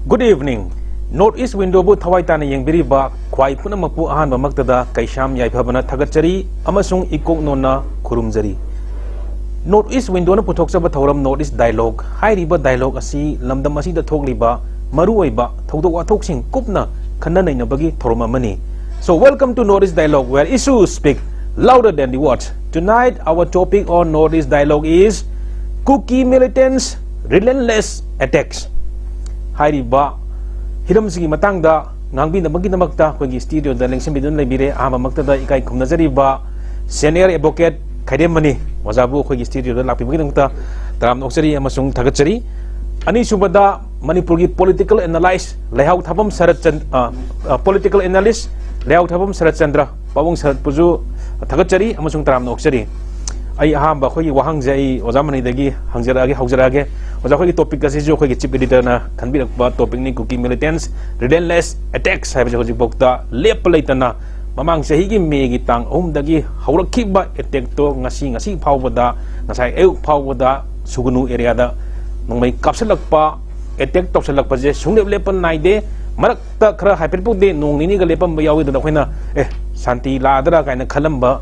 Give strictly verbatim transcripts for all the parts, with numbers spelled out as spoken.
Good evening. North East Window ꯕꯨ ꯊꯋꯥꯏ ꯇꯥꯅ ꯌꯦꯡꯕꯤꯔꯤꯕ ꯈ꯭ꯋꯥꯏ ꯄꯨꯝꯅꯃꯛꯄꯨ ꯑꯍꯥꯟꯕꯃꯛꯇꯗ ꯀꯩꯁꯥꯝ ꯌꯥꯏꯐꯕꯅ ꯊꯥꯒꯠꯆꯔꯤ ꯑꯃꯁꯨꯡ ꯏꯀꯣꯛ ꯅꯣꯟꯅ ꯈꯨꯔꯨꯝꯖꯔꯤ꯫ North East Window ꯅ ꯄꯨꯊꯣꯛꯆꯕ ꯊꯧꯔꯝ North East Dialogue ꯍꯥꯏꯔꯤꯕ dialogue ꯑꯁꯤ ꯂꯝꯗꯝ ꯑꯁꯤꯗ ꯊꯣꯛꯂꯤꯕ ꯃꯔꯨꯑꯣꯏꯕ ꯊꯧꯗꯣꯛ ꯋꯥꯊꯣꯛꯁꯤꯡ ꯀꯨꯞꯅ ꯈꯟꯅ ꯅꯩꯅꯕꯒꯤ ꯊꯧꯔꯝ ꯑꯃꯅꯤ꯫ So welcome to North East Dialogue, where issues speak louder than the words. Tonight our topic on North East Dialogue is Kuki militants relentless attacks. ꯍꯥꯏꯔꯤꯕ ꯍꯤꯔꯝꯁꯤꯒꯤ ꯃꯇꯥꯡꯗ ꯉꯥꯡꯕꯤꯅꯕꯒꯤꯗꯃꯛꯇ ꯑꯩꯈꯣꯏꯒꯤ studio ꯗ ꯂꯦꯡꯁꯤꯟꯕꯤꯗꯨꯅ ꯂꯩꯕꯤꯔꯦ꯫ ꯑꯍꯥꯟꯕꯃꯛꯇꯗ ꯏꯀꯥꯏ ꯈꯨꯝꯅꯖꯔꯤꯕ senior advocate ꯈꯩꯗꯦꯝꯃꯅꯤ ꯑꯣꯖꯥꯕꯨ ꯑꯩꯈꯣꯏꯒꯤ studio ꯗ ꯂꯥꯛꯄꯤꯕꯒꯤꯗꯃꯛꯇ ꯇꯔꯥꯝꯅ ꯑꯣꯛꯆꯔꯤ ꯑꯃꯁꯨꯡ ꯊꯥꯒꯠꯆꯔꯤ꯫ ꯑꯅꯤꯁꯨꯕꯗ ꯃꯅꯤꯄꯨꯔꯒꯤ political analyst ꯂꯩꯍꯥꯎ ꯊꯥꯐꯝ ꯁꯔꯠ ꯆꯟ-, ꯑ, ꯑ, political analyst ꯂꯩꯍꯥꯎ ꯊꯥꯐꯝ ꯁꯔꯠ ꯆꯟꯗ꯭ꯔ ꯄꯥꯕꯨꯡ ꯁꯔꯠꯄꯨꯁꯨ ꯊꯥꯒꯠꯆꯔꯤ ꯑꯃꯁꯨꯡ ꯇꯔꯥꯝꯅ ꯑꯣꯛꯆꯔꯤ꯫ ꯑꯩ ꯑꯍꯥꯟꯕ ꯑꯩꯈꯣꯏꯒꯤ ꯋꯥꯍꯪꯁꯦ ꯑꯩ ꯑꯣꯖꯥ ꯃꯅꯤꯗꯒꯤ ꯍꯪꯖꯔꯛꯑꯒꯦ, ꯍꯧꯖꯔꯛꯑꯒꯦ꯫ ꯑꯣꯖꯥ, ꯑꯩꯈꯣꯏꯒꯤ topic ꯑꯁꯤꯁꯨ ꯑꯩꯈꯣꯏꯒꯤ chief editor ꯅ ꯈꯟꯕꯤꯔꯛꯄ topic ꯅꯤ, Kuki militants relentless attacks ꯍꯥꯏꯕꯁꯦ ꯍꯧꯖꯤꯛꯐꯥꯎꯗ ꯂꯦꯞꯄ ꯂꯩꯇꯅ ꯃꯃꯥꯡ ꯆꯍꯤꯒꯤ ꯃꯦꯒꯤ ꯇꯥꯡ ꯑꯍꯨꯝꯗꯒꯤ ꯍꯧꯔꯛꯈꯤꯕ attack ꯇꯣ ꯉꯁꯤ, ꯉꯁꯤ ꯐꯥꯎꯕꯗ, ꯉꯁꯥꯏ ꯑꯌꯨꯛ ꯐꯥꯎꯕꯗ ꯁꯨꯒꯅꯨ area ꯗ ꯅꯣꯡꯃꯩ ꯀꯥꯞꯁꯤꯜꯂꯛꯄ, attack ꯇꯧꯁꯤꯜꯂꯛꯄꯁꯦ ꯁꯨꯡꯂꯦꯞ ꯂꯦꯞꯄ ꯅꯥꯏꯗꯦ꯫ ꯃꯔꯛꯇ ꯈꯔ ꯍꯥꯏꯐꯦꯠꯄꯨꯗꯤ ꯅꯣꯡ ꯅꯤꯅꯤꯒ ꯂꯦꯞꯄꯝꯕ ꯌꯥꯎꯏ, ꯑꯗꯨꯅ ꯑꯩꯈꯣꯏꯅ, "ꯑꯦ, ꯁꯥꯟꯇꯤ ꯂꯥꯛꯑꯗ꯭ꯔꯥ" ꯀꯥꯏꯅ ꯈꯜꯂꯝꯕ,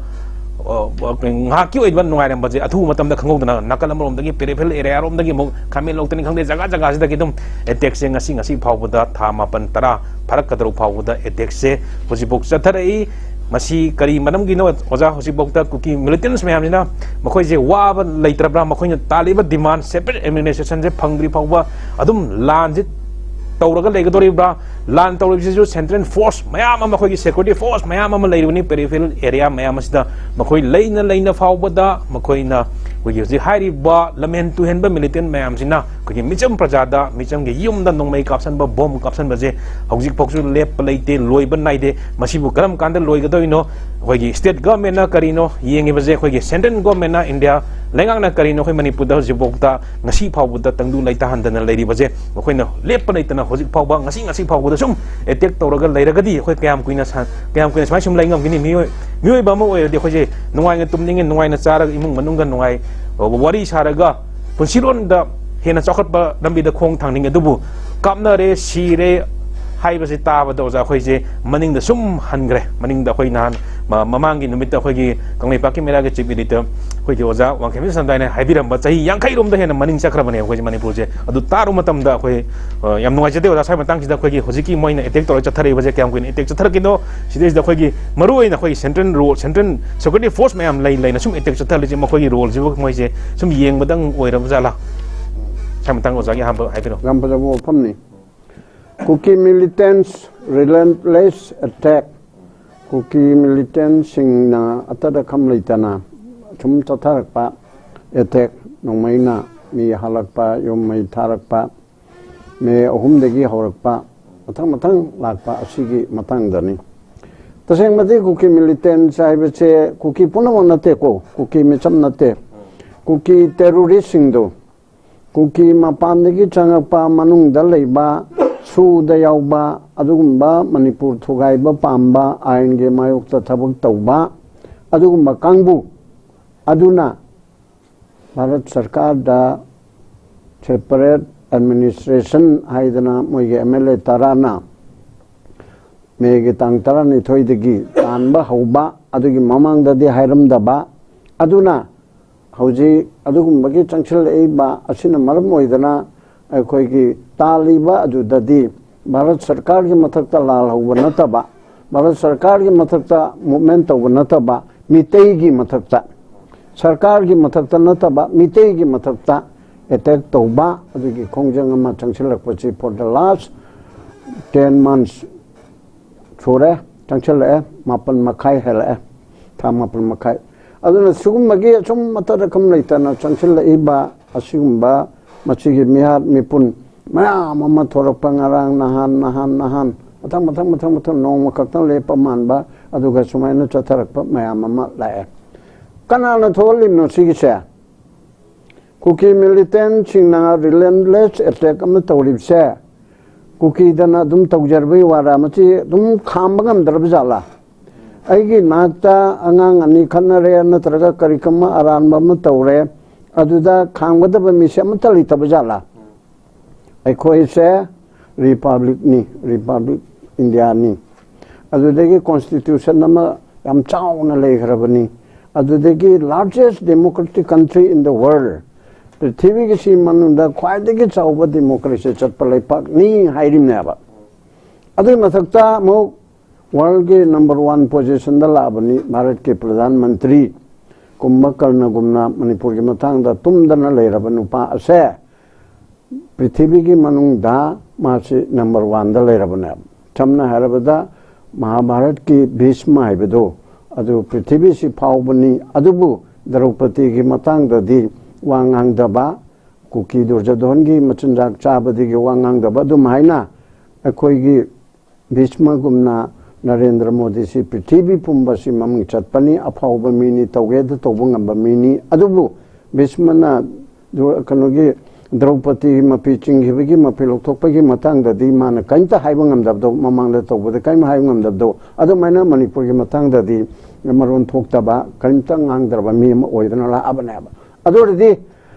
ꯑ, ꯉꯥꯏꯍꯥꯛꯀꯤ ꯑꯣꯏꯕ ꯅꯨꯡꯉꯥꯏꯔꯝꯕꯁꯦ ꯑꯊꯨꯕ ꯃꯇꯝꯗ ꯈꯪꯍꯧꯗꯅ ꯅꯥꯀꯜ ꯑꯃꯔꯣꯝꯗꯒꯤ peripheral area ꯔꯣꯝꯗꯒꯤ ꯑꯃꯨꯛ ꯈꯥꯃꯦꯟ ꯂꯣꯛꯇꯅꯤ ꯈꯪꯗꯦ, ꯖꯒꯥ ꯖꯒꯥꯁꯤꯗꯒꯤ ꯑꯗꯨꯝ attack ꯁꯦ ꯉꯁꯤ, ꯉꯁꯤ ꯐꯥꯎꯕꯗ ꯊꯥ ꯃꯥꯄꯟ, ꯇꯔꯥ ꯐꯥꯔꯛꯀꯗꯧꯔꯕ ꯐꯥꯎꯕꯗ attack ꯁꯦ ꯍꯧꯖꯤꯛꯐꯥꯎ ꯆꯠꯊꯔꯛꯏ꯫ ꯃꯁꯤ ꯀꯔꯤ ꯃꯔꯝꯒꯤꯅꯣ ꯑꯣꯖꯥ? ꯍꯧꯖꯤꯛꯐꯥꯎꯗ Kuki militants ꯃꯌꯥꯝꯁꯤꯅ ꯃꯈꯣꯏꯁꯦ ꯋꯥꯕ ꯂꯩꯇ꯭ꯔꯕ꯭ꯔꯥ? ꯃꯈꯣꯏꯅ ꯇꯥꯜꯂꯤꯕ demand separate administration ꯁꯦ ꯐꯪꯗ꯭ꯔꯤ ꯐꯥꯎꯕ ꯑꯗꯨꯝ ꯂꯥꯟꯁꯤ ꯇꯧꯔꯒ ꯂꯩꯒꯗꯧꯔꯤꯕ꯭ꯔꯥ? ꯂꯥꯟ ꯇꯧꯔꯤꯕꯁꯤꯁꯨ central force ꯃꯌꯥꯝ ꯑꯃ, ꯑꯩꯈꯣꯏꯒꯤ security force ꯃꯌꯥꯝ ꯑꯃ ꯂꯩꯔꯤꯕꯅꯤ peripheral area ꯃꯌꯥꯝ ꯑꯁꯤꯗ꯫ ꯃꯈꯣꯏ ꯂꯩꯅ ꯂꯩꯅ ꯐꯥꯎꯕꯗ ꯃꯈꯣꯏꯅ ꯑꯩꯈꯣꯏꯒꯤ ꯍꯧꯖꯤꯛ ꯍꯥꯏꯔꯤꯕ ꯂꯝꯍꯦꯟ ꯇꯨꯍꯦꯟꯕ militant ꯃꯌꯥꯝꯁꯤꯅ ꯑꯩꯈꯣꯏꯒꯤ ꯃꯤꯆꯝ ꯄ꯭ꯔꯖꯥꯗ, ꯃꯤꯆꯝꯒꯤ ꯌꯨꯝꯗ ꯅꯣꯡꯃꯩ ꯀꯥꯞꯁꯟꯕ, bomb ꯀꯥꯞꯁꯟꯕꯁꯦ ꯍꯧꯖꯤꯛꯐꯥꯎꯁꯨ ꯂꯦꯞꯄ ꯂꯩꯇꯦ, ꯂꯣꯏꯕ ꯅꯥꯏꯗꯦ꯫ ꯃꯁꯤꯕꯨ ꯀꯔꯝ ꯀꯥꯟꯗ ꯂꯣꯏꯒꯗꯣꯏꯅꯣ? ꯑꯩꯈꯣꯏꯒꯤ state government ꯅ ꯀꯔꯤꯅꯣ ꯌꯦꯡꯉꯤꯕꯁꯦ, ꯑꯩꯈꯣꯏꯒꯤ central government ꯅ, ꯏꯟꯗꯤꯌꯥ ꯂꯩꯉꯥꯛꯅ ꯀꯔꯤꯅꯣ ꯑꯩꯈꯣꯏ ꯃꯅꯤꯄꯨꯔꯗ ꯍꯧꯖꯤꯛꯐꯥꯎꯗ, ꯉꯁꯤ ꯐꯥꯎꯕꯗ ꯇꯪꯗꯨ ꯂꯩꯇꯥꯍꯟꯗꯅ ꯂꯩꯔꯤꯕꯁꯦ? ꯃꯈꯣꯏꯅ ꯂꯦꯞꯄ ꯂꯩꯇꯅ ꯍꯧꯖꯤꯛ ꯐꯥꯎꯕ, ꯉꯁꯤ, ꯉꯁꯤ ꯐꯥꯎꯕꯗ ꯁꯨꯝ attack ꯇꯧꯔꯒ ꯂꯩꯔꯒꯗꯤ ꯑꯩꯈꯣꯏ ꯀꯌꯥꯝ ꯀꯨꯏꯅ ꯁꯥ-, ꯀꯌꯥꯝ ꯀꯨꯏꯅ ꯁꯨꯃꯥꯏꯅ ꯁꯨꯝ ꯂꯩ ꯉꯝꯒꯅꯤ? ꯃꯤꯑꯣꯏ-, ꯃꯤꯑꯣꯏꯕ ꯑꯃ ꯑꯣꯏꯔꯗꯤ ꯑꯩꯈꯣꯏꯁꯦ ꯅꯨꯡꯉꯥꯏꯅ ꯇꯨꯝꯅꯤꯡꯉꯦ, ꯅꯨꯡꯉꯥꯏꯅ ꯆꯥꯔꯒ ꯏꯃꯨꯡ ꯃꯅꯨꯡꯒ ꯅꯨꯡꯉꯥꯏ, ꯋꯥꯔꯤ ꯁꯥꯔꯒ ꯄꯨꯟꯁꯤꯔꯣꯟꯗ ꯍꯦꯟꯅ ꯆꯥꯎꯈꯠꯄ ꯂꯝꯕꯤꯗ ꯈꯣꯡ ꯊꯥꯡꯅꯤꯡꯉꯦ꯫ ꯑꯗꯨꯕꯨ ꯀꯥꯞꯅꯔꯦ, ꯁꯤꯔꯦ ꯍꯥꯏꯕꯁꯤ ꯇꯥꯕꯗ ꯑꯣꯖꯥ ꯑꯩꯈꯣꯏꯁꯦ ꯃꯅꯤꯡꯗ ꯁꯨꯝ ꯍꯟꯈ꯭ꯔꯦ꯫ ꯃꯅꯤꯡꯗ ꯑꯩꯈꯣꯏ ꯅꯍꯥꯟ ꯃ-, ꯃꯃꯥꯡꯒꯤ ꯅꯨꯃꯤꯠꯇ ꯑꯩꯈꯣꯏꯒꯤ ꯀꯪꯂꯩꯄꯥꯛꯀꯤ ꯃꯦꯔꯥꯒꯤ ꯆꯤꯞ ꯏꯗꯤꯇꯔ ꯑꯩꯈꯣꯏꯒꯤ ꯑꯣꯖꯥ ꯋꯥꯡꯈꯩꯕ ꯁꯝꯗꯥꯏꯅ ꯍꯥꯏꯕꯤꯔꯝꯕ ꯆꯍꯤ ꯌꯥꯡꯈꯩꯔꯣꯝꯗ ꯍꯦꯟꯅ ꯃꯅꯤꯡ ꯆꯠꯈ꯭ꯔꯕꯅꯦ ꯑꯩꯈꯣꯏꯁꯦ ꯃꯅꯤꯄꯨꯔꯁꯦ꯫ ꯑꯗꯨ ꯇꯥꯔꯨꯕ ꯃꯇꯝꯗ ꯑꯩꯈꯣꯏ, ꯑ, ꯌꯥꯝ ꯅꯨꯡꯉꯥꯏꯖꯗꯦ ꯑꯣꯖꯥ꯫ ꯁ꯭ꯋꯥꯏ ꯃꯇꯥꯡꯁꯤꯗ ꯑꯩꯈꯣꯏꯒꯤ ꯍꯧꯖꯤꯛꯀꯤ ꯃꯣꯏꯅ ꯑꯦꯇꯦꯛ ꯇꯧꯔꯒ ꯆꯠꯊꯔꯛꯏꯕꯁꯦ ꯀꯌꯥꯝ ꯀꯨꯏꯅ ꯑꯦꯇꯦꯛ ꯆꯠꯊꯔꯛꯈꯤꯅꯣ, ꯁꯤꯗꯩꯁꯤꯗ ꯑꯩꯈꯣꯏꯒꯤ ꯃꯔꯨꯑꯣꯏꯅ ꯑꯩꯈꯣꯏꯒꯤ central role, central security force ꯃꯌꯥꯝ ꯂꯩ ꯂꯩꯅ ꯁꯨꯝ ꯑꯦꯇꯦꯛ ꯆꯠꯊꯍꯜꯂꯤꯁꯦ ꯃꯈꯣꯏꯒꯤ ꯔꯣꯜꯁꯤꯕꯨ ꯃꯣꯏꯁꯦ ꯁꯨꯝ ꯌꯦꯡꯕꯗꯪ ꯑꯣꯏꯔꯕ ꯖꯥꯠꯂꯥ? ꯁ꯭ꯋꯥꯏ ꯃꯇꯥꯡ ꯑꯣꯖꯥꯒꯤ ꯑꯍꯥꯟꯕ ꯍꯥꯏꯕꯤꯔꯣ꯫ ꯌꯥꯝ ꯐꯖꯕ ꯋꯥꯐꯝꯅꯤ꯫ ꯀꯨꯀꯤ ꯃꯤꯂꯤꯇꯦꯟꯁ ꯔꯤꯂꯦꯟꯂꯦꯁ ꯑꯦꯇꯦꯛ꯫ ꯀꯨꯀꯤ ꯃꯤꯂꯤꯇꯦꯟꯁꯤꯡꯅ ꯑꯇꯠ ꯑꯈꯝ ꯂꯩꯇꯅ ꯁꯨꯝ ꯆꯠꯊꯔꯛꯄ ꯑꯦꯇꯦꯛ, ꯅꯣꯡꯃꯩꯅ ꯃꯤ ꯍꯥꯠꯂꯛꯄ, ꯌꯨꯝ ꯃꯩ ꯊꯥꯔꯛꯄ, ꯃꯦ ꯑꯍꯨꯝꯗꯒꯤ ꯍꯧꯔꯛꯄ, ꯃꯊꯪ ꯃꯊꯪ ꯂꯥꯛꯄ ꯑꯁꯤꯒꯤ ꯃꯇꯥꯡꯗꯅꯤ꯫ ꯇꯁꯦꯡꯕꯗꯤ ꯀꯨꯀꯤ ꯃꯤꯂꯤꯇꯦꯟꯁ ꯍꯥꯏꯕꯁꯦ ꯀꯨꯀꯤ ꯄꯨꯝꯅꯃꯛ ꯅꯠꯇꯦꯀꯣ, ꯀꯨꯀꯤ ꯃꯤꯆꯝ ꯅꯠꯇꯦ꯫ ꯀꯨꯀꯤ ꯇꯦꯔꯣꯔꯤꯁꯁꯤꯡꯗꯨ, ꯀꯨꯀꯤ ꯃꯄꯥꯟꯗꯒꯤ ꯆꯪꯉꯛꯄ, ꯃꯅꯨꯡꯗ ꯂꯩꯕ, ꯁꯨꯗ ꯌꯥꯎꯕ, ꯑꯗꯨꯒꯨꯝꯕ ꯃꯅꯤꯄꯨꯔ ꯊꯨꯒꯥꯏꯕ ꯄꯥꯝꯕ, ꯑꯥꯏꯟꯒꯤ ꯃꯥꯌꯣꯛꯇ ꯊꯕꯛ ꯇꯧꯕ, ꯑꯗꯨꯒꯨꯝꯕ ꯀꯥꯡꯕꯨ ꯑꯗꯨꯅ ꯚꯥꯔꯠ ꯁꯔꯀꯥꯔꯗ ꯁꯦꯄꯔꯦꯠ ꯑꯦꯗꯃꯤꯅꯤꯁꯇ꯭ꯔꯦꯁꯟ ꯍꯥꯏꯗꯅ ꯃꯣꯏꯒꯤ ꯑꯦꯝ ꯑꯦꯜ ꯑꯦ ꯇꯔꯥꯅ ꯃꯦꯒꯤ ꯇꯥꯡ ꯇꯔꯥꯅꯤꯊꯣꯏꯗꯒꯤ ꯇꯥꯟꯕ ꯍꯧꯕ, ꯑꯗꯨꯒꯤ ꯃꯃꯥꯡꯗꯗꯤ ꯍꯥꯏꯔꯝꯗꯕ, ꯑꯗꯨꯅ ꯍꯧꯖꯤꯛ ꯑꯗꯨꯒꯨꯝꯕꯒꯤ ꯆꯪꯁꯤꯜꯂꯛꯏꯕ ꯑꯁꯤꯅ ꯃꯔꯝ ꯑꯣꯏꯗꯅ ꯑꯩꯈꯣꯏꯒꯤ ꯇꯥꯜꯂꯤꯕ ꯑꯗꯨꯗꯗꯤ ꯚꯥꯔꯠ ꯁꯔꯀꯥꯔꯒꯤ ꯃꯊꯛꯇ ꯂꯥꯜꯍꯧꯕ ꯅꯠꯇꯕ, ꯚꯥꯔꯠ ꯁꯔꯀꯥꯔꯒꯤ ꯃꯊꯛꯇ ꯃꯨꯞꯃꯦꯟ ꯇꯧꯕ ꯅꯠꯇꯕ, ꯃꯤꯇꯩꯒꯤ ꯃꯊꯛꯇ, ꯁꯔꯀꯥꯔꯒꯤ ꯃꯊꯛꯇ ꯅꯠꯇꯕ, ꯃꯤꯇꯩꯒꯤ ꯃꯊꯛꯇ ꯑꯦꯇꯦꯛ ꯇꯧꯕ, ꯑꯗꯨꯒꯤ ꯈꯣꯡꯖꯪ ꯑꯃ ꯆꯪꯁꯤꯜꯂꯛꯄꯁꯤ for the last ten months ꯁꯨꯔꯦ, ꯆꯪꯁꯤꯜꯂꯛꯑꯦ, ꯃꯥꯄꯜ ꯃꯈꯥꯏ ꯍꯦꯜꯂꯛꯑꯦ, ꯊꯥ ꯃꯥꯄꯜ ꯃꯈꯥꯏ꯫ ꯑꯗꯨꯅ ꯁꯤꯒꯨꯝꯕꯒꯤ ꯑꯁꯨꯝ ꯃꯇꯠ ꯑꯀꯝ ꯂꯩꯇꯅ ꯆꯪꯁꯤꯜꯂꯛꯏꯕ ꯑꯁꯤꯒꯨꯝꯕ ꯃꯁꯤꯒꯤ ꯃꯤꯍꯥꯠ ꯃꯤꯄꯨꯟ ꯃꯌꯥꯝ ꯑꯃ ꯊꯣꯔꯛꯄ, ꯉꯔꯥꯡ, ꯅꯍꯥꯟ, ꯅꯍꯥꯟ, ꯅꯍꯥꯟ, ꯃꯊꯪ, ꯃꯊꯪ, ꯃꯊꯪ, ꯃꯊꯪ, ꯅꯣꯡꯃ ꯈꯛꯇꯪ ꯂꯦꯞꯄ ꯃꯥꯟꯕ, ꯑꯗꯨꯒ ꯁꯨꯃꯥꯏꯅ ꯆꯠꯊꯔꯛꯄ ꯃꯌꯥꯝ ꯑꯃ ꯂꯥꯛꯑꯦ꯫ ꯀꯅꯥꯅ ꯊꯣꯛꯍꯜꯂꯤꯕꯅꯣ ꯁꯤꯒꯤꯁꯦ? ꯀꯨꯀꯤ ꯃꯤꯂꯤꯇꯦꯟꯁꯤꯡꯅ ꯔꯤꯂꯦꯟꯂꯦꯁ ꯑꯦꯇꯦꯛ ꯑꯃ ꯇꯧꯔꯤꯕꯁꯦ, ꯀꯨꯀꯤꯗꯅ ꯑꯗꯨꯝ ꯇꯧꯖꯔꯕꯩ ꯋꯥꯔ, ꯃꯁꯤ ꯑꯗꯨꯝ ꯈꯥꯝꯕ ꯉꯝꯗ꯭ꯔꯕ ꯖꯥꯠꯂꯥ? ꯑꯩꯒꯤ ꯅꯥꯛꯇ ꯑꯉꯥꯡ ꯑꯅꯤ ꯈꯠꯅꯔꯦ, ꯅꯠꯇ꯭ꯔꯒ ꯀꯔꯤ ꯀꯔꯝꯕ ꯑꯔꯥꯟꯕ ꯑꯃ ꯇꯧꯔꯦ, ꯑꯗꯨꯗ ꯈꯥꯝꯒꯗꯕ ꯃꯤꯁꯦ ꯑꯃꯠꯇ ꯂꯩꯇꯕ ꯖꯥꯠꯂꯥ? ꯑꯩꯈꯣꯏꯁꯦ ꯔꯤꯄꯕ꯭ꯂꯤꯛꯅꯤ, ꯔꯤꯄꯕ꯭ꯂꯤꯛ ꯏꯟꯗꯤꯌꯥꯅꯤ꯫ ꯑꯗꯨꯗꯒꯤ ꯀꯣꯟꯁꯇꯤꯇ꯭ꯌꯨꯁꯟ ꯑꯃ ꯌꯥꯝ ꯆꯥꯎꯅ ꯂꯩꯈ꯭ꯔꯕꯅꯤ꯫ ꯑꯗꯨꯗꯒꯤ largest democratic country in the world, ꯄ꯭ꯔꯤꯊꯤꯕꯤꯒꯤ ꯁꯤ ꯃꯅꯨꯡꯗ ꯈ꯭ꯋꯥꯏꯗꯒꯤ ꯆꯥꯎꯕ ꯗꯦꯃꯣꯀ꯭ꯔꯦꯁꯤ ꯆꯠꯄ ꯂꯩꯄꯥꯛꯅꯤ ꯍꯥꯏꯔꯤꯕꯅꯦꯕ꯫ ꯑꯗꯨꯒꯤ ꯃꯊꯛꯇ ꯑꯃꯨꯛ ꯋꯥꯔꯜꯒꯤ ꯅꯝꯕꯔ ꯋꯥꯟ ꯄꯣꯖꯤꯁꯟꯗ ꯂꯥꯛꯑꯕꯅꯤ ꯚꯥꯔꯠꯀꯤ ꯄ꯭ꯔꯙꯥꯟ ꯃꯟꯇ꯭ꯔꯤ ꯀꯨꯝꯚꯀꯔꯅꯒꯨꯝꯅ ꯃꯅꯤꯄꯨꯔꯒꯤ ꯃꯇꯥꯡꯗ ꯇꯨꯝꯗꯅ ꯂꯩꯔꯕ ꯅꯨꯄꯥ ꯑꯁꯦ꯫ ꯄ꯭ꯔꯤꯊꯤꯕꯤꯒꯤ ꯃꯅꯨꯡꯗ ꯃꯥꯁꯤ ꯅꯝꯕꯔ ꯋꯥꯟꯗ ꯂꯩꯔꯕꯅꯦꯕ꯫ ꯁꯝꯅ ꯍꯥꯏꯔꯕꯗ ꯃꯍꯥꯚꯥꯔꯠꯀꯤ ꯚꯤꯁꯃ ꯍꯥꯏꯕꯗꯨ ꯑꯗꯨ ꯄ꯭ꯔꯤꯊꯤꯕꯤꯁꯤ ꯐꯥꯎꯕꯅꯤ꯫ ꯑꯗꯨꯕꯨ ꯗ꯭ꯔꯧꯄꯗꯤꯒꯤ ꯃꯇꯥꯡꯗꯗꯤ ꯋꯥ ꯉꯥꯡꯗꯕ, ꯀꯨꯀꯤ ꯗꯨꯔꯖꯣꯙꯣꯟꯒꯤ ꯃꯆꯤꯟꯖꯥꯛ ꯆꯥꯕꯗꯒꯤ ꯋꯥ ꯉꯥꯡꯗꯕ, ꯑꯗꯨꯝ ꯍꯥꯏꯅ ꯑꯩꯈꯣꯏꯒꯤ ꯚꯤꯁꯃꯒꯨꯝꯅ ꯅꯔꯦꯟꯗ꯭ꯔ ꯃꯣꯗꯤꯁꯤ ꯄ꯭ꯔꯤꯊꯤꯕꯤ ꯄꯨꯝꯕꯁꯤ ꯃꯃꯤꯡ ꯆꯠꯄꯅꯤ, ꯑꯐꯥꯎꯕ ꯃꯤꯅꯤ, ꯇꯧꯒꯦꯗ ꯇꯧꯕ ꯉꯝꯕ ꯃꯤꯅꯤ꯫ ꯑꯗꯨꯕꯨ ꯚꯤꯁꯃꯅ ꯗꯨ-, ꯀꯩꯅꯣꯒꯤ ꯗ꯭ꯔꯧꯄꯗꯤꯒꯤ ꯃꯄꯤ ꯆꯤꯡꯈꯤꯕꯒꯤ, ꯃꯄꯤ ꯂꯧꯊꯣꯛꯄꯒꯤ ꯃꯇꯥꯡꯗꯗꯤ ꯃꯥꯅ ꯀꯔꯤꯝꯇ ꯍꯥꯏꯕ ꯉꯝꯗꯕꯗꯣ, ꯃꯃꯥꯡꯗ ꯇꯧꯕꯗ ꯀꯔꯤꯝ ꯍꯥꯏꯕ ꯉꯝꯗꯕꯗꯣ, ꯑꯗꯨꯃꯥꯏꯅ ꯃꯅꯤꯄꯨꯔꯒꯤ ꯃꯇꯥꯡꯗꯗꯤ ꯃꯔꯣꯟ ꯊꯣꯛꯇꯕ, ꯀꯔꯤꯝꯇ ꯉꯥꯡꯗ꯭ꯔꯕ ꯃꯤ ꯑꯃ ꯑꯣꯏꯗꯅ ꯂꯥꯛꯑꯕꯅꯦꯕ꯫ ꯑꯗꯨ ꯑꯣꯏꯔꯗꯤ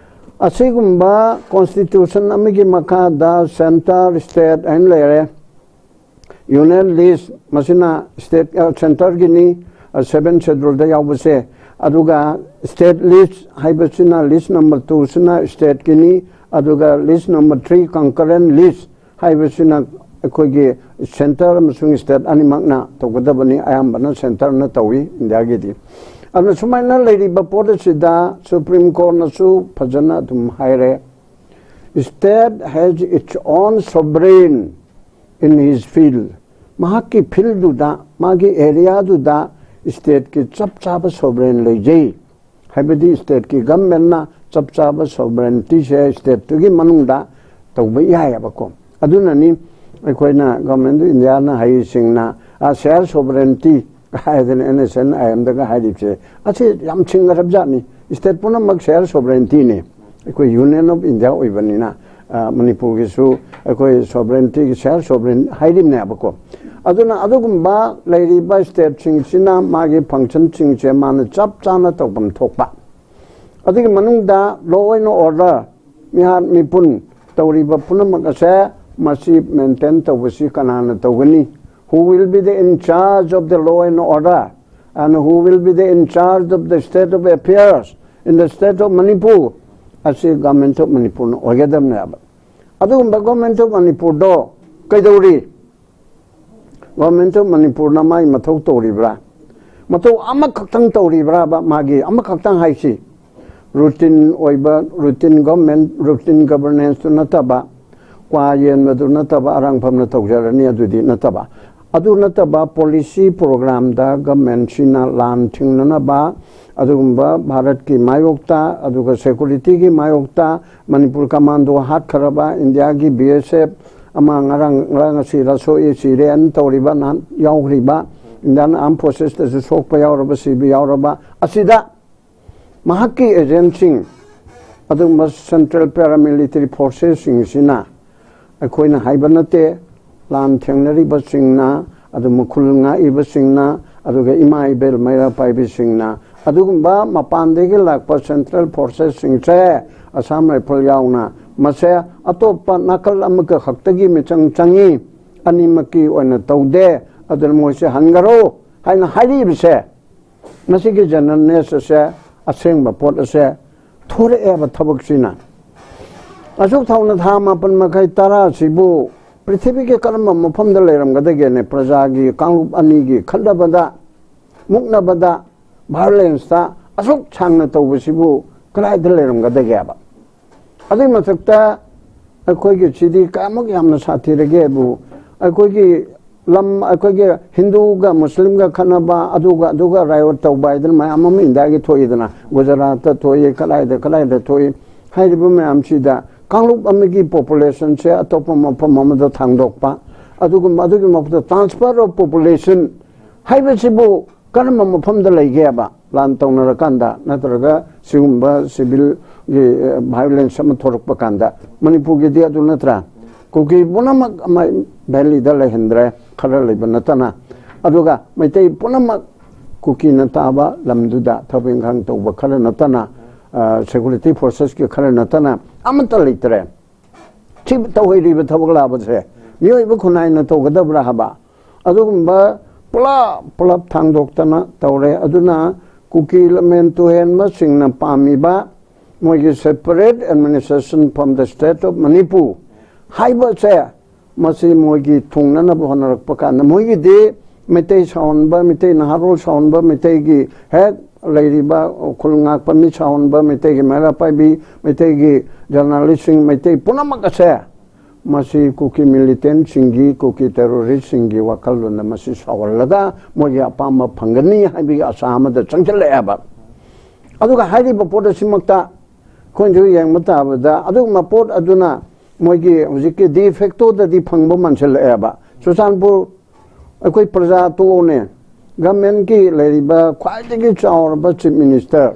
ꯑꯁꯤꯒꯨꯝꯕ ꯀꯣꯟꯁꯇꯤꯇ꯭ꯌꯨꯁꯟ ꯑꯃꯒꯤ ꯃꯈꯥꯗ ꯁꯦꯟꯇꯔ, ꯁ꯭ꯇꯦꯠ ꯍꯥꯏꯅ ꯂꯩꯔꯦ꯫ ꯌꯨꯅꯤꯌꯟ ꯂꯤꯁ, ꯃꯁꯤꯅ ꯁ꯭ꯇꯦꯠ, ꯑ, ꯁꯦꯟꯇꯔꯒꯤꯅꯤ, ꯑ, ꯁꯦꯚꯦꯟ ꯁꯦꯗꯨꯜꯗ ꯌꯥꯎꯕꯁꯦ꯫ ꯑꯗꯨꯒ ꯁ꯭ꯇꯦꯠ ꯂꯤꯁ ꯍꯥꯏꯕꯁꯤꯅ, ꯂꯤꯁ ꯅꯝꯕꯔ ꯇꯨꯁꯤꯅ ꯁ꯭ꯇꯦꯠꯀꯤꯅꯤ, ꯑꯗꯨꯒ ꯂꯤꯁ ꯅꯝꯕꯔ ꯊ꯭ꯔꯤ, ꯀꯟꯀꯔꯦꯟ ꯂꯤꯁ ꯍꯥꯏꯕꯁꯤꯅ ꯑꯩꯈꯣꯏꯒꯤ ꯁꯦꯟꯇꯔ ꯑꯃꯁꯨꯡ ꯁ꯭ꯇꯦꯠ ꯑꯅꯤꯃꯛꯅ ꯇꯧꯒꯗꯕꯅꯤ, ꯑꯌꯥꯝꯕꯅ ꯁꯦꯟꯇꯔꯅ ꯇꯧꯏ ꯏꯟꯗꯤꯌꯥꯒꯤꯗꯤ꯫ ꯑꯗꯨꯅ ꯁꯨꯃꯥꯏꯅ ꯂꯩꯔꯤꯕ ꯄꯣꯠ ꯑꯁꯤꯗ ꯁꯨꯄ꯭ꯔꯤꯝ ꯀꯣꯔꯠꯅꯁꯨ ꯐꯖꯅ ꯑꯗꯨꯝ ꯍꯥꯏꯔꯦ, "State has its own sovereign in his field." ꯃꯍꯥꯛꯀꯤ ꯐꯤꯜꯗꯨꯗ, ꯃꯥꯒꯤ ꯑꯦꯔꯤꯌꯥꯗꯨꯗ ꯁ꯭ꯇꯦꯠꯀꯤ ꯆꯞ ꯆꯥꯕ ꯁꯣꯚꯔꯦꯟ ꯂꯩꯖꯩ꯫ ꯍꯥꯏꯕꯗꯤ ꯁ꯭ꯇꯦꯠꯀꯤ ꯒꯚꯔꯟꯃꯦꯟꯅ ꯆꯞ ꯆꯥꯕ ꯁꯣꯚꯔꯦꯟꯇꯤꯁꯦ ꯁ꯭ꯇꯦꯠꯇꯨꯒꯤ ꯃꯅꯨꯡꯗ ꯇꯧꯕ ꯌꯥꯏꯌꯦꯕꯀꯣ꯫ ꯑꯗꯨꯅꯅꯤ ꯑꯩꯈꯣꯏꯅ ꯒꯚꯔꯟꯃꯦꯟ ꯑꯣꯐ ꯏꯟꯗꯤꯌꯥꯅ ꯍꯩꯁꯤꯡꯅ, "ꯑ, ꯁꯦꯌꯔ ꯁꯣꯚꯔꯦꯟꯇꯤ" ꯍꯥꯏꯗꯅ ꯑꯦꯟ ꯑꯦꯁ ꯑꯦꯟ ꯑꯥꯏ ꯑꯦꯝꯗꯒ ꯍꯥꯏꯔꯤꯕꯁꯦ꯫ ꯑꯁꯤ ꯌꯥꯝ ꯁꯤꯡꯒꯔꯕ ꯖꯥꯠꯅꯤ꯫ ꯁ꯭ꯇꯦꯠ ꯄꯨꯝꯅꯃꯛ ꯁꯦꯌꯔ ꯁꯣꯚꯔꯦꯟꯇꯤꯅꯤ꯫ ꯑꯩꯈꯣꯏ ꯌꯨꯅꯤꯌꯟ ꯑꯣꯐ ꯏꯟꯗꯤꯌꯥ ꯑꯣꯏꯕꯅꯤꯅ, ꯑ, ꯃꯅꯤꯄꯨꯔꯒꯤꯁꯨ ꯑꯩꯈꯣꯏ ꯁꯣꯚꯔꯦꯟꯇꯤꯒꯤ ꯁꯦꯌꯔ ꯁꯣꯚꯔꯦꯟ ꯍꯥꯏꯔꯤꯕꯅꯦꯕꯀꯣ꯫ ꯑꯗꯨꯅ ꯑꯗꯨꯒꯨꯝꯕ ꯂꯩꯔꯤꯕ ꯁ꯭ꯇꯦꯠꯁꯤꯡꯁꯤꯅ ꯃꯥꯒꯤ ꯐꯪꯁꯟꯁꯤꯡꯁꯦ ꯃꯥꯅ ꯆꯞ ꯆꯥꯅ ꯇꯧꯐꯝ ꯊꯣꯛꯄ꯫ ꯑꯗꯨꯒꯤ ꯃꯅꯨꯡꯗ law and order, ꯃꯤꯍꯥꯠ ꯃꯤꯄꯨꯟ ꯇꯧꯔꯤꯕ ꯄꯨꯝꯅꯃꯛ ꯑꯁꯦ ꯃꯁꯤ ꯃꯦꯟꯇꯦꯟ ꯇꯧꯕꯁꯤ ꯀꯅꯥꯅ ꯇꯧꯒꯅꯤ? Who will be the in charge of the law and order? And who will be the in charge of the state of affairs in the state of Manipur? ꯑꯁꯤ government of ꯃꯅꯤꯄꯨꯔꯅ ꯑꯣꯏꯒꯗꯕꯅꯦꯕ꯫ ꯑꯗꯨꯒꯨꯝꯕ government of ꯃꯅꯤꯄꯨꯔꯗꯣ ꯀꯩꯗꯧꯔꯤ? Government of ꯃꯅꯤꯄꯨꯔꯅ ꯃꯥꯏ ꯃꯊꯧ ꯇꯧꯔꯤꯕ꯭ꯔꯥ? ꯃꯊꯧ ꯑꯃꯈꯛꯇꯪ ꯇꯧꯔꯤꯕ꯭ꯔꯥꯕ? ꯃꯥꯒꯤ ꯑꯃꯈꯛꯇꯪ ꯍꯥꯏꯁꯤ ꯔꯨꯇꯤꯟ ꯑꯣꯏꯕ, ꯔꯨꯇꯤꯟ ꯒꯚꯔꯟꯃꯦꯟꯠ, ꯔꯨꯇꯤꯟ ꯒꯚꯔꯅꯦꯟꯁꯇꯨ ꯅꯠꯇꯕ, ꯀ꯭ꯋꯥ ꯌꯦꯟꯕꯗꯨ ꯅꯠꯇꯕ, ꯑꯔꯥꯡꯐꯝꯅ ꯇꯧꯖꯔꯅꯤ ꯑꯗꯨꯗꯤ ꯅꯠꯇꯕ, ꯑꯗꯨ ꯅꯠꯇꯕ ꯄꯣꯂꯤꯁꯤ ꯄ꯭ꯔꯣꯒ꯭ꯔꯥꯝꯗ ꯒꯚꯔꯟꯃꯦꯟꯠꯁꯤꯅ ꯂꯥꯟ ꯊꯤꯡꯅꯅꯕ, ꯑꯗꯨꯒꯨꯝꯕ ꯚꯥꯔꯠꯀꯤ ꯃꯥꯌꯣꯛꯇ, ꯑꯗꯨꯒ ꯁꯦꯀꯨꯔꯤꯇꯤꯒꯤ ꯃꯥꯌꯣꯛꯇ, ꯃꯅꯤꯄꯨꯔ ꯀꯃꯥꯟꯗꯣ ꯍꯥꯠꯈ꯭ꯔꯕ, ꯏꯟꯗꯤꯌꯥꯒꯤ ꯕꯤ ꯑꯦꯁ ꯑꯦꯐ ꯑꯃ ꯉꯔꯥꯡ, ꯉꯔꯥꯡ ꯑꯁꯤꯗ ꯁꯣꯛꯏ ꯁꯤꯔꯦꯅ ꯇꯧꯔꯤꯕ, ꯅꯍꯥꯟ ꯌꯥꯎꯈ꯭ꯔꯤꯕ ꯏꯟꯗꯤꯌꯥꯟ ꯑꯥꯔꯝ ꯐꯣꯔꯁꯦꯁꯇꯁꯨ ꯁꯣꯛꯄ ꯌꯥꯎꯔꯕ, ꯁꯤꯕ ꯌꯥꯎꯔꯕ ꯑꯁꯤꯗ ꯃꯍꯥꯛꯀꯤ ꯑꯦꯖꯦꯟꯠꯁꯤꯡ, ꯑꯗꯨꯒꯨꯝꯕ ꯁꯦꯟꯇ꯭ꯔꯦꯜ ꯄꯦꯔꯥꯃꯤꯂꯤꯇꯔꯤ ꯐꯣꯔꯁꯦꯁꯁꯤꯡꯁꯤꯅ ꯑꯩꯈꯣꯏꯅ ꯍꯥꯏꯕ ꯅꯠꯇꯦ, ꯂꯥꯟ ꯊꯦꯡꯅꯔꯤꯕꯁꯤꯡꯅ, ꯑꯗꯨ ꯃꯈꯨꯜ ꯉꯥꯛꯏꯕꯁꯤꯡꯅ, ꯑꯗꯨꯒ ꯏꯃꯥ ꯏꯕꯦꯜ ꯃꯩꯔꯥ ꯄꯥꯏꯕꯤꯁꯤꯡꯅ, ꯑꯗꯨꯒꯨꯝꯕ ꯃꯄꯥꯟꯗꯒꯤ ꯂꯥꯛꯄ ꯁꯦꯟꯇ꯭ꯔꯦꯜ ꯐꯣꯔꯁꯦꯁꯁꯤꯡꯁꯦ, ꯑꯁꯥꯝ ꯔꯥꯏꯐꯜ ꯌꯥꯎꯅ, ꯃꯁꯦ ꯑꯇꯣꯞꯄ ꯅꯥꯀꯜ ꯑꯃꯒ ꯈꯛꯇꯒꯤ ꯃꯤꯆꯪ ꯆꯪꯉꯤ, ꯑꯅꯤꯃꯛꯀꯤ ꯑꯣꯏꯅ ꯇꯧꯗꯦ, ꯑꯗꯨꯅ ꯃꯣꯏꯁꯦ ꯍꯟꯈꯔꯣ ꯍꯥꯏꯅ ꯍꯥꯏꯔꯤꯕꯁꯦ, ꯃꯁꯤꯒꯤ ꯖꯦꯅꯔꯦꯜꯅꯦꯁ ꯑꯁꯦ, ꯑꯁꯦꯡꯕ ꯄꯣꯠ ꯑꯁꯦ ꯊꯣꯔꯛꯑꯦꯕ ꯊꯕꯛꯁꯤꯅ꯫ ꯑꯁꯨꯛ ꯊꯧꯅ ꯊꯥ ꯃꯥꯄꯟ ꯃꯈꯥꯏ ꯇꯔꯥꯁꯤꯕꯨ ꯄ꯭ꯔꯤꯊꯤꯕꯤꯒꯤ ꯀꯔꯝꯕ ꯃꯐꯝꯗ ꯂꯩꯔꯝꯒꯗꯒꯦꯅꯦ? ꯄ꯭ꯔꯖꯥꯒꯤ ꯀꯥꯡꯂꯨꯞ ꯑꯅꯤꯒꯤ ꯈꯠꯅꯕꯗ, ꯃꯨꯛꯅꯕꯗ, ꯚꯥꯏꯑꯣꯂꯦꯟꯁꯇ ꯑꯁꯨꯛ ꯁꯥꯡꯅ ꯇꯧꯕꯁꯤꯕꯨ ꯀꯗꯥꯏꯗ ꯂꯩꯔꯝꯒꯗꯒꯦꯕ? ꯑꯗꯨꯒꯤ ꯃꯊꯛꯇ ꯑꯩꯈꯣꯏꯒꯤ ꯁꯤꯗꯤ ꯀꯌꯥꯃꯨꯛ ꯌꯥꯝꯅ ꯁꯥꯊꯤꯔꯒꯦꯕꯨ, ꯑꯩꯈꯣꯏꯒꯤ ꯂꯝ, ꯑꯩꯈꯣꯏꯒꯤ ꯍꯤꯟꯗꯨꯒ ꯃꯨꯁꯂꯤꯝꯒ ꯈꯠꯅꯕ, ꯑꯗꯨꯒ, ꯑꯗꯨꯒ ꯔꯥꯏꯑꯣꯠ ꯇꯧꯕ ꯍꯥꯏꯗꯅ ꯃꯌꯥꯝ ꯑꯃ ꯏꯟꯗꯤꯌꯥꯒꯤ ꯊꯣꯛꯏꯗꯅ, ꯒꯨꯖꯔꯥꯠꯇ ꯊꯣꯛꯏ, ꯀꯗꯥꯏꯗ, ꯀꯗꯥꯏꯗ ꯊꯣꯛꯏ꯫ ꯍꯥꯏꯔꯤꯕ ꯃꯌꯥꯝꯁꯤꯗ ꯀꯥꯡꯂꯨꯞ ꯑꯃꯒꯤ ꯄꯣꯄꯨꯂꯦꯁꯟꯁꯦ ꯑꯇꯣꯞꯄ ꯃꯐꯝ ꯑꯃꯗ ꯊꯥꯡꯗꯣꯛꯄ, ꯑꯗꯨꯒꯨꯝꯕ, ꯑꯗꯨꯒꯤ ꯃꯍꯨꯠꯇ transfer of population ꯍꯥꯏꯕꯁꯤꯕꯨ ꯀꯔꯝꯕ ꯃꯐꯝꯗ ꯂꯩꯒꯦꯕ? ꯂꯥꯟ ꯇꯧꯅꯔꯀꯥꯟꯗ ꯅꯠꯇ꯭ꯔꯒ ꯁꯤꯒꯨꯝꯕ ꯁꯤꯚꯤꯜꯒꯤ, ꯑ, ꯚꯥꯏꯑꯣꯂꯦꯟꯁ ꯑꯃ ꯊꯣꯔꯛꯄ ꯀꯥꯟꯗ, ꯃꯅꯤꯄꯨꯔꯒꯤꯗꯤ ꯑꯗꯨ ꯅꯠꯇ꯭ꯔꯥ? ꯀꯨꯀꯤ ꯄꯨꯝꯅꯃꯛ ꯑꯃ ꯚꯦꯂꯤꯗ ꯂꯩꯍꯟꯗ꯭ꯔꯦ, ꯈꯔ ꯂꯩꯕ ꯅꯠꯇꯅ, ꯑꯗꯨꯒ ꯃꯩꯇꯩ ꯄꯨꯝꯅꯃꯛ ꯀꯨꯀꯤꯅ ꯇꯥꯕ ꯂꯝꯗꯨꯗ ꯊꯕꯛ ꯏꯪꯈꯥꯡ ꯇꯧꯕ ꯈꯔ ꯅꯠꯇꯅ, ꯑ, ꯁꯦꯀꯨꯔꯤꯇꯤ ꯐꯣꯔꯁꯦꯁꯀꯤ ꯈꯔ ꯅꯠꯇꯅ ꯑꯃꯠꯇ ꯂꯩꯇ꯭ꯔꯦ꯫ ꯁꯤ ꯇꯧꯍꯩꯔꯤꯕ ꯊꯕꯛ ꯂꯥꯕꯁꯦ ꯃꯤꯑꯣꯏꯕ ꯈꯨꯟꯅꯥꯏꯅ ꯇꯧꯒꯗꯕ꯭ꯔꯥ ꯍꯥꯏꯕ, ꯑꯗꯨꯒꯨꯝꯕ ꯄꯨꯂꯞ ꯄꯨꯂꯞ ꯊꯥꯡꯗꯣꯛꯇꯅ ꯇꯧꯔꯦ꯫ ꯑꯗꯨꯅ ꯀꯨꯀꯤ ꯂꯝꯍꯦꯟ ꯇꯨꯍꯦꯟꯕꯁꯤꯡꯅ ꯄꯥꯝꯃꯤꯕ ꯃꯣꯏꯒꯤ separate administration from the state of Manipur ꯍꯥꯏꯕꯁꯦ, ꯃꯁꯤ ꯃꯣꯏꯒꯤ ꯊꯨꯡꯅꯅꯕ ꯍꯣꯠꯅꯔꯛꯄ ꯀꯥꯟꯗ, ꯃꯣꯏꯒꯤꯗꯤ ꯃꯩꯇꯩ ꯁꯥꯎꯍꯟꯕ, ꯃꯩꯇꯩ ꯅꯍꯥꯔꯣꯜ ꯁꯥꯎꯍꯟꯕ, ꯃꯩꯇꯩꯒꯤ ꯍꯦꯛ ꯂꯩꯔꯤꯕ ꯎꯈ꯭ꯔꯨꯜ ꯉꯥꯛꯄ ꯃꯤ ꯁꯥꯎꯍꯟꯕ, ꯃꯩꯇꯩꯒꯤ ꯃꯩꯔꯥ ꯄꯥꯏꯕꯤ, ꯃꯩꯇꯩꯒꯤ ꯖꯔꯅꯦꯂꯤꯁꯁꯤꯡ, ꯃꯩꯇꯩ ꯄꯨꯝꯅꯃꯛ ꯑꯁꯦ ꯃꯁꯤ ꯀꯨꯀꯤ ꯃꯤꯂꯤꯇꯦꯟꯁꯤꯡꯒꯤ, ꯀꯨꯀꯤ ꯇꯦꯔꯣꯔꯤꯁꯁꯤꯡꯒꯤ ꯋꯥꯈꯜꯂꯣꯟꯗ ꯃꯁꯤ ꯁꯥꯎꯍꯜꯂꯒ ꯃꯣꯏꯒꯤ ꯑꯄꯥꯝꯕ ꯐꯪꯒꯅꯤ ꯍꯥꯏꯕꯒꯤ ꯑꯁꯥ ꯑꯃꯗ ꯆꯪꯁꯤꯜꯂꯛꯑꯦꯕ꯫ ꯑꯗꯨꯒ ꯍꯥꯏꯔꯤꯕ ꯄꯣꯠ ꯑꯁꯤꯃꯛꯇ ꯑꯩꯈꯣꯏꯅꯁꯨ ꯌꯦꯡꯕ ꯇꯥꯕꯗ, ꯑꯗꯨꯒꯨꯝꯕ ꯄꯣꯠ ꯑꯗꯨꯅ ꯃꯣꯏꯒꯤ ꯍꯧꯖꯤꯛꯀꯤ ꯗꯤ ꯐꯦꯛꯇꯣꯗꯗꯤ ꯐꯪꯕ ꯃꯥꯟꯁꯤꯜꯂꯛꯑꯦꯕ꯫ ꯆꯨꯔꯆꯥꯟꯄꯨꯔ, ꯑꯩꯈꯣꯏ ꯄ꯭ꯔꯖꯥ ꯇꯣꯛꯑꯣꯅꯦ, ꯒꯃꯦꯟꯒꯤ ꯂꯩꯔꯤꯕ ꯈ꯭ꯋꯥꯏꯗꯒꯤ ꯆꯥꯎꯔꯕ ꯆꯤꯐ ꯃꯤꯅꯤꯁꯇꯔ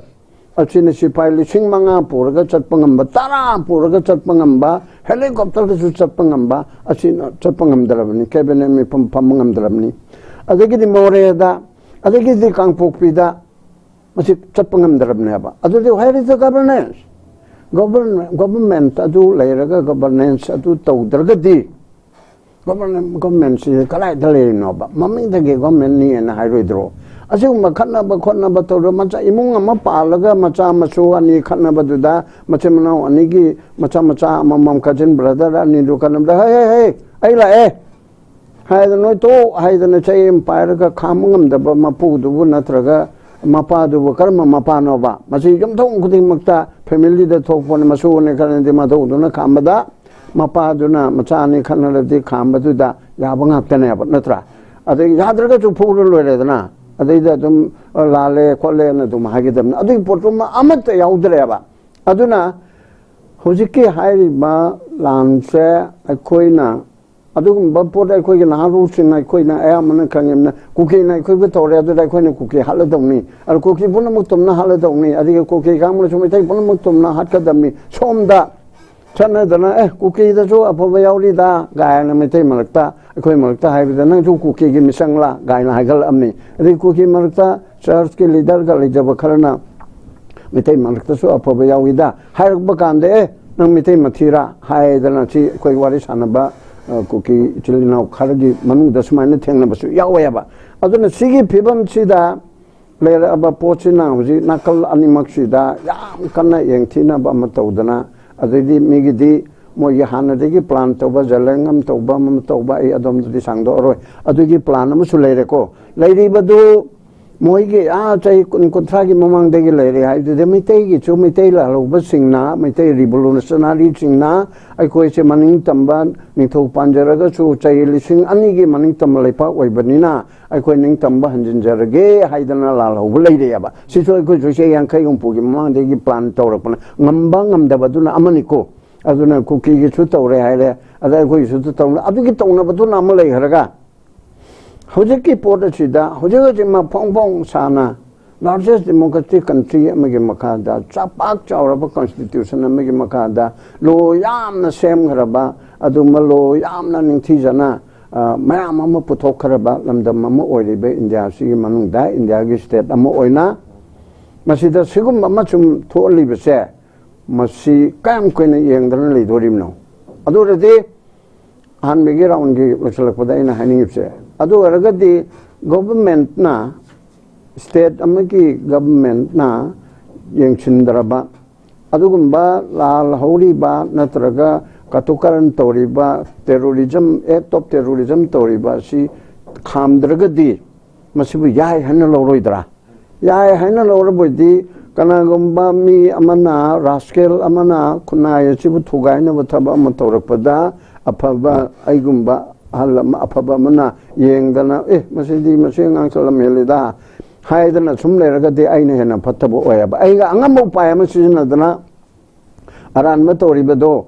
ꯑꯁꯤꯅ ꯁꯤꯐꯥꯏ ꯂꯤꯁꯤꯡ ꯃꯉꯥ ꯄꯨꯔꯒ ꯆꯠꯄ ꯉꯝꯕ, ꯇꯔꯥ ꯄꯨꯔꯒ ꯆꯠꯄ ꯉꯝꯕ, ꯍꯦꯂꯤꯀꯣꯞꯇꯔꯗꯁꯨ ꯆꯠꯄ ꯉꯝꯕ ꯑꯁꯤꯅ ꯆꯠꯄ ꯉꯝꯗ꯭ꯔꯕꯅꯤ, ꯀꯦꯕꯤꯅꯦꯠ ꯃꯤꯐꯝ ꯐꯝꯕ ꯉꯝꯗ꯭ꯔꯕꯅꯤ꯫ ꯑꯗꯒꯤꯗꯤ ꯃꯣꯔꯦꯗ, ꯑꯗꯒꯤꯗꯤ ꯀꯥꯡꯄꯣꯛꯄꯤꯗ ꯃꯁꯤ ꯆꯠꯄ ꯉꯝꯗ꯭ꯔꯕꯅꯦꯕ꯫ ꯑꯗꯨꯗꯤ where is the governance? ꯒꯣꯕꯔꯟ-, ꯒꯣꯕꯔꯟꯃꯦꯟꯠ ꯑꯗꯨ ꯂꯩꯔꯒ ꯒꯣꯕꯔꯅꯦꯟꯁ ꯑꯗꯨ ꯇꯧꯗ꯭ꯔꯒꯗꯤ ꯒꯣꯕꯔꯟ-, ꯒꯣꯕꯔꯟꯃꯦꯟꯠꯁꯤ ꯀꯗꯥꯏꯗ ꯂꯩꯔꯤꯅꯣꯕ? ꯃꯃꯤꯡꯗꯒꯤ ꯒꯣꯕꯔꯟꯃꯦꯟꯠꯅꯤꯅ ꯍꯥꯏꯔꯣꯏꯗ꯭ꯔꯣ? ꯑꯁꯤꯒꯨꯝꯕ ꯈꯠꯅꯕ ꯈꯣꯠꯅꯕ ꯇꯧꯔꯒ ꯃꯆꯥ, ꯏꯃꯨꯡ ꯑꯃ ꯄꯥꯜꯂꯒ ꯃꯆꯥ ꯃꯁꯨ ꯑꯅꯤ ꯈꯠꯅꯕꯗꯨꯗ ꯃꯆꯤꯟ ꯃꯅꯥꯎ ꯑꯅꯤꯒꯤ ꯃꯆꯥ ꯃꯆꯥ ꯑꯃꯃꯝ, cousin brother ꯑꯅꯤꯗꯨ ꯈꯠꯅꯕꯗ, "ꯍꯩ, ꯍꯩ, ꯍꯩ, ꯑꯩ ꯂꯥꯛꯑꯦ" ꯍꯥꯏꯗꯅ, "ꯅꯣꯏ ꯇꯣꯛ" ꯍꯥꯏꯗꯅ ꯆꯩ ꯑꯃ ꯄꯥꯏꯔꯒ ꯈꯥꯝꯕ ꯉꯝꯗꯕ ꯃꯄꯨꯗꯨꯕꯨ ꯅꯠꯇ꯭ꯔꯒ ꯃꯄꯥꯗꯨꯕꯨ ꯀꯔꯝꯕ ꯃꯄꯥꯅꯣꯕ? ꯃꯁꯤ ꯌꯨꯝꯊꯣꯡ ꯈꯨꯗꯤꯡꯃꯛꯇ ꯐꯦꯃꯤꯂꯤꯗ ꯊꯣꯛꯄꯅꯤ, ꯃꯁꯨꯅꯤ ꯈꯔꯅꯗꯤ ꯃꯙꯧꯗꯨꯅ ꯈꯥꯝꯕꯗ, ꯃꯄꯥꯗꯨꯅ ꯃꯆꯥ ꯑꯅꯤ ꯈꯠꯅꯔꯗꯤ ꯈꯥꯝꯕꯗꯨꯗ ꯌꯥꯕ ꯉꯥꯛꯇꯅꯦꯕ, ꯅꯠꯇ꯭ꯔꯥ? ꯑꯗꯩ ꯌꯥꯗ꯭ꯔꯒꯁꯨ ꯐꯨꯔ ꯂꯣꯏꯔꯦꯗꯅ, ꯑꯗꯩꯗ ꯑꯗꯨꯝ, "ꯑ, ꯂꯥꯜꯂꯦ ꯈꯣꯠꯂꯦꯅ" ꯑꯗꯨꯝ ꯍꯥꯏꯒꯗꯕꯅꯤ꯫ ꯑꯗꯨꯒꯤ ꯄꯣꯠꯇꯨꯃ ꯑꯃꯠꯇ ꯌꯥꯎꯗ꯭ꯔꯦꯕ꯫ ꯑꯗꯨꯅ ꯍꯧꯖꯤꯛꯀꯤ ꯍꯥꯏꯔꯤꯕ ꯂꯥꯟꯁꯦ ꯑꯩꯈꯣꯏꯅ, ꯑꯗꯨꯒꯨꯝꯕ ꯄꯣꯠ ꯑꯩꯈꯣꯏꯒꯤ ꯅꯍꯥꯔꯣꯜꯁꯤꯡꯅ, ꯑꯩꯈꯣꯏꯅ ꯑꯌꯥꯝꯕꯅ ꯈꯪꯉꯤꯕꯅ, ꯀꯨꯀꯤꯅ ꯑꯩꯈꯣꯏꯕꯨ ꯇꯧꯔꯦ, ꯑꯗꯨꯗ ꯑꯩꯈꯣꯏꯅ ꯀꯨꯀꯤ ꯍꯥꯠꯂꯗꯧꯅꯤ, ꯑꯗꯨ ꯀꯨꯀꯤ ꯄꯨꯝꯅꯃꯛ ꯇꯨꯝꯅ ꯍꯥꯠꯂꯗꯧꯅꯤ, ꯑꯗꯒꯤ ꯀꯨꯀꯤ ꯀꯥꯡꯕꯨꯅꯁꯨ ꯃꯩꯇꯩ ꯄꯨꯝꯅꯃꯛ ꯇꯨꯝꯅ ꯍꯥꯠꯀꯗꯕꯅꯤ꯫ ꯁꯣꯝꯗ ꯆꯠꯅꯗꯅ, "ꯑꯦ, ꯀꯨꯀꯤꯗꯁꯨ ꯑꯐꯕ ꯌꯥꯎꯔꯤꯗ" ꯀꯥꯏꯅ ꯃꯩꯇꯩ ꯃꯔꯛꯇ, ꯑꯩꯈꯣꯏ ꯃꯔꯛꯇ ꯍꯥꯏꯕꯗ, "ꯅꯪꯁꯨ ꯀꯨꯀꯤꯒꯤ ꯃꯤꯆꯪꯂꯥ?" ꯀꯥꯏꯅ ꯍꯥꯏꯒꯠꯂꯛꯑꯝꯃꯤ꯫ ꯑꯗꯩ ꯀꯨꯀꯤ ꯃꯔꯛꯇ ꯆꯔꯆꯀꯤ ꯂꯤꯗꯔꯒ ꯂꯩꯖꯕ ꯈꯔꯅ ꯃꯩꯇꯩ ꯃꯔꯛꯇꯁꯨ ꯑꯐꯕ ꯌꯥꯎꯏꯗ ꯍꯥꯏꯔꯛꯄ ꯀꯥꯟꯗ, "ꯑꯦ, "ꯅꯪ ꯃꯤꯇꯩ ꯃꯊꯤꯔꯥ?" ꯍꯥꯏꯗꯅ ꯁꯤ ꯑꯩꯈꯣꯏ ꯋꯥꯔꯤ ꯁꯥꯟꯅꯕ, ꯑ, ꯀꯨꯀꯤ ꯏꯆꯤꯜ ꯏꯅꯥꯎ ꯈꯔꯒꯤ ꯃꯅꯨꯡꯗ ꯁꯨꯃꯥꯏꯅ ꯊꯦꯡꯅꯕꯁꯨ ꯌꯥꯎꯋꯦꯕ꯫ ꯑꯗꯨꯅ ꯁꯤꯒꯤ ꯐꯤꯕꯝꯁꯤꯗ ꯂꯩꯔꯛꯑꯕ ꯄꯣꯠꯁꯤꯅ ꯍꯧꯖꯤꯛ ꯅꯥꯀꯜ ꯑꯅꯤꯃꯛꯁꯤꯗ ꯌꯥꯝ ꯀꯟꯅ ꯌꯦꯡꯊꯤꯅꯕ ꯑꯃ ꯇꯧꯗꯅ, ꯑꯗꯩꯗꯤ ꯃꯤꯒꯤꯗꯤ ꯃꯣꯏꯒꯤ ꯍꯥꯟꯅꯗꯒꯤ ꯄ꯭ꯂꯥꯟ ꯇꯧꯕ, ꯖꯂꯦꯡ ꯑꯃ ꯇꯧꯕ, ꯑꯃ ꯇꯧꯕ, ꯑꯩ ꯑꯗꯣꯝꯗꯗꯤ ꯁꯥꯡꯗꯣꯛꯑꯔꯣꯏ, ꯑꯗꯨꯒꯤ ꯄ꯭ꯂꯥꯟ ꯑꯃꯁꯨ ꯂꯩꯔꯦꯀꯣ꯫ ꯂꯩꯔꯤꯕꯗꯨ ꯃꯣꯏꯒꯤ, ꯑꯥ, ꯆꯍꯤ ꯀꯨꯟ, ꯀꯨꯟꯊ꯭ꯔꯥꯒꯤ ꯃꯃꯥꯡꯗꯒꯤ ꯂꯩꯔꯦ ꯍꯥꯏꯗꯨꯗꯤ, ꯃꯩꯇꯩꯒꯤꯁꯨ, ꯃꯩꯇꯩ ꯂꯥꯜꯍꯧꯕꯁꯤꯡꯅ, ꯃꯩꯇꯩ ꯔꯤꯚꯣꯂꯨꯁꯅꯥꯔꯤꯁꯤꯡꯅ ꯑꯩꯈꯣꯏꯁꯦ ꯃꯅꯤꯡ ꯇꯝꯕ, ꯅꯤꯡꯊꯧ ꯄꯥꯟꯖꯔꯒꯁꯨ ꯆꯍꯤ ꯂꯤꯁꯤꯡ ꯑꯅꯤꯒꯤ ꯃꯅꯤꯡ ꯇꯝꯕ ꯂꯩꯄꯥꯛ ꯑꯣꯏꯕꯅꯤꯅ ꯑꯩꯈꯣꯏ ꯅꯤꯡꯇꯝꯕ ꯍꯟꯖꯤꯟꯖꯔꯒꯦ ꯍꯥꯏꯗꯅ ꯂꯥꯜꯍꯧꯕ ꯂꯩꯔꯦꯕ꯫ ꯁꯤꯁꯨ ꯑꯩꯈꯣꯏꯁꯨ ꯆꯍꯤ ꯌꯥꯡꯈꯩ ꯍꯨꯝꯐꯨꯒꯤ ꯃꯃꯥꯡꯗꯒꯤ ꯄ꯭ꯂꯥꯟ ꯇꯧꯔꯛꯄꯅ, ꯉꯝꯕ ꯉꯝꯗꯕꯗꯨꯅ ꯑꯃꯅꯤꯀꯣ꯫ ꯑꯗꯨꯅ ꯀꯨꯀꯤꯒꯤꯁꯨ ꯇꯧꯔꯦ ꯍꯥꯏꯔꯦ, ꯑꯗ ꯑꯩꯈꯣꯏꯒꯤꯁꯨ ꯇꯧꯅ, ꯑꯗꯨꯒꯤ ꯇꯧꯅꯕꯗꯨꯅ ꯑꯃ ꯂꯩꯈ꯭ꯔꯒ, ꯍꯧꯖꯤꯛꯀꯤ ꯄꯣꯠ ꯑꯁꯤꯗ ꯍꯧꯖꯤꯛ ꯍꯧꯖꯤꯛ ꯃꯐꯣꯡ ꯐꯣꯡ ꯁꯥꯅ largest democratic country ꯑꯃꯒꯤ ꯃꯈꯥꯗ, ꯆꯥꯄꯥꯛ ꯆꯥꯎꯔꯕ constitution ꯑꯃꯒꯤ ꯃꯈꯥꯗ, ꯂꯣ ꯌꯥꯝꯅ ꯁꯦꯝꯈ꯭ꯔꯕ, ꯑꯗꯨꯒꯨꯝꯕ ꯂꯣ ꯌꯥꯝꯅ ꯅꯤꯡꯊꯤꯖꯅ, ꯑ, ꯃꯌꯥꯝ ꯑꯃ ꯄꯨꯊꯣꯛꯈ꯭ꯔꯕ ꯂꯝꯗꯝ ꯑꯃ ꯑꯣꯏꯔꯤꯕ ꯏꯟꯗꯤꯌꯥꯁꯤꯒꯤ ꯃꯅꯨꯡꯗ, ꯏꯟꯗꯤꯌꯥꯒꯤ state ꯑꯃ ꯑꯣꯏꯅ, ꯃꯁꯤꯗ ꯁꯤꯒꯨꯝꯕ ꯑꯃ ꯁꯨꯝ ꯊꯣꯛꯍꯜꯂꯤꯕꯁꯦ, ꯃꯁꯤ ꯀꯌꯥꯝ ꯀꯨꯏꯅ ꯌꯦꯡꯗꯅ ꯂꯩꯗꯣꯔꯤꯕꯅꯣ? ꯑꯗꯨ ꯑꯣꯏꯔꯗꯤ ꯑꯍꯥꯟꯕꯒꯤ roundꯒꯤ ꯂꯣꯏꯁꯤꯜꯂꯛꯄꯗ ꯑꯩꯅ ꯍꯥꯏꯅꯤꯡꯉꯤꯕꯁꯦ, ꯑꯗꯨ ꯑꯣꯏꯔꯒꯗꯤ governmentꯅ, state ꯑꯃꯒꯤ governmentꯅ ꯌꯦꯡꯁꯤꯟꯗ꯭ꯔꯕ, ꯑꯗꯨꯒꯨꯝꯕ ꯂꯥꯜꯍꯧꯔꯤꯕ ꯅꯠꯇ꯭ꯔꯒ ꯀꯇꯨꯀꯔꯟ ꯇꯧꯔꯤꯕ, terrorism, act of terrorism ꯇꯧꯔꯤꯕ ꯑꯁꯤ ꯈꯥꯝꯗ꯭ꯔꯒꯗꯤ ꯃꯁꯤꯕꯨ ꯌꯥꯏ ꯍꯥꯏꯅ ꯂꯧꯔꯣꯏꯗ꯭ꯔꯥ? ꯌꯥꯏ ꯍꯥꯏꯅ ꯂꯧꯔꯕꯣꯏꯗꯤ, ꯀꯅꯥꯒꯨꯝꯕ ꯃꯤ ꯑꯃꯅ, rascal ꯑꯃꯅ ꯈꯨꯟꯅꯥꯏ ꯑꯁꯤꯕꯨ ꯊꯨꯒꯥꯏꯅꯕ ꯊꯕꯛ ꯑꯃ ꯇꯧꯔꯛꯄꯗ, ꯑꯐꯕ, ꯑꯩꯒꯨꯝꯕ ꯑꯍꯜ ꯑꯃ, ꯑꯐꯕ ꯑꯃꯅ ꯌꯦꯡꯗꯅ, "ꯑꯦ, ꯃꯁꯤꯗꯤ, ꯃꯁꯤ ꯑꯉꯥꯡꯁꯦ ꯂꯝꯍꯦꯜꯂꯤꯗ" ꯍꯥꯏꯗꯅ ꯁꯨꯝ ꯂꯩꯔꯒꯗꯤ ꯑꯩꯅ ꯍꯦꯟꯅ ꯐꯠꯇꯕ ꯑꯣꯏꯌꯦꯕ꯫ ꯑꯩꯒ ꯑꯉꯝꯕ ꯎꯄꯥꯏ ꯑꯃ ꯁꯤꯖꯤꯟꯅꯗꯅ ꯑꯔꯥꯟꯕ ꯇꯧꯔꯤꯕꯗꯣ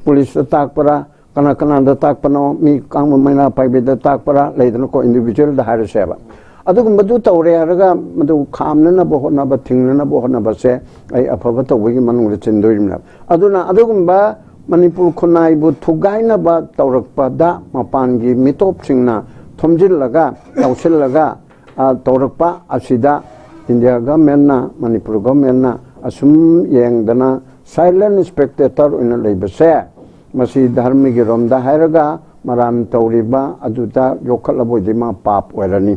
ꯄꯨꯂꯤꯁꯇ ꯇꯥꯛꯄꯔꯥ, ꯀꯅꯥ ꯀꯅꯥꯗ ꯇꯥꯛꯄꯅꯣ, ꯃꯤ ꯀꯥꯡꯕ ꯃꯩꯔꯥ ꯄꯥꯏꯕꯤꯗ ꯇꯥꯛꯄꯔꯥ, ꯂꯩꯗꯅꯀꯣ, individualꯗ ꯍꯥꯏꯔꯁꯦꯕ꯫ ꯑꯗꯨꯒꯨꯝꯕꯗꯨ ꯇꯧꯔꯦ ꯍꯥꯏꯔꯒ ꯃꯗꯨ ꯈꯥꯝꯅꯅꯕ ꯍꯣꯠꯅꯕ, ꯊꯤꯡꯅꯅꯕ ꯍꯣꯠꯅꯕꯁꯦ ꯑꯩ ꯑꯐꯕ ꯇꯧꯕꯒꯤ ꯃꯅꯨꯡꯗ ꯆꯤꯟꯗꯣꯔꯤꯕꯅꯦꯕ꯫ ꯑꯗꯨꯅ ꯑꯗꯨꯒꯨꯝꯕ ꯃꯅꯤꯄꯨꯔ ꯈꯨꯟꯅꯥꯏꯕꯨ ꯊꯨꯒꯥꯏꯅꯕ ꯇꯧꯔꯛꯄꯗ ꯃꯄꯥꯟꯒꯤ ꯃꯤꯇꯣꯞꯁꯤꯡꯅ ꯊꯣꯝꯖꯤꯜꯂꯒ, ꯇꯧꯁꯤꯜꯂꯒ, ꯑ, ꯇꯧꯔꯛꯄ ꯑꯁꯤꯗ ꯏꯟꯗꯤꯌꯥ governmentꯅ, ꯃꯅꯤꯄꯨꯔ governmentꯅ ꯑꯁꯨꯝ ꯌꯦꯡꯗꯅ ꯁꯥꯏꯂꯦꯟ ꯁ꯭ꯄꯦꯛꯇꯦꯇꯔ ꯑꯣꯏꯅ ꯂꯩꯕꯁꯦ, ꯃꯁꯤ ꯙꯔꯃꯒꯤ ꯔꯣꯝꯗ ꯍꯥꯏꯔꯒ ꯃꯔꯥꯝ ꯇꯧꯔꯤꯕ ꯑꯗꯨꯗ ꯌꯣꯛꯈꯠꯂꯕ ꯑꯣꯏꯗꯤ ꯃꯥ ꯄꯥꯞ ꯑꯣꯏꯔꯅꯤ,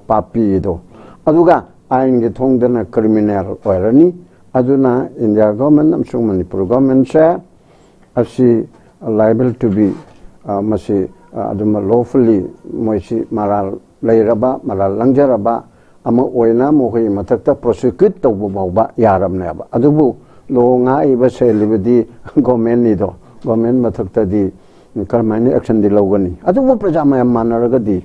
ꯄꯥꯞꯄꯤꯗꯣ꯫ ꯑꯗꯨꯒ ꯑꯥꯏꯟꯒꯤ ꯊꯣꯡꯗꯅ ꯀ꯭ꯔꯤꯃꯤꯅꯦꯜ ꯑꯣꯏꯔꯅꯤ꯫ ꯑꯗꯨꯅ ꯏꯟꯗꯤꯌꯥ ꯒꯣꯔꯃꯦꯟ ꯑꯃꯁꯨꯡ ꯃꯅꯤꯄꯨꯔ ꯒꯣꯔꯃꯦꯟꯁꯦ ꯑꯁꯤ liable to be, ꯑ, ꯃꯁꯤ, ꯑ, ꯑꯗꯨꯝ lawfully ꯃꯣꯏꯁꯤ ꯃꯔꯥꯜ ꯂꯩꯔꯕ, ꯃꯔꯥꯜ ꯂꯪꯖꯔꯕ ꯑꯃ ꯑꯣꯏꯅ ꯃꯈꯣꯏꯒꯤ ꯃꯊꯛꯇ prosecute ꯇꯧꯕ ꯐꯥꯎꯕ ꯌꯥꯔꯕꯅꯦꯕ꯫ ꯑꯗꯨꯕꯨ ꯂꯣ ꯉꯥꯛꯏꯕ ꯁꯦꯜꯂꯤꯕꯗꯤ ꯒꯣꯔꯃꯦꯟꯅꯤꯗꯣ꯫ ꯒꯣꯔꯃꯦꯟ ꯃꯊꯛꯇꯗꯤ ꯀꯔꯝꯍꯥꯏꯅ ꯑꯦꯛꯁꯟꯗꯤ ꯂꯧꯒꯅꯤ? ꯑꯗꯨꯕꯨ ꯄ꯭ꯔꯖꯥ ꯃꯌꯥꯝ ꯃꯥꯟꯅꯔꯒꯗꯤ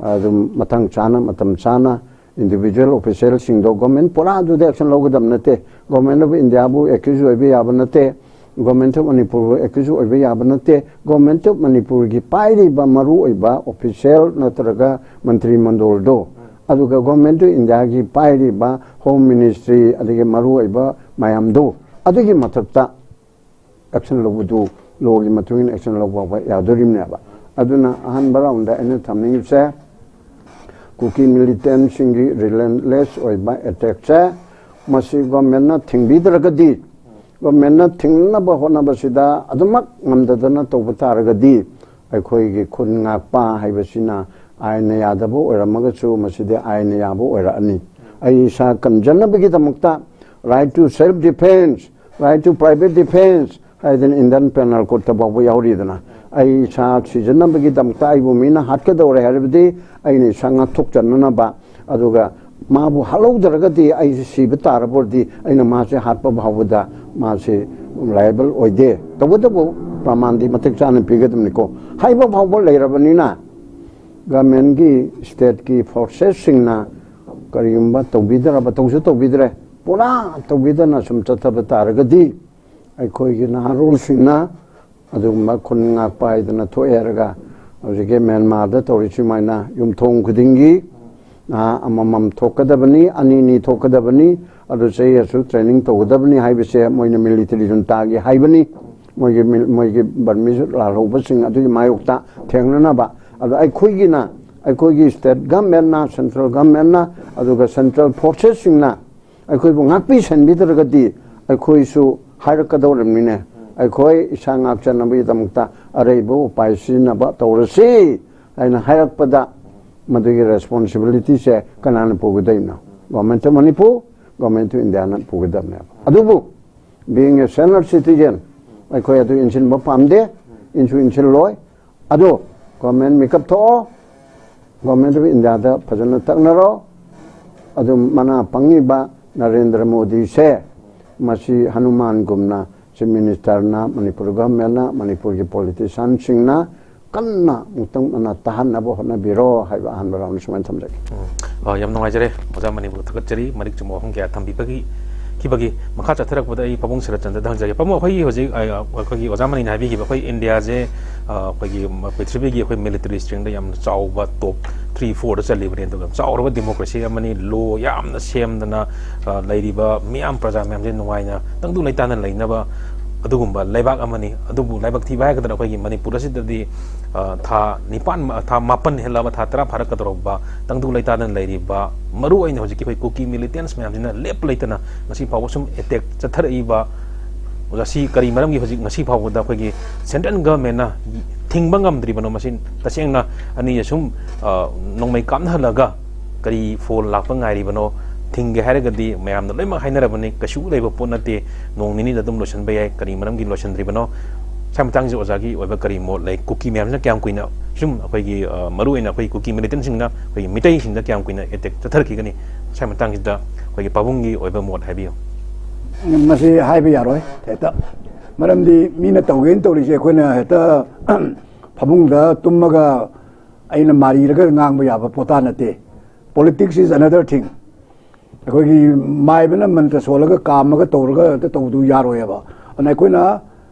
ꯑꯗꯨꯝ ꯃꯇꯥꯡ ꯆꯥꯅ, ꯃꯇꯝ ꯆꯥꯅ individual officialꯁꯤꯡꯗꯣ ꯒꯣꯔꯃꯦꯟ ꯄꯨꯔꯥ ꯑꯗꯨꯗ action ꯂꯧꯒꯗꯕ ꯅꯠꯇꯦ꯫ Government of Indiaꯕꯨ accuse ꯑꯣꯏꯕ ꯌꯥꯕ ꯅꯠꯇꯦ꯫ Government of ꯃꯅꯤꯄꯨꯔꯕꯨ accuse ꯑꯣꯏꯕ ꯌꯥꯕ ꯅꯠꯇꯦ꯫ Government of ꯃꯅꯤꯄꯨꯔꯒꯤ ꯄꯥꯏꯔꯤꯕ ꯃꯔꯨꯑꯣꯏꯕ official ꯅꯠꯇ꯭ꯔꯒ ꯃꯟꯇ꯭ꯔꯤ ꯃꯟꯗꯣꯜꯗꯣ, ꯑꯗꯨꯒ Government of Indiaꯒꯤ ꯄꯥꯏꯔꯤꯕ Home Ministry ꯑꯗꯒꯤ ꯃꯔꯨꯑꯣꯏꯕ ꯃꯌꯥꯝꯗꯣ, ꯑꯗꯨꯒꯤ ꯃꯊꯛꯇ action ꯂꯧꯕꯗꯨ, lawꯒꯤ ꯃꯇꯨꯡ ꯏꯟꯅ action ꯂꯧꯕ ꯐꯥꯎꯕ ꯌꯥꯗꯣꯔꯤꯕꯅꯦꯕ꯫ ꯑꯗꯨꯅ ꯑꯍꯥꯟꯕ roundꯗ ꯑꯩꯅ ꯊꯝꯅꯤꯡꯉꯤꯕꯁꯦ, ꯀꯨꯀꯤ militantꯁꯤꯡꯒꯤ relentless ꯑꯣꯏꯕ attackꯁꯦ, ꯃꯁꯤ governmentꯅ ꯊꯤꯡꯕꯤꯗ꯭ꯔꯒꯗꯤ, governmentꯅ ꯊꯤꯡꯅꯕ ꯍꯣꯠꯅꯕꯁꯤꯗ ꯑꯗꯨꯃꯛ ꯉꯝꯗꯗꯅ ꯇꯧꯕ ꯇꯥꯔꯒꯗꯤ, ꯑꯩꯈꯣꯏꯒꯤ ꯈꯨꯟ ꯉꯥꯛꯄ ꯍꯥꯏꯕꯁꯤꯅ ꯑꯥꯏꯟꯅ ꯌꯥꯗꯕ ꯑꯣꯏꯔꯝꯃꯒꯁꯨ, ꯃꯁꯤꯗꯤ ꯑꯥꯏꯟꯅ ꯌꯥꯕ ꯑꯣꯏꯔꯛꯑꯅꯤ꯫ ꯑꯩ ꯏꯁꯥ ꯀꯟꯖꯅꯕꯒꯤꯗꯃꯛꯇ right to self defence, right to private defence ꯍꯥꯏꯗꯅ Indian Penal Codeꯇ ꯐꯥꯎꯕ ꯌꯥꯎꯔꯤꯗꯅ, ꯑꯩ ꯏꯁꯥ ꯁꯤꯖꯤꯟꯅꯕꯒꯤꯗꯃꯛꯇ ꯑꯩꯕꯨ ꯃꯤꯅ ꯍꯥꯠꯀꯗꯧꯔꯦ ꯍꯥꯏꯔꯕꯗꯤ ꯑꯩꯅ ꯏꯁꯥ ꯉꯥꯛꯊꯣꯛꯆꯅꯅꯕ, ꯑꯗꯨꯒ ꯃꯥꯕꯨ ꯍꯥꯠꯍꯧꯗ꯭ꯔꯒꯗꯤ ꯑꯩꯁꯦ ꯁꯤꯕ ꯇꯥꯔꯕ ꯑꯣꯏꯔꯗꯤ ꯑꯩꯅ ꯃꯥꯁꯦ ꯍꯥꯠꯄ ꯐꯥꯎꯕꯗ ꯃꯥꯁꯦ liable ꯑꯣꯏꯗꯦ꯫ ꯇꯧꯕꯇꯕꯨ ꯄ꯭ꯔꯃꯥꯟꯗꯤ ꯃꯇꯤꯛ ꯆꯥꯅ ꯄꯤꯒꯗꯕꯅꯤꯀꯣ꯫ ꯍꯥꯏꯕ ꯐꯥꯎꯕ ꯂꯩꯔꯕꯅꯤꯅ, governmentꯀꯤ, stateꯀꯤ forcesꯁꯤꯡꯅ ꯀꯔꯤꯒꯨꯝꯕ ꯇꯧꯕꯤꯗ꯭ꯔꯕ, ꯇꯧꯁꯨ ꯇꯧꯕꯤꯗ꯭ꯔꯦ, ꯄꯨꯔꯥ ꯇꯧꯕꯤꯗꯅ ꯁꯨꯝ ꯆꯠꯊꯕ ꯇꯥꯔꯒꯗꯤ, ꯑꯩꯈꯣꯏꯒꯤ ꯅꯍꯥꯔꯣꯜꯁꯤꯡꯅ ꯑꯗꯨꯒꯨꯝꯕ ꯈꯨꯟ ꯉꯥꯛꯄ ꯍꯥꯏꯗꯅ ꯊꯣꯛꯑꯦ ꯍꯥꯏꯔꯒ, ꯍꯧꯖꯤꯛꯀꯤ ꯃ꯭ꯌꯥꯟꯃꯥꯔꯗ ꯇꯧꯔꯤ ꯁꯨꯃꯥꯏꯅ ꯌꯨꯝꯊꯣꯡ ꯈꯨꯗꯤꯡꯒꯤ ꯅꯍꯥ ꯑꯃꯃꯝ ꯊꯣꯛꯀꯗꯕꯅꯤ, ꯑꯅꯤ ꯑꯅꯤ ꯊꯣꯛꯀꯗꯕꯅꯤ, ꯑꯗꯨ ꯆꯍꯤ ꯑꯁꯨꯛ training ꯇꯧꯒꯗꯕꯅꯤ ꯍꯥꯏꯕꯁꯦ ꯃꯣꯏꯅ military juntaꯒꯤ ꯍꯥꯏꯕꯅꯤ꯫ ꯃꯣꯏꯒꯤ ꯃꯤꯜ-, ꯃꯣꯏꯒꯤ ꯕꯔꯃꯤꯁ ꯂꯥꯜꯍꯧꯕꯁꯤꯡ ꯑꯗꯨꯒꯤ ꯃꯥꯌꯣꯛꯇ ꯊꯦꯡꯅꯅꯕ꯫ ꯑꯗꯣ ꯑꯩꯈꯣꯏꯒꯤꯅ, ꯑꯩꯈꯣꯏꯒꯤ state governmentꯅ, central governmentꯅ, ꯑꯗꯨꯒ central forcesꯁꯤꯡꯅ ꯑꯩꯈꯣꯏꯕꯨ ꯉꯥꯛꯄꯤ ꯁꯦꯟꯕꯤꯗ꯭ꯔꯒꯗꯤ ꯑꯩꯈꯣꯏꯁꯨ ꯍꯥꯏꯔꯛꯀꯗꯧꯔꯤꯕꯅꯤꯅꯦ꯫ ꯑꯩꯈꯣꯏ ꯏꯁꯥ ꯉꯥꯛꯆꯅꯕꯒꯤꯗꯃꯛꯇ ꯑꯔꯩꯕ ꯎꯄꯥꯏ ꯁꯤꯖꯤꯟꯅꯕ ꯇꯧꯔꯁꯤ ꯍꯥꯏꯅ ꯍꯥꯏꯔꯛꯄꯗ, ꯃꯗꯨꯒꯤ ꯔꯦꯁꯄꯣꯟꯁꯤꯕꯤꯂꯤꯇꯤꯁꯦ ꯀꯅꯥꯅ ꯄꯨꯒꯗꯣꯏꯅꯣ? Government of Manipur, Government of Indiaꯅ ꯄꯨꯒꯗꯕꯅꯦꯕ꯫ ꯑꯗꯨꯕꯨ, being a senior citizen, ꯑꯩꯈꯣꯏ ꯑꯗꯨ ꯏꯟꯁꯤꯟꯕ ꯄꯥꯝꯗꯦ, ꯏꯟꯁꯨ ꯏꯟꯁꯤꯜꯂꯣꯏ꯫ ꯑꯗꯣ, ꯒꯣꯔꯃꯦꯟ ꯃꯤꯀꯞ ꯊꯣꯛꯑꯣ, ꯒꯣꯔꯃꯦꯟ ꯑꯣꯐ ꯏꯟꯗꯤꯌꯥꯗ ꯐꯖꯅ ꯇꯛꯅꯔꯣ꯫ ꯑꯗꯨꯝ ꯃꯅꯥ ꯄꯪꯉꯤꯕ ꯅꯔꯦꯟꯗ꯭ꯔ ꯃꯣꯗꯤꯁꯦ, ꯃꯁꯤ ꯍꯅꯨꯃꯥꯟꯒꯨꯝꯅ ꯆꯤꯐ ꯃꯤꯅꯤꯁꯇꯔꯅ, ꯃꯅꯤꯄꯨꯔ ꯒꯚꯔꯟꯃꯦꯟꯅ, ꯃꯅꯤꯄꯨꯔꯒꯤ ꯄꯣꯂꯤꯇꯤꯁꯤꯌꯥꯟꯁꯤꯡꯅ ꯀꯟꯅ ꯑꯃꯨꯛꯇꯪ ꯃꯅꯥ ꯇꯥꯍꯟꯅꯕ ꯍꯣꯠꯅꯕꯤꯔꯣ ꯍꯥꯏꯕ ꯑꯍꯥꯟꯕ ꯔꯥꯎꯟꯗ ꯁꯨꯃꯥꯏꯅ ꯊꯝꯖꯒꯦ꯫ ꯎꯝ꯫ ꯑ, ꯌꯥꯝ ꯅꯨꯡꯉꯥꯏꯖꯔꯦ ꯑꯣꯖꯥ ꯃꯅꯤꯕꯨ ꯊꯥꯒꯠꯆꯔꯤ, ꯃꯔꯤꯛ ꯆꯨꯝꯕ ꯋꯥꯐꯝ ꯀꯌꯥ ꯊꯝꯕꯤꯕꯒꯤ꯫ ꯈꯤꯕꯒꯤ ꯃꯈꯥ ꯆꯠꯊꯔꯛꯄꯗ ꯑꯩ ꯄꯥꯕꯨꯡ ꯁꯔꯠꯆꯟꯗ꯭ꯔꯗ ꯍꯪꯖꯒꯦ꯫ ꯄꯥꯕꯨꯡ, ꯑꯩꯈꯣꯏꯒꯤ ꯍꯧꯖꯤꯛ, ꯑ, ꯑꯩꯈꯣꯏꯒꯤ ꯑꯣꯖꯥ ꯃꯅꯤꯅ ꯍꯥꯏꯕꯤꯈꯤꯕ ꯑꯩꯈꯣꯏ ꯏꯟꯗꯤꯌꯥꯁꯦ, ꯑ, ꯑꯩꯈꯣꯏꯒꯤ ꯃ-, ꯄ꯭ꯔꯤꯊꯤꯕꯤꯒꯤ ꯑꯩꯈꯣꯏ ꯃꯤꯂꯤꯇꯔꯤ ꯁ꯭ꯇ꯭ꯔꯦꯡꯗ ꯌꯥꯝꯅ ꯆꯥꯎꯕ ꯇꯣꯞ ꯊ꯭ꯔꯤ ꯐꯣꯔꯗ ꯆꯜꯂꯤꯕꯅꯤ꯫ ꯑꯗꯨꯒ ꯆꯥꯎꯔꯕ ꯗꯦꯃꯣꯀ꯭ꯔꯦꯁꯤ ꯑꯃꯅꯤ, ꯂꯣ ꯌꯥꯝꯅ ꯁꯦꯝꯗꯅ, ꯑ, ꯂꯩꯔꯤꯕ ꯃꯤꯌꯥꯝ ꯄ꯭ꯔꯖꯥ ꯃꯌꯥꯝꯁꯦ ꯅꯨꯡꯉꯥꯏꯅ ꯇꯪꯗꯨ ꯂꯩꯇꯥꯅ ꯂꯩꯅꯕ ꯑꯗꯨꯒꯨꯝꯕ ꯂꯩꯕꯥꯛ ꯑꯃꯅꯤ꯫ ꯑꯗꯨꯕꯨ ꯂꯥꯏꯕꯛ ꯊꯤꯕ ꯍꯥꯏꯒꯗ꯭ꯔꯥ, ꯑꯩꯈꯣꯏꯒꯤ ꯃꯅꯤꯄꯨꯔ ꯑꯁꯤꯗꯗꯤ, ꯑ, ꯊꯥ ꯅꯤꯄꯥꯟ, ꯊꯥ ꯃꯥꯄꯟ ꯍꯦꯜꯂꯕ, ꯊꯥ ꯇꯔꯥ ꯐꯥꯔꯛꯀꯗꯧꯔꯕ ꯇꯪꯗꯨ ꯂꯩꯇꯥꯗꯅ ꯂꯩꯔꯤꯕ, ꯃꯔꯨ ꯑꯣꯏꯅ ꯍꯧꯖꯤꯛꯀꯤ ꯑꯩꯈꯣꯏ ꯀꯨꯀꯤ ꯃꯤꯂꯤꯇꯦꯟꯁ ꯃꯌꯥꯝꯁꯤꯅ ꯂꯦꯞꯄ ꯂꯩꯇꯅ ꯉꯁꯤ ꯐꯥꯎꯕ ꯁꯨꯝ ꯑꯦꯇꯦꯛ ꯆꯠꯊꯔꯛꯏꯕ, ꯑꯣꯖꯥ, ꯁꯤ ꯀꯔꯤ ꯃꯔꯝꯒꯤ ꯍꯧꯖꯤꯛ ꯉꯁꯤ ꯐꯥꯎꯕꯗ ꯑꯩꯈꯣꯏꯒꯤ ꯁꯦꯟꯇ꯭ꯔꯦꯜ ꯒꯚꯔꯟꯃꯦꯟꯅ ꯊꯤꯡꯕ ꯉꯝꯗ꯭ꯔꯤꯕꯅꯣ? ꯃꯁꯤ ꯇꯁꯦꯡꯅ ꯑꯅꯤꯁꯦ ꯁꯨꯝ, ꯑ, ꯅꯣꯡꯃꯩ ꯀꯥꯞꯅꯍꯜꯂꯒ ꯀꯔꯤ ꯐꯣꯜ ꯂꯥꯛꯄ ꯉꯥꯏꯔꯤꯕꯅꯣ? ꯊꯤꯡꯒꯦ ꯍꯥꯏꯔꯒꯗꯤ ꯃꯌꯥꯝꯅ ꯂꯣꯏꯅꯃꯛ ꯍꯥꯏꯅꯔꯕꯅꯤ, ꯀꯩꯁꯨ ꯂꯩꯕ ꯄꯣꯠ ꯅꯠꯇꯦ, ꯅꯣꯡ ꯅꯤꯅꯤꯗ ꯑꯗꯨꯝ ꯂꯣꯏꯁꯤꯟꯕ ꯌꯥꯏ, ꯀꯔꯤ ꯃꯔꯝꯒꯤ ꯂꯣꯏꯁꯤꯟꯗ꯭ꯔꯤꯕꯅꯣ? ꯁ꯭ꯋꯥꯏ ꯃꯇꯥꯡꯁꯤ ꯑꯣꯖꯥꯒꯤ ꯑꯣꯏꯕ ꯀꯔꯤ ꯃꯣꯠ ꯂꯩ? ꯀꯨꯀꯤ ꯃꯌꯥꯝꯁꯤꯅ ꯀꯌꯥꯝ ꯀꯨꯏꯅ, ꯁꯨꯝ ꯑꯩꯈꯣꯏꯒꯤ, ꯑ, ꯃꯔꯨ ꯑꯣꯏꯅ ꯑꯩꯈꯣꯏ ꯀꯨꯀꯤ ꯃꯤꯂꯤꯇꯦꯟꯁꯤꯡꯅ ꯑꯩꯈꯣꯏꯒꯤ ꯃꯤꯇꯩꯁꯤꯡꯗ ꯀꯌꯥꯝ ꯀꯨꯏꯅ ꯑꯦꯇꯦꯛ ꯆꯠꯊꯔꯛꯈꯤꯒꯅꯤ? ꯁ꯭ꯋꯥꯏ ꯃꯇꯥꯡꯁꯤꯗ ꯑꯩꯈꯣꯏꯒꯤ ꯄꯥꯕꯨꯡꯒꯤ ꯑꯣꯏꯕ ꯃꯣꯠ ꯍꯥꯏꯕꯤꯌꯨ꯫ ꯃꯁꯤ ꯍꯥꯏꯕ ꯌꯥꯔꯣꯏ ꯍꯦꯛꯇ, ꯃꯔꯝꯗꯤ ꯃꯤꯅ ꯇꯧꯒꯦꯅ ꯇꯧꯔꯤꯁꯦ ꯑꯩꯈꯣꯏꯅ ꯍꯦꯛꯇ ꯐꯃꯨꯡꯗ ꯇꯨꯝꯃꯒ ꯑꯩꯅ ꯃꯥꯔꯤꯔꯒ ꯉꯥꯡꯕ ꯌꯥꯕ ꯄꯣꯠꯇꯥ ꯅꯠꯇꯦ꯫ Politics is another thing. ꯑꯩꯈꯣꯏꯒꯤ ꯃꯥꯏꯕꯅ ꯃꯟꯇ꯭ꯔ ꯁꯣꯜꯂꯒ ꯀꯥꯝꯃꯒ ꯇꯧꯔꯒ ꯍꯦꯛꯇ ꯇꯧꯕꯗꯨ ꯌꯥꯔꯣꯏꯑꯕ꯫ ꯑꯗꯨꯅ ꯑꯩꯈꯣꯏꯅ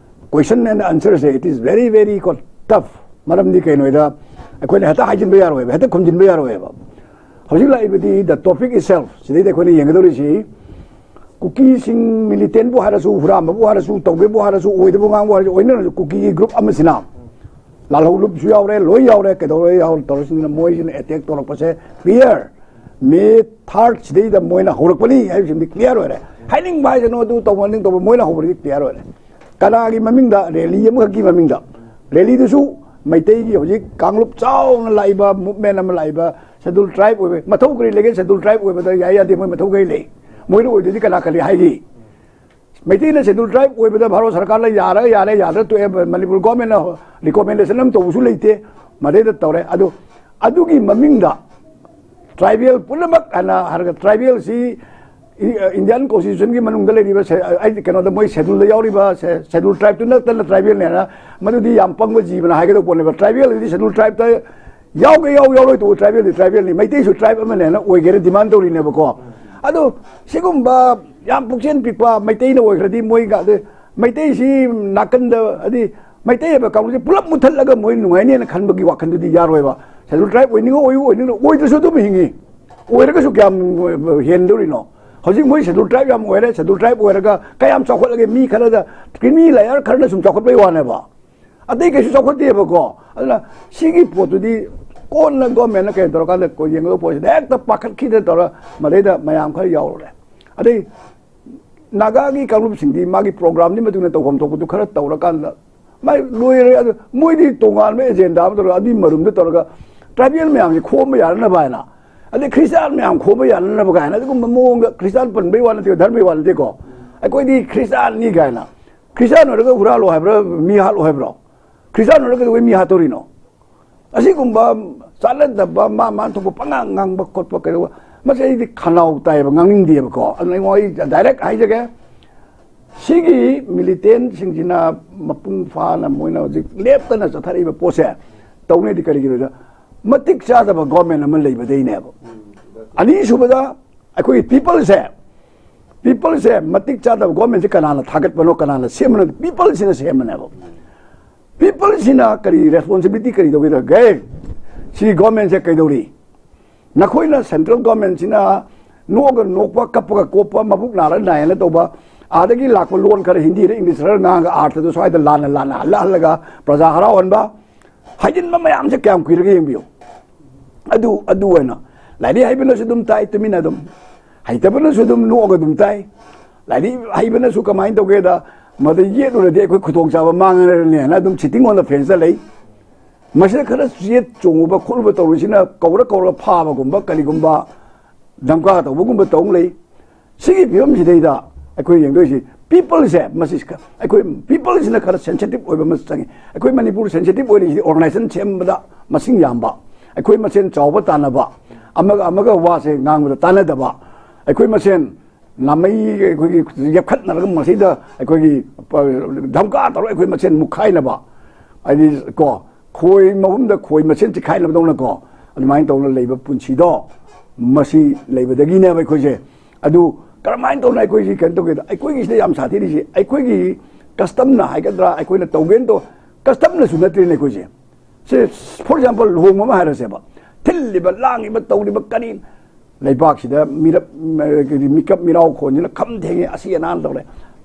question and answer say, it is very, very tough꯫ ꯃꯔꯝꯗꯤ ꯀꯩꯅꯣꯗ, ꯑꯩꯈꯣꯏꯅ ꯍꯦꯛꯇ ꯍꯥꯏꯖꯤꯟꯕ ꯌꯥꯔꯣꯏꯕ, ꯍꯦꯛꯇ ꯈꯨꯝꯖꯤꯟꯕ ꯌꯥꯔꯣꯏꯕ꯫ ꯍꯧꯖꯤꯛ ꯂꯥꯛꯏꯕꯗꯤ, the topic itself, ꯁꯤꯗꯩꯗ ꯑꯩꯈꯣꯏꯅ ꯌꯦꯡꯒꯗꯧꯔꯤꯁꯤ, ꯀꯨꯀꯤꯁꯤꯡ ꯃꯤꯂꯤꯇꯦꯟꯕꯨ ꯍꯥꯏꯔꯁꯨ, ꯍꯨꯔꯥꯟꯕꯕꯨ ꯍꯥꯏꯔꯁꯨ, ꯇꯧꯒꯦꯕꯨ ꯍꯥꯏꯔꯁꯨ, ꯑꯣꯏꯗꯕ ꯉꯥꯡꯕ ꯍꯥꯏꯔꯁꯨ, ꯑꯣꯏꯅꯔꯁꯨ ꯀꯨꯀꯤꯒꯤ ꯒ꯭ꯔꯨꯞ ꯑꯃꯁꯤꯅ ꯂꯥꯜꯍꯧ ꯂꯨꯞꯁꯨ ꯌꯥꯎꯔꯦ, ꯂꯣꯏ ꯌꯥꯎꯔꯦ, ꯀꯩꯗꯧꯔꯦ ꯌꯥꯎꯔꯦ ꯇꯧꯔꯁꯤꯡꯁꯤꯅ ꯃꯣꯏꯁꯤꯅ ꯑꯦꯇꯦꯛ ꯇꯧꯔꯛꯄꯁꯦ clear꯫ ꯃꯦ ꯊꯥꯔꯠ ꯁꯤꯗꯩꯗ ꯃꯣꯏꯅ ꯍꯧꯔꯛꯄꯅꯤ ꯍꯥꯏꯕꯁꯤꯃꯗꯤ ꯀ꯭ꯂꯤꯌꯥꯔ ꯑꯣꯏꯔꯦ꯫ ꯍꯥꯏꯅꯤꯡꯕ ꯍꯥꯏꯁꯅꯨ, ꯑꯗꯨ ꯇꯧꯕ ꯅꯤꯡ ꯇꯧꯕ, ꯃꯣꯏꯅ ꯍꯧꯕꯗꯤ ꯀ꯭ꯂꯤꯌꯥꯔ ꯑꯣꯏꯔꯦ꯫ ꯀꯅꯥꯒꯤ ꯃꯃꯤꯡꯗ? ꯔꯦꯂꯤ ꯑꯃꯈꯛꯀꯤ ꯃꯃꯤꯡꯗ꯫ ꯔꯦꯂꯤꯗꯨꯁꯨ ꯃꯩꯇꯩꯒꯤ ꯍꯧꯖꯤꯛ ꯀꯥꯡꯂꯨꯞ ꯆꯥꯎꯅ ꯂꯥꯛꯏꯕ ꯃꯨꯞꯃꯦꯟ ꯑꯃ ꯂꯥꯛꯏꯕ ꯁꯦꯗꯨꯜ ꯇ꯭ꯔꯥꯏꯕ ꯑꯣꯏꯕ ꯃꯊꯧ ꯀꯔꯤ ꯂꯩꯒꯦ? ꯁꯦꯗꯨꯜ ꯇ꯭ꯔꯥꯏꯕ ꯑꯣꯏꯕꯗ ꯌꯥꯏ ꯌꯥꯗꯦ ꯃꯣꯏ ꯃꯊꯧ ꯀꯔꯤ ꯂꯩ? ꯃꯣꯏꯅ ꯑꯣꯏꯗꯣꯏꯗꯤ ꯀꯅꯥ ꯀꯔꯤ ꯍꯥꯏꯒꯦ? ꯃꯩꯇꯩꯅ ꯁꯦꯗꯨꯜ ꯇ꯭ꯔꯥꯏꯕ ꯑꯣꯏꯕꯗ ꯚꯥꯔꯠ ꯁꯔꯀꯥꯔꯅ ꯌꯥꯔꯒ ꯌꯥꯔꯦ, ꯌꯥꯗ꯭ꯔ ꯇꯣꯛꯑꯦ, ꯃꯅꯤꯄꯨꯔ ꯒꯣꯔꯃꯦꯟꯅ ꯔꯤꯀꯣꯃꯦꯟꯗꯦꯁꯟ ꯑꯃ ꯇꯧꯕꯁꯨ ꯂꯩꯇꯦ꯫ ꯃꯗꯩꯗ ꯇꯧꯔꯦ꯫ ꯑꯗꯨ ꯑꯗꯨꯒꯤ ꯃꯃꯤꯡꯗ ꯇ꯭ꯔꯥꯏꯕꯦꯜ ꯄꯨꯝꯅꯃꯛ ꯍꯥꯏꯅ ꯍꯥꯏꯔꯒ, ꯇ꯭ꯔꯥꯏꯕꯦꯜꯁꯤ ꯏꯟꯗꯤꯌꯥꯟ ꯀꯣꯟꯁꯇꯤꯇ꯭ꯌꯨꯁꯟꯒꯤ ꯃꯅꯨꯡꯗ ꯂꯩꯔꯤꯕ ꯁꯦ-, ꯑꯩ ꯀꯩꯅꯣꯗ ꯃꯣꯏ ꯁꯦꯗꯨꯜꯗ ꯌꯥꯎꯔꯤꯕ ꯁꯦ-, ꯁꯦꯗꯨꯜ ꯇ꯭ꯔꯥꯏꯕꯇꯨ ꯅꯠꯇꯅ ꯇ꯭ꯔꯥꯏꯕꯦꯜꯅꯦꯅ, ꯃꯗꯨꯗꯤ ꯌꯥꯝ ꯄꯪꯕ ꯖꯤꯕꯅ ꯍꯥꯏꯒꯗꯧꯕ ꯄꯣꯠꯅꯦꯕ꯫ ꯇ꯭ꯔꯥꯏꯕꯦꯜ ꯍꯥꯏꯗꯤ ꯁꯦꯗꯨꯜ ꯇ꯭ꯔꯥꯏꯕꯇ ꯌꯥꯎꯒꯦ ꯌꯥꯎ, ꯌꯥꯎꯔꯣꯏ ꯇꯣꯛꯎ, ꯇ꯭ꯔꯥꯏꯕꯦꯜꯗꯤ ꯇ꯭ꯔꯥꯏꯕꯦꯜꯅꯤ, ꯃꯩꯇꯩꯁꯨ ꯇ꯭ꯔꯥꯏꯕ ꯑꯃꯅꯦꯅ ꯑꯣꯏꯒꯦꯅ ꯗꯤꯃꯥꯟ ꯇꯧꯔꯤꯅꯦꯕꯀꯣ꯫ ꯑꯗꯣ ꯁꯤꯒꯨꯝꯕ ꯌꯥꯝ ꯄꯨꯛꯆꯦꯜ ꯄꯤꯛꯄ ꯃꯩꯇꯩꯅ ꯑꯣꯏꯈ꯭ꯔꯗꯤ ꯃꯣꯏꯒ ꯑꯗꯨ ꯃꯩꯇꯩꯁꯤ ꯅꯥꯀꯟꯗ ꯍꯥꯏꯗꯤ ꯃꯩꯇꯩ ꯍꯥꯏꯕ ꯀꯥꯡꯕꯨꯁꯦ ꯄꯨꯂꯞ ꯃꯨꯠꯊꯠꯂꯒ ꯃꯣꯏ ꯅꯨꯡꯉꯥꯏꯅꯦꯅ ꯈꯟꯕꯒꯤ ꯋꯥꯈꯜꯗꯨꯗꯤ ꯌꯥꯔꯣꯏꯕ꯫ ꯁꯦꯗꯨꯜ ꯇ꯭ꯔꯥꯏꯕ ꯑꯣꯏꯅꯤꯡꯉ ꯑꯣꯏꯌꯨ, ꯑꯣꯏꯅꯤꯡꯉ ꯑꯣꯏꯗ꯭ꯔꯁꯨ ꯑꯗꯨꯝ ꯍꯤꯡꯉꯤ, ꯑꯣꯏꯔꯒꯁꯨ ꯀꯌꯥꯝ ꯍꯦꯟꯗꯧꯔꯤꯅꯣ? ꯍꯧꯖꯤꯛ ꯃꯣꯏ ꯁꯦꯗꯨꯜ ꯇ꯭ꯔꯥꯏꯕ ꯌꯥꯝ ꯑꯣꯏꯔꯦ, ꯁꯦꯗꯨꯜ ꯇ꯭ꯔꯥꯏꯕ ꯑꯣꯏꯔꯒ ꯀꯌꯥꯝ ꯆꯥꯎꯈꯠꯂꯒꯦ? ꯃꯤ ꯈꯔꯗ, ꯀ꯭ꯔꯤꯃꯤ ꯂꯦꯌꯔ ꯈꯔꯅ ꯁꯨꯝ ꯆꯥꯎꯈꯠꯄꯩ ꯋꯥꯅꯦꯕ, ꯑꯇꯩ ꯀꯩꯁꯨ ꯆꯥꯎꯈꯠꯇꯦꯕꯀꯣ꯫ ꯑꯗꯨꯅ ꯁꯤꯒꯤ ꯄꯣꯠꯇꯨꯗꯤ ꯀꯣꯟꯅ ꯒꯣꯔꯃꯦꯟꯅ ꯀꯩꯅꯣ ꯇꯧꯔꯀꯥꯟꯗ ꯀꯣ-, ꯌꯦꯡꯒꯗꯕ ꯄꯣꯠꯁꯤꯗ ꯍꯦꯛꯇ ꯄꯥꯈꯠꯈꯤꯗꯅ ꯇꯧꯔ ꯃꯗꯩꯗ ꯃꯌꯥꯝ ꯈꯔ ꯌꯥꯎꯔꯨꯔꯦ꯫ ꯑꯗꯩ ꯅꯥꯒꯥꯒꯤ ꯀꯥꯡꯂꯨꯞꯁꯤꯡꯗꯤ ꯃꯥꯒꯤ ꯄ꯭ꯔꯣꯒ꯭ꯔꯥꯝꯗꯤ ꯃꯇꯨꯡ ꯏꯟꯅ ꯇꯧꯐꯝ ꯊꯣꯛꯄꯗꯨ ꯈꯔ ꯇꯧꯔꯀꯥꯟꯗ ꯃꯥꯏ ꯂꯣꯏꯔꯦ꯫ ꯑꯗꯨ ꯃꯣꯏꯗꯤ ꯇꯣꯉꯥꯟꯕ ꯑꯦꯖꯦꯟꯗꯥ ꯑꯃ ꯇꯧꯔꯒ ꯑꯗꯨꯒꯤ ꯃꯔꯨꯝꯗ ꯇꯧꯔꯒ ꯇ꯭ꯔꯥꯏꯕꯦꯜ ꯃꯌꯥꯝꯁꯦ ꯈꯣꯝꯕ ꯌꯥꯅꯅꯕ ꯍꯥꯏꯅ, ꯑꯗꯩ ꯈ꯭ꯔꯤꯁꯇꯥꯟ ꯃꯌꯥꯝ ꯈꯣꯝꯕ ꯌꯥꯅꯅꯕ ꯀꯥꯏꯅ ꯑꯗꯨꯒꯨꯝꯕ ꯃꯑꯣꯡꯗ, ꯈ꯭ꯔꯤꯁꯇꯥꯟ ꯄꯟꯕꯩ ꯋꯥ ꯅꯠꯇꯦ, ꯙꯔꯃꯒꯤ ꯋꯥ ꯅꯠꯇꯦꯀꯣ, ꯑꯩꯈꯣꯏꯗꯤ ꯈ꯭ꯔꯤꯁꯇꯥꯟꯅꯤ ꯀꯥꯏꯅ, ꯈ꯭ꯔꯤꯁꯇꯥꯟ ꯑꯣꯏꯔꯒ ꯍꯨꯔꯥꯜꯂꯣ ꯍꯥꯏꯕ꯭ꯔꯥ, ꯃꯤ ꯍꯥꯠꯂꯣ ꯍꯥꯏꯕ꯭ꯔꯣ? ꯈ꯭ꯔꯤꯁꯇꯥꯟ ꯑꯣꯏꯔꯒ ꯀꯩꯗꯧꯕꯩ ꯃꯤ ꯍꯥꯠꯇꯧꯔꯤꯅꯣ? ꯑꯁꯤꯒꯨꯝꯕ ꯆꯥꯟꯅꯗꯕ, ꯃꯥ ꯃꯥꯅ ꯊꯣꯛꯄ ꯄꯉꯥꯡ ꯉꯥꯡꯕ ꯈꯣꯠꯄ ꯀꯩꯗꯧꯕ, ꯃꯁꯤ ꯑꯩꯗꯤ ꯈꯅꯥꯎ ꯇꯥꯏꯌꯦꯕ, ꯉꯥꯡꯅꯤꯡꯗꯦꯕꯀꯣ꯫ ꯑꯗꯨꯅ ꯑꯩꯉꯣꯟꯗ ꯑꯩ ꯗꯥꯏꯔꯦꯛ ꯍꯥꯏꯖꯒꯦ, ꯁꯤꯒꯤ ꯃꯤꯂꯤꯇꯦꯟꯁꯤꯡꯁꯤꯅ ꯃꯄꯨꯡ ꯐꯥꯅ ꯃꯣꯏꯅ ꯍꯧꯖꯤꯛ ꯂꯦꯞꯇꯅ ꯆꯠꯊꯔꯛꯏꯕ ꯄꯣꯠꯁꯦ ꯇꯧꯅꯤꯗꯤ ꯀꯔꯤꯒꯤꯅꯣꯗ, ꯃꯇꯤꯛ ꯆꯥꯗꯕ ꯒꯣꯔꯃꯦꯟ ꯑꯃ ꯂꯩꯕꯗꯩꯅꯦꯕ꯫ ꯑꯅꯤꯁꯨꯕꯗ, ꯑꯩꯈꯣꯏꯒꯤ ꯄꯤꯄꯜꯁꯦ, ꯄꯤꯄꯜꯁꯦ ꯃꯇꯤꯛ ꯆꯥꯗꯕ ꯒꯣꯔꯃꯦꯟꯁꯦ ꯀꯅꯥꯅ ꯊꯥꯒꯠꯄꯅꯣ, ꯀꯅꯥꯅ ꯁꯦꯝꯕꯅꯣ? ꯄꯤꯄꯜꯁꯤꯅ ꯁꯦꯝꯕꯅꯦꯕ꯫ ꯄꯤꯄꯜꯁꯤꯅ ꯀꯔꯤ ꯔꯦꯁꯄꯣꯟꯁꯤꯕꯤꯂꯤꯇꯤ ꯀꯔꯤ ꯇꯧꯒꯗꯒꯦ? ꯁꯤ ꯒꯣꯔꯃꯦꯟꯁꯦ ꯀꯩꯗꯧꯔꯤ? ꯅꯈꯣꯏꯅ ꯁꯦꯟꯇ꯭ꯔꯦꯜ ꯒꯣꯔꯃꯦꯟꯁꯤꯅ ꯅꯣꯛꯑꯒ ꯅꯣꯛꯄ, ꯀꯞꯄꯒ ꯀꯣꯞꯄ, ꯃꯕꯨꯛ ꯅꯥꯔ ꯅꯥꯏꯅ ꯇꯧꯕ, ꯑꯥꯗꯒꯤ ꯂꯥꯛꯄ ꯂꯣꯟ ꯈꯔ, ꯍꯤꯟꯗꯤꯔ ꯏꯪꯂꯤꯁ ꯈꯔ ꯉꯥꯡꯉꯒ ꯑꯥꯔꯊꯗꯣ ꯁ꯭ꯋꯥꯏꯗ ꯂꯥꯟꯅ ꯂꯥꯟꯅ ꯍꯜꯂ ꯍꯜꯂꯒ ꯄ꯭ꯔꯖꯥ ꯍꯔꯥꯎꯍꯟꯕ, ꯍꯥꯏꯖꯤꯟꯕ ꯃꯌꯥꯝꯁꯦ ꯀꯌꯥꯝ ꯀꯨꯏꯔꯒꯦ ꯌꯦꯡꯕꯤꯌꯨ꯫ ꯑꯗꯨ, ꯑꯗꯨ ꯑꯣꯏꯅ ꯂꯥꯏꯔꯤꯛ ꯍꯩꯕꯅꯁꯨ ꯑꯗꯨꯝ ꯇꯥꯏ, ꯇꯨꯃꯤꯟꯅ ꯑꯗꯨꯝ, ꯍꯩꯇꯕꯅꯁꯨ ꯑꯗꯨꯝ ꯅꯣꯛꯑꯒ ꯑꯗꯨꯝ ꯇꯥꯏ꯫ ꯂꯥꯏꯔꯤꯛ ꯍꯩꯕꯅꯁꯨ ꯀꯃꯥꯏꯅ ꯇꯧꯒꯦꯗ, ꯃꯗ ꯌꯦꯠꯂꯨꯔꯗꯤ ꯑꯩꯈꯣꯏ ꯈꯨꯗꯣꯡꯆꯥꯕ ꯃꯥꯡꯉꯅꯤ ꯍꯥꯏꯅ ꯑꯗꯨꯝ sitting on the fence ꯇ ꯂꯩ꯫ ꯃꯁꯤꯗ ꯈꯔ ꯆꯦꯠ ꯆꯣꯡꯉꯨꯕ ꯈꯣꯠꯂꯨꯕ ꯇꯧꯔꯤꯁꯤꯅ ꯀꯧꯔ ꯀꯧꯔꯒ ꯐꯥꯕꯒꯨꯝꯕ ꯀꯔꯤꯒꯨꯝꯕ, ꯙꯝꯀꯥ ꯇꯧꯕꯒꯨꯝꯕ ꯇꯧ ꯂꯩ꯫ ꯁꯤꯒꯤ ꯐꯤꯕꯝꯁꯤꯗꯩꯗ ꯑꯩꯈꯣꯏ ꯌꯦꯡꯗꯣꯏꯁꯤ, people ꯁꯦ, ꯃꯁꯤ ꯈ-, ꯑꯩꯈꯣꯏ people ꯁꯤꯅ ꯈꯔ sensitive ꯑꯣꯏꯕ ꯑꯃ ꯆꯪꯉꯤ꯫ ꯑꯩꯈꯣꯏ ꯃꯅꯤꯄꯨꯔ sensitive ꯑꯣꯏꯔꯤꯁꯤꯗꯤ organization ꯁꯦꯝꯕꯗ ꯃꯁꯤꯡ ꯌꯥꯝꯕ, ꯑꯩꯈꯣꯏ ꯃꯁꯦꯟ ꯆꯥꯎꯕ ꯇꯥꯟꯅꯕ, ꯑꯃꯒ ꯑꯃꯒ ꯋꯥꯁꯦ ꯉꯥꯡꯕꯗ ꯇꯥꯟꯅꯗꯕ, ꯑꯩꯈꯣꯏ ꯃꯁꯦꯟ ꯅꯥꯃꯩ ꯑꯩꯈꯣꯏꯒꯤ ꯌꯦꯞꯈꯠꯅꯔꯒ ꯃꯁꯤꯗ ꯑꯩꯈꯣꯏꯒꯤ ꯄ-, ꯙꯝꯀꯥ ꯇꯧꯔꯒ ꯑꯩꯈꯣꯏ ꯃꯁꯦꯟ ꯃꯨꯛꯈꯥꯏꯅꯕ, ꯍꯥꯏꯗꯤ ꯀꯣ, ꯈꯣꯏ ꯃꯍꯨꯝꯗ ꯈꯣꯏ ꯃꯁꯦꯟ ꯆꯤꯈꯥꯏꯅꯕꯗꯧꯅꯀꯣ, ꯑꯗꯨꯃꯥꯏꯅ ꯇꯧꯅ ꯂꯩꯕ ꯄꯨꯟꯁꯤꯗꯣ, ꯃꯁꯤ ꯂꯩꯕꯗꯒꯤꯅꯦꯕ ꯑꯩꯈꯣꯏꯁꯦ꯫ ꯑꯗꯨ ꯀꯔꯝꯍꯥꯏꯅ ꯇꯧꯅ ꯑꯩꯈꯣꯏꯁꯤ ꯀꯩꯅꯣ ꯇꯧꯒꯦꯗ, ꯑꯩꯈꯣꯏꯒꯤꯁꯤꯗ ꯌꯥꯝ ꯁꯥꯊꯤꯔꯤꯁꯤ ꯑꯩꯈꯣꯏꯒꯤ custom ꯅ ꯍꯥꯏꯒꯗ꯭ꯔꯥ, ꯑꯩꯈꯣꯏꯅ ꯇꯧꯒꯦꯅ ꯇꯧ, custom ꯅꯁꯨ ꯅꯠꯇ꯭ꯔꯦꯅꯦ ꯑꯩꯈꯣꯏꯁꯦ꯫ ꯁꯦ, for example, ꯂꯨꯍꯣꯡꯕ ꯑꯃ ꯍꯥꯏꯔꯁꯦꯕ, ꯊꯤꯜꯂꯤꯕ, ꯂꯥꯡꯉꯤꯕ, ꯇꯧꯔꯤꯕ ꯀꯔꯤ, ꯂꯩꯕꯥꯛꯁꯤꯗ ꯃꯤꯔꯞ, ꯃꯤꯀꯞ ꯃꯤꯔꯥꯎ ꯈꯣꯟꯁꯤꯅ ꯈꯝ ꯊꯦꯡꯉꯦ, ꯑꯁꯤ ꯑꯅꯥꯟ ꯇꯧꯔꯦ꯫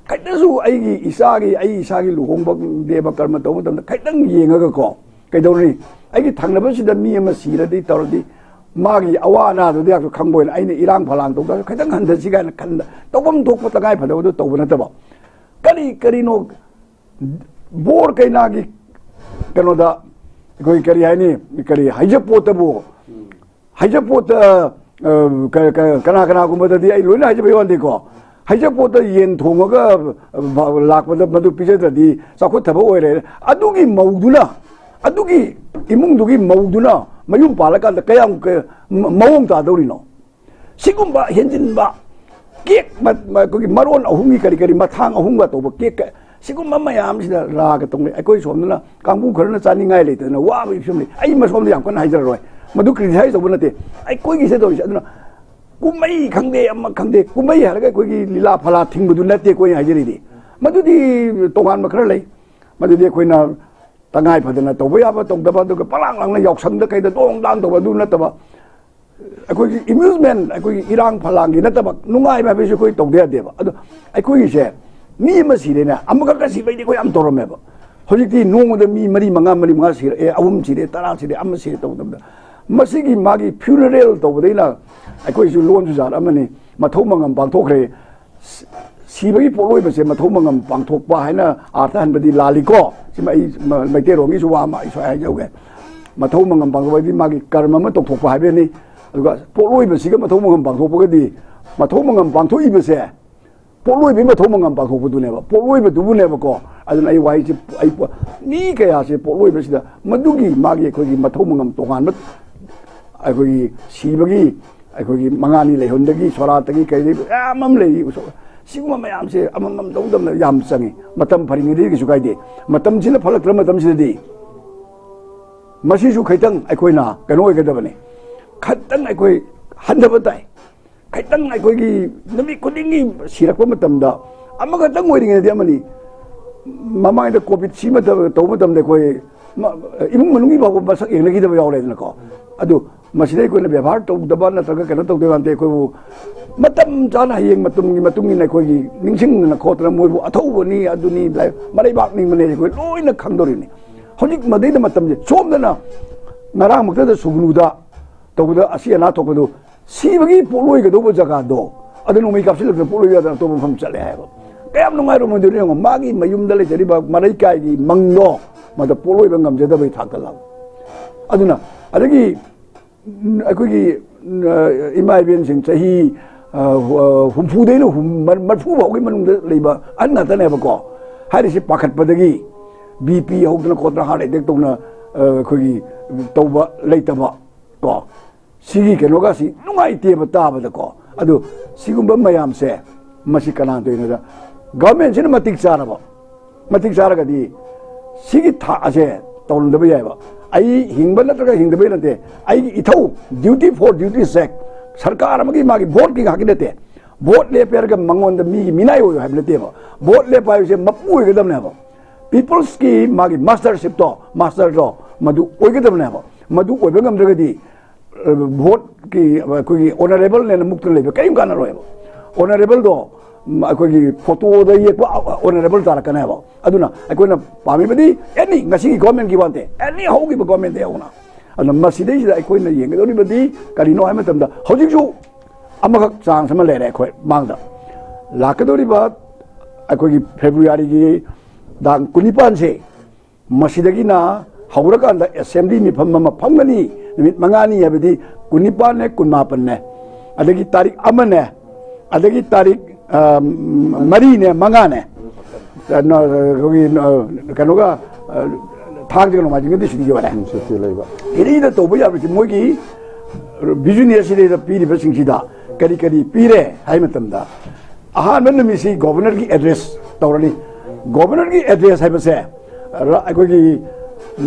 ꯈꯤꯇꯁꯨ ꯑꯩꯒꯤ ꯏꯆꯥꯒꯤ, ꯑꯩ ꯏꯁꯥꯒꯤ ꯂꯨꯍꯣꯡꯕ ꯗꯦꯕ ꯀꯔꯃ ꯇꯧꯕ ꯃꯇꯝꯗ ꯈꯤꯇꯪ ꯌꯦꯡꯉꯒꯀꯣ, ꯀꯩꯗꯧꯔꯤ? ꯑꯩꯒꯤ ꯊꯪꯅꯕꯁꯤꯗ ꯃꯤ ꯑꯃ ꯁꯤꯔꯗꯤ ꯇꯧꯔꯗꯤ, ꯃꯥꯒꯤ ꯑꯋꯥ ꯑꯅꯥꯗꯨꯗꯤ ꯌꯥꯝꯁꯨ ꯈꯪꯕ ꯑꯣꯏꯅ ꯑꯩꯅ ꯏꯔꯥꯡ ꯐꯂꯥꯡ ꯇꯧꯗ꯭ꯔꯁꯨ ꯈꯤꯇꯪ ꯍꯟꯊꯁꯤ ꯀꯥꯏꯅ ꯈꯟꯕ, ꯇꯧꯐꯝ ꯊꯣꯛꯄ ꯇꯉꯥꯏ ꯐꯗꯕꯗꯨ ꯇꯧꯕ ꯅꯠꯇꯕ, ꯀꯔꯤ ꯀꯔꯤꯅꯣ, ꯕꯣꯔ ꯀꯩꯅꯥꯒꯤ ꯀꯩꯅꯣꯗ, ꯑꯩꯈꯣꯏ ꯀꯔꯤ ꯍꯥꯏꯅꯤ, ꯀꯔꯤ ꯍꯩꯖꯄꯣꯠꯇꯕꯨ, ꯍꯩꯖꯄꯣꯠꯇ, ꯑ, ꯀ-, ꯀ-, ꯀꯅꯥ ꯀꯅꯥꯒꯨꯝꯕꯗꯗꯤ ꯑꯩ ꯂꯣꯏꯅ ꯍꯥꯏꯖꯕ ꯋꯥꯅꯤꯀꯣ, ꯍꯩꯖꯄꯣꯠꯇ ꯌꯦꯟ ꯊꯣꯡꯉꯒ, ꯑ, ꯂꯥꯛꯄꯗ ꯃꯗꯨ ꯄꯤꯖꯗ꯭ꯔꯗꯤ ꯆꯥꯎꯈꯠꯇꯕ ꯑꯣꯏꯔꯦ꯫ ꯑꯗꯨꯒꯤ ꯃꯧꯗꯨꯅ, ꯑꯗꯨꯒꯤ ꯏꯃꯨꯡꯗꯨꯒꯤ ꯃꯧꯗꯨꯅ ꯃꯌꯨꯝ ꯄꯥꯜꯂꯀꯥꯟꯗ ꯀꯌꯥꯝ ꯀ-, ꯃ-, ꯃꯑꯣꯡ ꯇꯥꯗꯧꯔꯤꯅꯣ? ꯁꯤꯒꯨꯝꯕ ꯍꯦꯟꯖꯤꯟꯕ, ꯀꯦꯛ ꯃ-, ꯃ-, ꯑꯩꯈꯣꯏꯒꯤ ꯃꯔꯣꯟ ꯑꯍꯨꯝꯒꯤ ꯀꯔꯤ ꯀꯔꯤ ꯃꯊꯥꯡ ꯑꯍꯨꯝꯒ ꯇꯧꯕ ꯀꯦꯛꯀ, ꯁꯤꯒꯨꯝꯕ ꯃꯌꯥꯝꯁꯤꯗ ꯔꯥꯒ ꯇꯧꯅꯩ꯫ ꯑꯩꯈꯣꯏ ꯁꯣꯝꯗꯅ ꯀꯥꯡꯕꯨ ꯈꯔꯅ ꯆꯥꯅꯤꯡꯉꯥꯏ ꯂꯩꯇꯗꯅ ꯋꯥꯕꯒꯤ ꯐꯤꯕꯝ ꯂꯩ꯫ ꯑꯩ ꯃꯁꯣꯝꯗ ꯌꯥꯝ ꯀꯟꯅ ꯍꯥꯏꯖꯔꯔꯣꯏ, ꯃꯗꯨ criticize ꯇꯧꯕ ꯅꯠꯇꯦ꯫ ꯑꯩꯈꯣꯏꯒꯤꯁꯤꯗ ꯇꯧꯔꯤꯁꯦ꯫ ꯑꯗꯨꯅ ꯀꯨꯝꯍꯩ ꯈꯪꯗꯦ, ꯑꯃ ꯈꯪꯗꯦ, ꯀꯨꯝꯍꯩ ꯍꯥꯏꯔꯒ ꯑꯩꯈꯣꯏꯒꯤ ꯂꯤꯂꯥ ꯐꯂꯥ ꯊꯤꯡꯕꯗꯨ ꯅꯠꯇꯦ ꯑꯩꯈꯣꯏꯅ ꯍꯥꯏꯖꯔꯤꯗꯤ꯫ ꯃꯗꯨꯗꯤ ꯇꯣꯉꯥꯟꯕ ꯈꯔ ꯂꯩ꯫ ꯃꯗꯨꯗꯤ ꯑꯩꯈꯣꯏꯅ ꯇꯉꯥꯏ ꯐꯗꯅ ꯇꯧꯕ ꯌꯥꯕ ꯇꯧꯗꯕ, ꯑꯗꯨꯒ ꯄꯂꯥꯡ ꯂꯥꯡꯅ ꯌꯥꯎꯁꯪꯗ ꯀꯩꯗ ꯗꯣꯡ ꯗꯥꯡ ꯇꯧꯕ ꯑꯗꯨ ꯅꯠꯇꯕ, ꯑꯩꯈꯣꯏꯒꯤ amusement, ꯑꯩꯈꯣꯏꯒꯤ ꯏꯔꯥꯡ ꯐꯂꯥꯡꯒꯤ ꯅꯠꯇꯕ ꯅꯨꯡꯉꯥꯏꯕ ꯍꯥꯏꯕꯁꯤ ꯑꯩꯈꯣꯏ ꯇꯧꯗ ꯌꯥꯗꯦꯕ꯫ ꯑꯗꯣ ꯑꯩꯈꯣꯏꯒꯤꯁꯦ ꯃꯤ ꯑꯃ ꯁꯤꯔꯦꯅꯦ, ꯑꯃꯈꯛꯀ ꯁꯤꯕꯩꯗꯤ ꯑꯩꯈꯣꯏ ꯌꯥꯝ ꯇꯧꯔꯝꯃꯦꯕ꯫ ꯍꯧꯖꯤꯛꯇꯤ ꯅꯣꯡꯃꯗ ꯃꯤ ꯃꯔꯤ ꯃꯉꯥ, ꯃꯔꯤ ꯃꯉꯥ ꯁꯤꯔꯛꯑꯦ, ꯑꯍꯨꯝ ꯁꯤꯔꯦ, ꯇꯔꯥ ꯁꯤꯔꯦ, ꯑꯃ ꯁꯤꯔꯦ ꯇꯧꯕ ꯃꯇꯝꯗ ꯃꯁꯤꯒꯤ ꯃꯥꯒꯤ funeral ꯇꯧꯕꯗꯩꯅ ꯑꯩꯈꯣꯏꯁꯨ ꯂꯣꯟꯁꯨ ꯖꯥꯠ ꯑꯃꯅꯤ꯫ ꯃꯊꯧ ꯃꯉꯝ ꯄꯥꯡꯊꯣꯛꯈ꯭ꯔꯦ꯫ ꯁꯤ-, ꯁꯤꯕꯒꯤ ꯄꯣꯠꯂꯣꯏꯕꯁꯦ ꯃꯊꯧ ꯃꯉꯝ ꯄꯥꯡꯊꯣꯛꯄ ꯍꯥꯏꯅ ꯑꯥꯔꯊ ꯍꯟꯕꯗꯤ ꯂꯥꯜꯂꯤꯀꯣ꯫ ꯁꯤꯃ ꯑꯩ ꯃ-, ꯃꯩꯇꯩꯔꯣꯟꯒꯤꯁꯨ ꯋꯥ ꯑꯃ ꯑꯩ ꯁ꯭ꯋꯥꯏ ꯍꯥꯏꯖꯍꯧꯒꯦ꯫ ꯃꯊꯧ ꯃꯉꯝ ꯄꯥꯡꯊꯣꯛꯄ ꯍꯥꯏꯗꯤ ꯃꯥꯒꯤ ꯀꯔꯃ ꯑꯃ ꯇꯧꯊꯣꯛꯄ ꯍꯥꯏꯕꯅꯤ꯫ ꯑꯗꯨꯒ ꯄꯣꯠꯂꯣꯏꯕꯁꯤꯒ ꯃꯊꯧ ꯃꯉꯝ ꯄꯥꯡꯊꯣꯛꯄꯒꯗꯤ, ꯃꯊꯧ ꯃꯉꯝ ꯄꯥꯡꯊꯣꯛꯏꯕꯁꯦ ꯄꯣꯠꯂꯣꯏꯕꯒꯤ ꯃꯊꯧ ꯃꯉꯝ ꯄꯥꯡꯊꯣꯛꯄꯗꯨꯅꯦꯕ, ꯄꯣꯠꯂꯣꯏꯕꯗꯨꯕꯨꯅꯦꯕꯀꯣ꯫ ꯑꯗꯨꯅ ꯑꯩ ꯋꯥꯍꯩꯁꯦ, ꯑꯩ ꯄꯣ-, ꯃꯤ ꯀꯌꯥꯁꯦ ꯄꯣꯠꯂꯣꯏꯕꯁꯤꯗ ꯃꯗꯨꯒꯤ ꯃꯥꯒꯤ ꯑꯩꯈꯣꯏꯒꯤ ꯃꯊꯧ ꯃꯉꯝ ꯇꯣꯉꯥꯟꯕ ꯑꯩꯈꯣꯏꯒꯤ ꯁꯤꯕꯒꯤ ꯑꯩꯈꯣꯏꯒꯤ ꯃꯉꯥꯅꯤ ꯂꯩꯍꯟꯕꯒꯤ ꯁꯣꯔꯥꯠꯇꯒꯤ ꯀꯩꯗꯒꯤ ꯃꯌꯥꯝ ꯑꯃ ꯂꯩꯔꯤ꯫ ꯎꯁꯣꯞ, ꯁꯤꯒꯨꯝꯕ ꯃꯌꯥꯝꯁꯦ ꯑꯃꯃꯝ ꯇꯧꯗꯕꯅ ꯌꯥꯝ ꯆꯪꯉꯤ꯫ ꯃꯇꯝ ꯐꯔꯤꯉꯩꯗꯒꯤ ꯀꯩꯁꯨ ꯀꯥꯏꯗꯦ꯫ ꯃꯇꯝꯁꯤꯅ ꯐꯠꯂꯛꯇ꯭ꯔ ꯃꯇꯝꯁꯤꯗꯗꯤ ꯃꯁꯤꯁꯨ ꯈꯤꯇꯪ ꯑꯩꯈꯣꯏꯅ ꯀꯩꯅꯣ ꯑꯣꯏꯒꯗꯕꯅꯤ, ꯈꯤꯇꯪ ꯑꯩꯈꯣꯏ ꯍꯟꯊꯕ ꯇꯥꯏ꯫ ꯈꯤꯇꯪ ꯑꯩꯈꯣꯏꯒꯤ ꯅꯨꯃꯤꯠ ꯈꯨꯗꯤꯡꯒꯤ ꯁꯤꯔꯛꯄ ꯃꯇꯝꯗ ꯑꯃꯈꯛꯇꯪ ꯑꯣꯏꯔꯤꯉꯩꯗꯗꯤ ꯑꯃꯅꯤ, ꯃꯃꯥꯡꯗ ꯀꯣꯚꯤꯗ ꯁꯤ ꯃꯇꯝ, ꯇꯧꯕ ꯃꯇꯝꯗ ꯑꯩꯈꯣꯏ ꯃ-, ꯏꯃꯨꯡ ꯃꯅꯨꯡꯒꯤ ꯐꯥꯎꯕ ꯃꯁꯛ ꯌꯦꯡꯅꯈꯤꯗꯕ ꯌꯥꯎꯔꯦꯗꯅꯀꯣ꯫ ꯑꯗꯨ ꯃꯁꯤꯗ ꯑꯩꯈꯣꯏꯅ ꯕꯦꯕꯥꯔ ꯇꯧꯗꯕ ꯅꯠꯇ꯭ꯔꯒ ꯀꯩꯅꯣ ꯇꯧꯗꯕ ꯅꯠꯇꯦ꯫ ꯑꯩꯈꯣꯏꯕꯨ ꯃꯇꯝ ꯆꯥꯅ ꯍꯌꯦꯡ ꯃꯇꯝꯒꯤ ꯃꯇꯨꯡ ꯏꯟꯅ ꯑꯩꯈꯣꯏꯒꯤ ꯅꯤꯡꯁꯤꯡꯗꯅ ꯈꯣꯠꯇꯅ ꯃꯣꯏꯕꯨ ꯑꯊꯧꯕꯅꯤ, ꯑꯗꯨꯅꯤ, ꯂꯥꯏ-, ꯃꯔꯩꯕꯥꯛꯅꯤ, ꯃꯅꯦ ꯑꯩꯈꯣꯏ ꯂꯣꯏꯅ ꯈꯪꯗꯣꯔꯤꯅꯤ꯫ ꯍꯧꯖꯤꯛ ꯃꯗꯩꯗ ꯃꯇꯝꯁꯦ ꯁꯣꯝꯗꯅ ꯉꯔꯥꯡꯃꯛꯇꯗ ꯁꯨꯒꯅꯨꯗ ꯇꯧꯕꯗ ꯑꯁꯤ ꯑꯅꯥ ꯊꯣꯛꯄꯗꯨ ꯁꯤꯕꯒꯤ ꯄꯣꯠꯂꯣꯏꯒꯗꯧꯕ ꯖꯒꯥꯗꯣ ꯑꯗꯨ ꯅꯣꯡꯃꯩ ꯀꯥꯞꯁꯤꯜꯂꯛꯇꯅ ꯄꯣꯠꯂꯣꯏꯕ ꯌꯥꯗꯅ ꯑꯇꯣꯞꯄ ꯃꯐꯝ ꯆꯠꯂꯦ ꯍꯥꯏꯕ꯫ ꯀꯌꯥꯝ ꯅꯨꯡꯉꯥꯏꯔꯝꯃꯣꯏꯗꯣꯏꯅꯣ ꯌꯦꯡꯉꯣ, ꯃꯥꯒꯤ ꯃꯌꯨꯝꯗ ꯂꯩꯖꯔꯤꯕ ꯃꯔꯩꯀꯥꯏꯒꯤ ꯃꯪꯗꯣ ꯃꯗ ꯄꯣꯠꯂꯣꯏꯕ ꯉꯝꯖꯗꯕꯩ ꯊꯥꯛꯇ ꯂꯥꯛ꯫ ꯑꯗꯨꯅ ꯑꯗꯒꯤ, ꯎꯝ, ꯑꯩꯈꯣꯏꯒꯤ, ꯎꯝ, ꯏꯃꯥ ꯏꯕꯦꯟꯁꯤꯡ ꯆꯍꯤ, ꯑ, ꯍꯨ-, ꯑ, ꯍꯨꯝꯐꯨꯗꯩꯅ ꯍꯨꯝ-, ꯃꯔ-, ꯃꯔꯐꯨ ꯐꯥꯎꯒꯤ ꯃꯅꯨꯡꯗ ꯂꯩꯕ ꯑꯍꯟ ꯉꯥꯛꯇꯅꯦꯕꯀꯣ꯫ ꯍꯥꯏꯔꯤꯁꯤ ꯄꯥꯈꯠꯄꯗꯒꯤ ꯕꯤ ꯄꯤ ꯍꯧꯗꯅ ꯈꯣꯠꯇꯅ ꯍꯥꯔꯠ ꯑꯦꯇꯦꯛ ꯇꯧꯅ, ꯑ, ꯑꯩꯈꯣꯏꯒꯤ ꯇꯧꯕ ꯂꯩꯇꯕ ꯀꯣ꯫ ꯁꯤꯒꯤ ꯀꯩꯅꯣꯒꯁꯤ ꯅꯨꯡꯉꯥꯏꯇꯦꯕ ꯇꯥꯕꯗꯀꯣ꯫ ꯑꯗꯨ ꯁꯤꯒꯨꯝꯕ ꯃꯌꯥꯝꯁꯦ ꯃꯁꯤ ꯀꯅꯥꯅ ꯇꯧꯔꯤꯅꯣꯗ ꯒꯚꯔꯟꯃꯦꯟꯁꯤꯅ ꯃꯇꯤꯛ ꯆꯥꯔꯕ, ꯃꯇꯤꯛ ꯆꯥꯔꯒꯗꯤ ꯁꯤꯒꯤ ꯊꯥꯛ ꯑꯁꯦ ꯇꯧꯔꯝꯗꯕ ꯌꯥꯏꯕ꯫ ꯑꯩ ꯍꯤꯡꯕ ꯅꯠꯇ꯭ꯔꯒ ꯍꯤꯡꯗꯕꯩ ꯅꯠꯇꯦ, ꯑꯩꯒꯤ ꯏꯊꯧ, duty for duty sake, ꯁꯔꯀꯥꯔ ꯑꯃꯒꯤ ꯃꯥꯒꯤ ꯚꯣꯠꯀꯤ ꯉꯥꯏꯍꯥꯛꯀꯤ ꯅꯠꯇꯦ꯫ ꯚꯣꯠ ꯂꯦꯞꯄꯦ ꯍꯥꯏꯔꯒ ꯃꯉꯣꯟꯗ ꯃꯤꯒꯤ ꯃꯤꯅꯥꯏ ꯑꯣꯏꯌꯨ ꯍꯥꯏꯕ ꯅꯠꯇꯦꯕ꯫ ꯚꯣꯠ ꯂꯦꯞꯄ ꯍꯥꯏꯕꯁꯦ ꯃꯄꯨ ꯑꯣꯏꯒꯗꯕꯅꯦꯕ, ꯄꯤꯄꯜꯁꯀꯤ ꯃꯥꯒꯤ ꯃꯥꯁꯇꯔꯁꯤꯞꯇꯣ, ꯃꯥꯁꯇꯔꯗꯣ ꯃꯗꯨ ꯑꯣꯏꯒꯗꯕꯅꯦꯕ꯫ ꯃꯗꯨ ꯑꯣꯏꯕ ꯉꯝꯗ꯭ꯔꯒꯗꯤ, ꯑ, ꯚꯣꯠꯀꯤ ꯑꯩꯈꯣꯏꯒꯤ ꯑꯣꯅꯔꯦꯕꯜꯅꯦꯅ ꯃꯨꯛꯇꯅ ꯂꯩꯕ ꯀꯔꯤꯝ ꯀꯥꯟꯅꯔꯣꯏꯕ꯫ ꯑꯣꯅꯔꯦꯕꯜꯗꯣ, ꯎꯝ, ꯑꯩꯈꯣꯏꯒꯤ ꯐꯣꯇꯣꯗ ꯌꯦꯛꯄ ꯑꯣꯅꯔꯦꯕꯜ ꯇꯥꯔꯛꯀꯅꯦꯕ꯫ ꯑꯗꯨꯅ ꯑꯩꯈꯣꯏꯅ ꯄꯥꯝꯃꯤꯕꯗꯤ ꯑꯦꯅꯤ, ꯉꯁꯤꯒꯤ ꯒꯣꯔꯃꯦꯟꯒꯤ ꯋꯥ ꯅꯠꯇꯦ, ꯑꯦꯅꯤ ꯍꯧꯈꯤꯕ ꯒꯣꯔꯃꯦꯟꯗꯒꯤ ꯍꯧꯅ ꯑꯗꯨꯅ ꯃꯁꯤꯗꯩꯁꯤꯗ ꯑꯩꯈꯣꯏꯅ ꯌꯦꯡꯒꯗꯧꯔꯤꯕꯗꯤ ꯀꯔꯤꯅꯣ ꯍꯥꯏꯕ ꯃꯇꯝꯗ, ꯍꯧꯖꯤꯛꯁꯨ ꯑꯃꯈꯛ ꯆꯥꯟꯁ ꯑꯃ ꯂꯩꯔꯦ ꯑꯩꯈꯣꯏ ꯃꯥꯡꯗ꯫ ꯂꯥꯛꯀꯗꯧꯔꯤꯕ ꯑꯩꯈꯣꯏꯒꯤ ꯐꯦꯕ꯭ꯔꯨꯋꯥꯔꯤꯒꯤ ꯇꯥꯡ ꯀꯨꯟꯅꯤꯄꯥꯟꯁꯦ, ꯃꯁꯤꯗꯒꯤꯅ ꯍꯧꯔꯀꯥꯟꯗ ꯑꯦꯁꯦꯝꯕ꯭ꯂꯤ ꯃꯤꯐꯝ ꯑꯃ ꯐꯝꯒꯅꯤ, ꯅꯨꯃꯤꯠ ꯃꯉꯥꯅꯤ, ꯍꯥꯏꯕꯗꯤ ꯀꯨꯟꯅꯤꯄꯥꯟꯅꯦ, ꯀꯨꯟꯃꯥꯄꯟꯅꯦ, ꯑꯗꯒꯤ ꯇꯥꯔꯤꯛ ꯑꯃꯅꯦ, ꯑꯗꯒꯤ ꯇꯥꯔꯤꯛ, ꯑ, ꯃꯔꯤꯅꯦ, ꯃꯉꯥꯅꯦ, ꯑ, ꯅ-, ꯑꯩꯈꯣꯏꯒꯤ, ꯑ, ꯀꯩꯅꯣꯒ, ꯑ, ꯊꯥꯡꯖꯒ ꯅꯣꯡꯃꯥꯏꯖꯤꯡꯒꯗꯤ ꯁꯨꯇꯤ ꯑꯣꯏꯔꯦ꯫ ꯎꯝ, ꯁꯨꯇꯤ ꯂꯩꯕ꯫ ꯁꯤꯗꯩꯗ ꯇꯧꯕ ꯌꯥꯕꯁꯤ ꯃꯣꯏꯒꯤ ꯕꯤꯖꯤꯅꯦꯁ ꯁꯤꯗꯩꯗ ꯄꯤꯔꯤꯕꯁꯤꯡꯁꯤꯗ ꯀꯔꯤ ꯀꯔꯤ ꯄꯤꯔꯦ ꯍꯥꯏ ꯃꯇꯝꯗ, ꯑꯍꯥꯟꯕ ꯅꯨꯃꯤꯠꯁꯤ ꯒꯣꯕꯔꯅꯔꯒꯤ ꯑꯦꯗ꯭ꯔꯦꯁ ꯇꯧꯔꯅꯤ꯫ ꯒꯣꯕꯔꯅꯔꯒꯤ ꯑꯦꯗ꯭ꯔꯦꯁ ꯍꯥꯏꯕꯁꯦ ꯔ-, ꯑꯩꯈꯣꯏꯒꯤ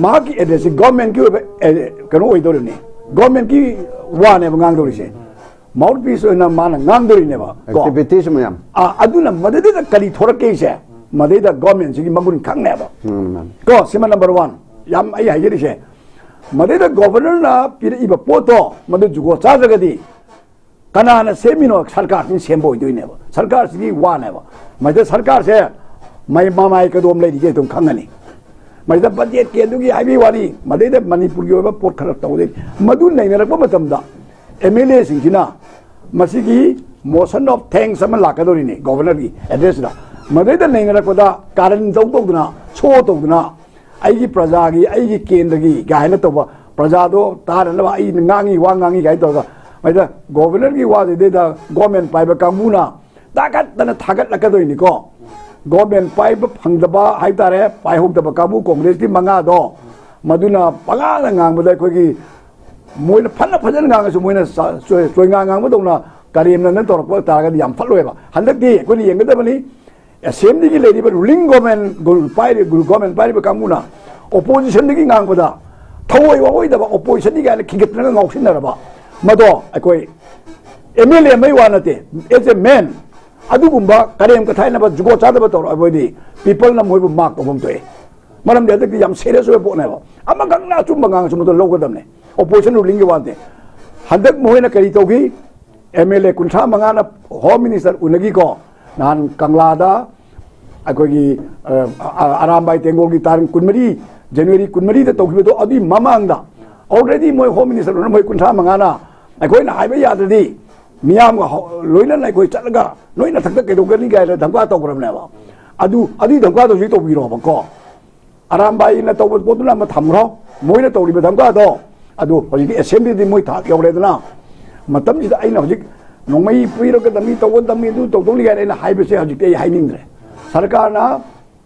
ꯃꯍꯥꯛꯀꯤ ꯑꯦꯗ꯭ꯔꯦꯁꯁꯤ ꯒꯣꯔꯃꯦꯟꯒꯤ ꯑꯣꯏꯕ ꯑꯦ-, ꯀꯩꯅꯣ ꯑꯣꯏꯗꯧꯔꯤꯕꯅꯤ, ꯒꯣꯔꯃꯦꯟꯒꯤ ꯋꯥꯅꯦꯕ ꯉꯥꯡꯗꯧꯔꯤꯁꯦ꯫ ꯃꯥꯎꯠ ꯄꯤꯁ ꯑꯣꯏꯅ ꯃꯥꯅ ꯉꯥꯡꯗꯧꯔꯤꯅꯦꯕ ꯀꯣ꯫ ꯑꯦꯛꯇꯤꯚꯤꯇꯤꯁ ꯃꯌꯥꯝ꯫ ꯑꯥ, ꯑꯗꯨꯅ ꯃꯗꯨꯗꯩꯗ ꯀꯔꯤ ꯊꯣꯔꯛꯀꯦꯁꯦ, ꯃꯗꯩꯗ ꯒꯣꯔꯃꯦꯟꯁꯤꯒꯤ ꯃꯒꯨꯟ ꯈꯪꯅꯦꯕ꯫ ꯎꯝ, ꯃꯥꯅꯤ꯫ ꯀꯣ, ꯁꯤꯃ ꯅꯝꯕꯔ ꯋꯥꯟ꯫ ꯌꯥꯝ ꯑꯩ ꯍꯥꯏꯖꯔꯤꯁꯦ, ꯃꯗꯩꯗ ꯒꯣꯕꯔꯅꯔꯅ ꯄꯤꯔꯛꯏꯕ ꯄꯣꯠꯇꯣ ꯃꯗꯨ ꯖꯨꯒꯣꯠ ꯆꯥꯗ꯭ꯔꯒꯗꯤ ꯀꯅꯥꯅ ꯁꯦꯝꯃꯤꯅꯣ? ꯁꯔꯀꯥꯔꯁꯤꯅ ꯁꯦꯝꯕ ꯑꯣꯏꯗꯣꯏꯅꯦꯕ꯫ ꯁꯔꯀꯥꯔꯁꯤꯒꯤ ꯋꯥꯅꯦꯕ꯫ ꯃꯗꯩ ꯁꯔꯀꯥꯔꯁꯦ ꯃꯩ ꯃꯃꯥꯏ ꯀꯗꯣꯝ ꯂꯩꯔꯤꯒꯦ ꯑꯗꯨꯝ ꯈꯪꯉꯅꯤ꯫ ꯃꯁꯤꯗ ꯕꯖꯦꯠꯀꯤ ꯑꯗꯨꯒꯤ ꯍꯥꯏꯕꯒꯤ ꯋꯥꯅꯤ, ꯃꯗꯩꯗ ꯃꯅꯤꯄꯨꯔꯒꯤ ꯑꯣꯏꯕ ꯄꯣꯠ ꯈꯔ ꯇꯧꯗꯦ꯫ ꯃꯗꯨ ꯅꯩꯅꯔꯛꯄ ꯃꯇꯝꯗ ꯑꯦꯝ ꯑꯦꯜ ꯑꯦꯁꯤꯡꯁꯤꯅ ꯃꯁꯤꯒꯤ ꯃꯣꯁꯟ ꯑꯣꯐ ꯊꯦꯡꯁ ꯑꯃ ꯂꯥꯛꯀꯗꯧꯔꯤꯅꯤ ꯒꯣꯕꯔꯅꯔꯒꯤ ꯑꯦꯗ꯭ꯔꯦꯁꯇ꯫ ꯃꯗꯩꯗ ꯅꯩꯅꯔꯛꯄꯗ ꯀꯥꯔꯟ ꯇꯧ ꯇꯧꯗꯅ, ꯁꯣ ꯇꯧꯗꯅ, "ꯑꯩꯒꯤ ꯄ꯭ꯔꯖꯥꯒꯤ, ꯑꯩꯒꯤ ꯀꯦꯟꯗ꯭ꯔꯒꯤ" ꯀꯥꯏꯅ ꯇꯧꯕ, ꯄ꯭ꯔꯖꯥꯗꯣ ꯇꯥꯅꯅꯕ ꯑꯩꯅ ꯉꯥꯡꯉꯤ, ꯋꯥ ꯉꯥꯡꯉꯤ ꯀꯥꯏꯅ ꯇꯧꯔꯒ, ꯃꯁꯤꯗ ꯒꯣꯕꯔꯅꯔꯒꯤ ꯋꯥꯁꯤꯗꯩꯗ ꯒꯣꯔꯃꯦꯟ ꯄꯥꯏꯕ ꯀꯥꯡꯕꯨꯅ ꯇꯥꯈꯠꯇꯅ ꯊꯥꯒꯠꯂꯛꯀꯗꯣꯏꯅꯤꯀꯣ꯫ ꯒꯣꯔꯃꯦꯟ ꯄꯥꯏꯕ ꯐꯪꯗꯕ ꯍꯥꯏꯇꯥꯔꯦ, ꯄꯥꯏꯍꯧꯗꯕ ꯀꯥꯡꯕꯨ ꯀꯣꯡꯒ꯭ꯔꯦꯁꯀꯤ ꯃꯉꯥꯗꯣ, ꯃꯗꯨꯅ ꯄꯉꯥꯡꯗ ꯉꯥꯡꯕꯗ ꯑꯩꯈꯣꯏꯒꯤ ꯃꯣꯏꯅ ꯐꯅ ꯐꯖꯅ ꯉꯥꯡꯉꯁꯨ, ꯃꯣꯏꯅ ꯆ-, ꯆꯣꯏ-, ꯆꯣꯏꯉꯥꯡ ꯉꯥꯡꯕꯗꯧꯅ ꯀꯔꯦꯝꯅꯅ ꯇꯧꯔꯛꯄ ꯇꯥꯔꯒꯗꯤ ꯌꯥꯝ ꯐꯠꯂꯣꯏꯕ꯫ ꯍꯟꯗꯛꯇꯤ ꯑꯩꯈꯣꯏꯅ ꯌꯦꯡꯒꯗꯕꯅꯤ, ꯑꯦꯁꯦꯝꯕ꯭ꯂꯤꯒꯤ ꯂꯩꯔꯤꯕ ꯔꯨꯂꯤꯡ ꯒꯣꯔꯃꯦꯟ, ꯒꯣ-, ꯄꯥꯏꯔꯤ-, ꯒꯣꯔꯃꯦꯟ ꯄꯥꯏꯔꯤꯕ ꯀꯥꯡꯕꯨꯅ ꯑꯣꯄꯣꯖꯤꯁꯟꯗꯒꯤ ꯉꯥꯡꯕꯗ ꯊꯑꯣꯏ ꯋꯥꯑꯣꯏꯗꯕ ꯑꯣꯄꯣꯖꯤꯁꯟꯅꯤ ꯀꯥꯏꯅ ꯈꯤꯒꯠꯇꯅꯒ ꯉꯥꯎꯁꯤꯟꯅꯔꯕ, ꯃꯗꯣ ꯑꯩꯈꯣꯏ ꯑꯦꯝ ꯑꯦꯜ ꯑꯦ ꯑꯃꯒꯤ ꯋꯥ ꯅꯠꯇꯦ, ꯑꯦꯖ ꯑꯦ ꯃꯦꯟ ꯑꯗꯨꯒꯨꯝꯕ ꯀꯔꯦꯝ ꯀꯊꯥꯏꯅꯕ, ꯖꯨꯒꯣꯠ ꯆꯥꯗꯕ ꯇꯧꯔꯛꯑꯕꯗꯤ ꯄꯤꯄꯜꯅ ꯃꯣꯏꯕꯨ ꯃꯥꯔꯛ ꯇꯧꯐꯝ ꯊꯣꯛꯑꯦ꯫ ꯃꯔꯝꯗꯤ ꯍꯟꯗꯛꯇꯤ ꯌꯥꯝ ꯁꯦꯔꯤꯌꯁ ꯑꯣꯏꯕ ꯄꯣꯠꯅꯦꯕ꯫ ꯑꯃꯈꯛꯅ ꯑꯆꯨꯝꯕ ꯉꯥꯡꯉꯁꯨ ꯃꯗꯨ ꯂꯧꯒꯗꯕꯅꯦ꯫ ꯑꯣꯄꯣꯖꯤꯁꯟ ꯔꯨꯂꯤꯡꯒꯤ ꯋꯥ ꯅꯠꯇꯦ꯫ ꯍꯟꯗꯛ ꯃꯈꯣꯏꯅ ꯀꯔꯤ ꯇꯧꯈꯤ? ꯑꯦꯝ ꯑꯦꯜ ꯑꯦ ꯀꯨꯟꯊ꯭ꯔꯥ ꯃꯉꯥꯅ ꯍꯣꯝ ꯃꯤꯅꯤꯁꯇꯔ ꯎꯅꯈꯤꯀꯣ꯫ ꯅꯍꯥꯟ ꯀꯪꯂꯥꯗ ꯑꯩꯈꯣꯏꯒꯤ, ꯑ, ꯑ, ꯑꯔꯥꯝꯕꯥꯏ ꯇꯦꯡꯒꯣꯜꯒꯤ ꯇꯥꯔꯤꯛ ꯀꯨꯟꯃꯔꯤ, ꯖꯅꯋꯥꯔꯤ ꯀꯨꯟꯃꯔꯤꯗ ꯇꯧꯈꯤꯕꯗꯣ, ꯑꯗꯨꯒꯤ ꯃꯃꯥꯡꯗ Already ꯃꯣꯏ Home Minister ꯑꯣꯏꯅ ꯃꯣꯏ ꯀꯨꯟꯊ꯭ꯔꯥ ꯃꯉꯥꯅ ꯑꯩꯈꯣꯏꯅ ꯍꯥꯏꯕ ꯌꯥꯗ꯭ꯔꯗꯤ ꯃꯤꯌꯥꯝꯒ ꯍꯧ-, ꯂꯣꯏꯅꯅ ꯑꯩꯈꯣꯏ ꯆꯠꯂꯒ ꯅꯣꯏ ꯅꯊꯛꯇ ꯀꯩꯗꯧꯒꯅꯤ ꯀꯥꯏꯅ ꯙꯝꯀꯥ ꯇꯧꯈ꯭ꯔꯕꯅꯦꯕ꯫ ꯑꯗꯨ, ꯑꯗꯨꯒꯤ ꯙꯝꯀꯥꯗꯣ ꯍꯧꯖꯤꯛ ꯇꯧꯕꯤꯔꯣꯕꯀꯣ꯫ ꯑꯔꯥꯝꯕꯥꯏꯅ ꯇꯧꯕ ꯄꯣꯠꯇꯨꯅ ꯑꯃ ꯊꯝꯈ꯭ꯔꯣ꯫ ꯃꯣꯏꯅ ꯇꯧꯔꯤꯕ ꯙꯝꯀꯥꯗꯣ ꯑꯗꯨ ꯍꯧꯖꯤꯛꯇꯤ Assembly ꯗꯤ ꯃꯣꯏ ꯊꯥꯛ ꯌꯧꯔꯦꯗꯅ꯫ ꯃꯇꯝꯁꯤꯗ ꯑꯩꯅ ꯍꯧꯖꯤꯛ ꯅꯣꯡꯃꯩ ꯄꯤꯔꯒꯗꯕꯅꯤ, ꯇꯧꯒꯗꯕꯅꯤ, ꯑꯗꯨ ꯇꯧꯗꯧꯅꯤ ꯀꯥꯏꯅ ꯑꯩꯅ ꯍꯥꯏꯕꯁꯦ ꯍꯧꯖꯤꯛꯇꯤ ꯑꯩ ꯍꯥꯏꯅꯤꯡꯗ꯭ꯔꯦ꯫ ꯁꯔꯀꯥꯔꯅ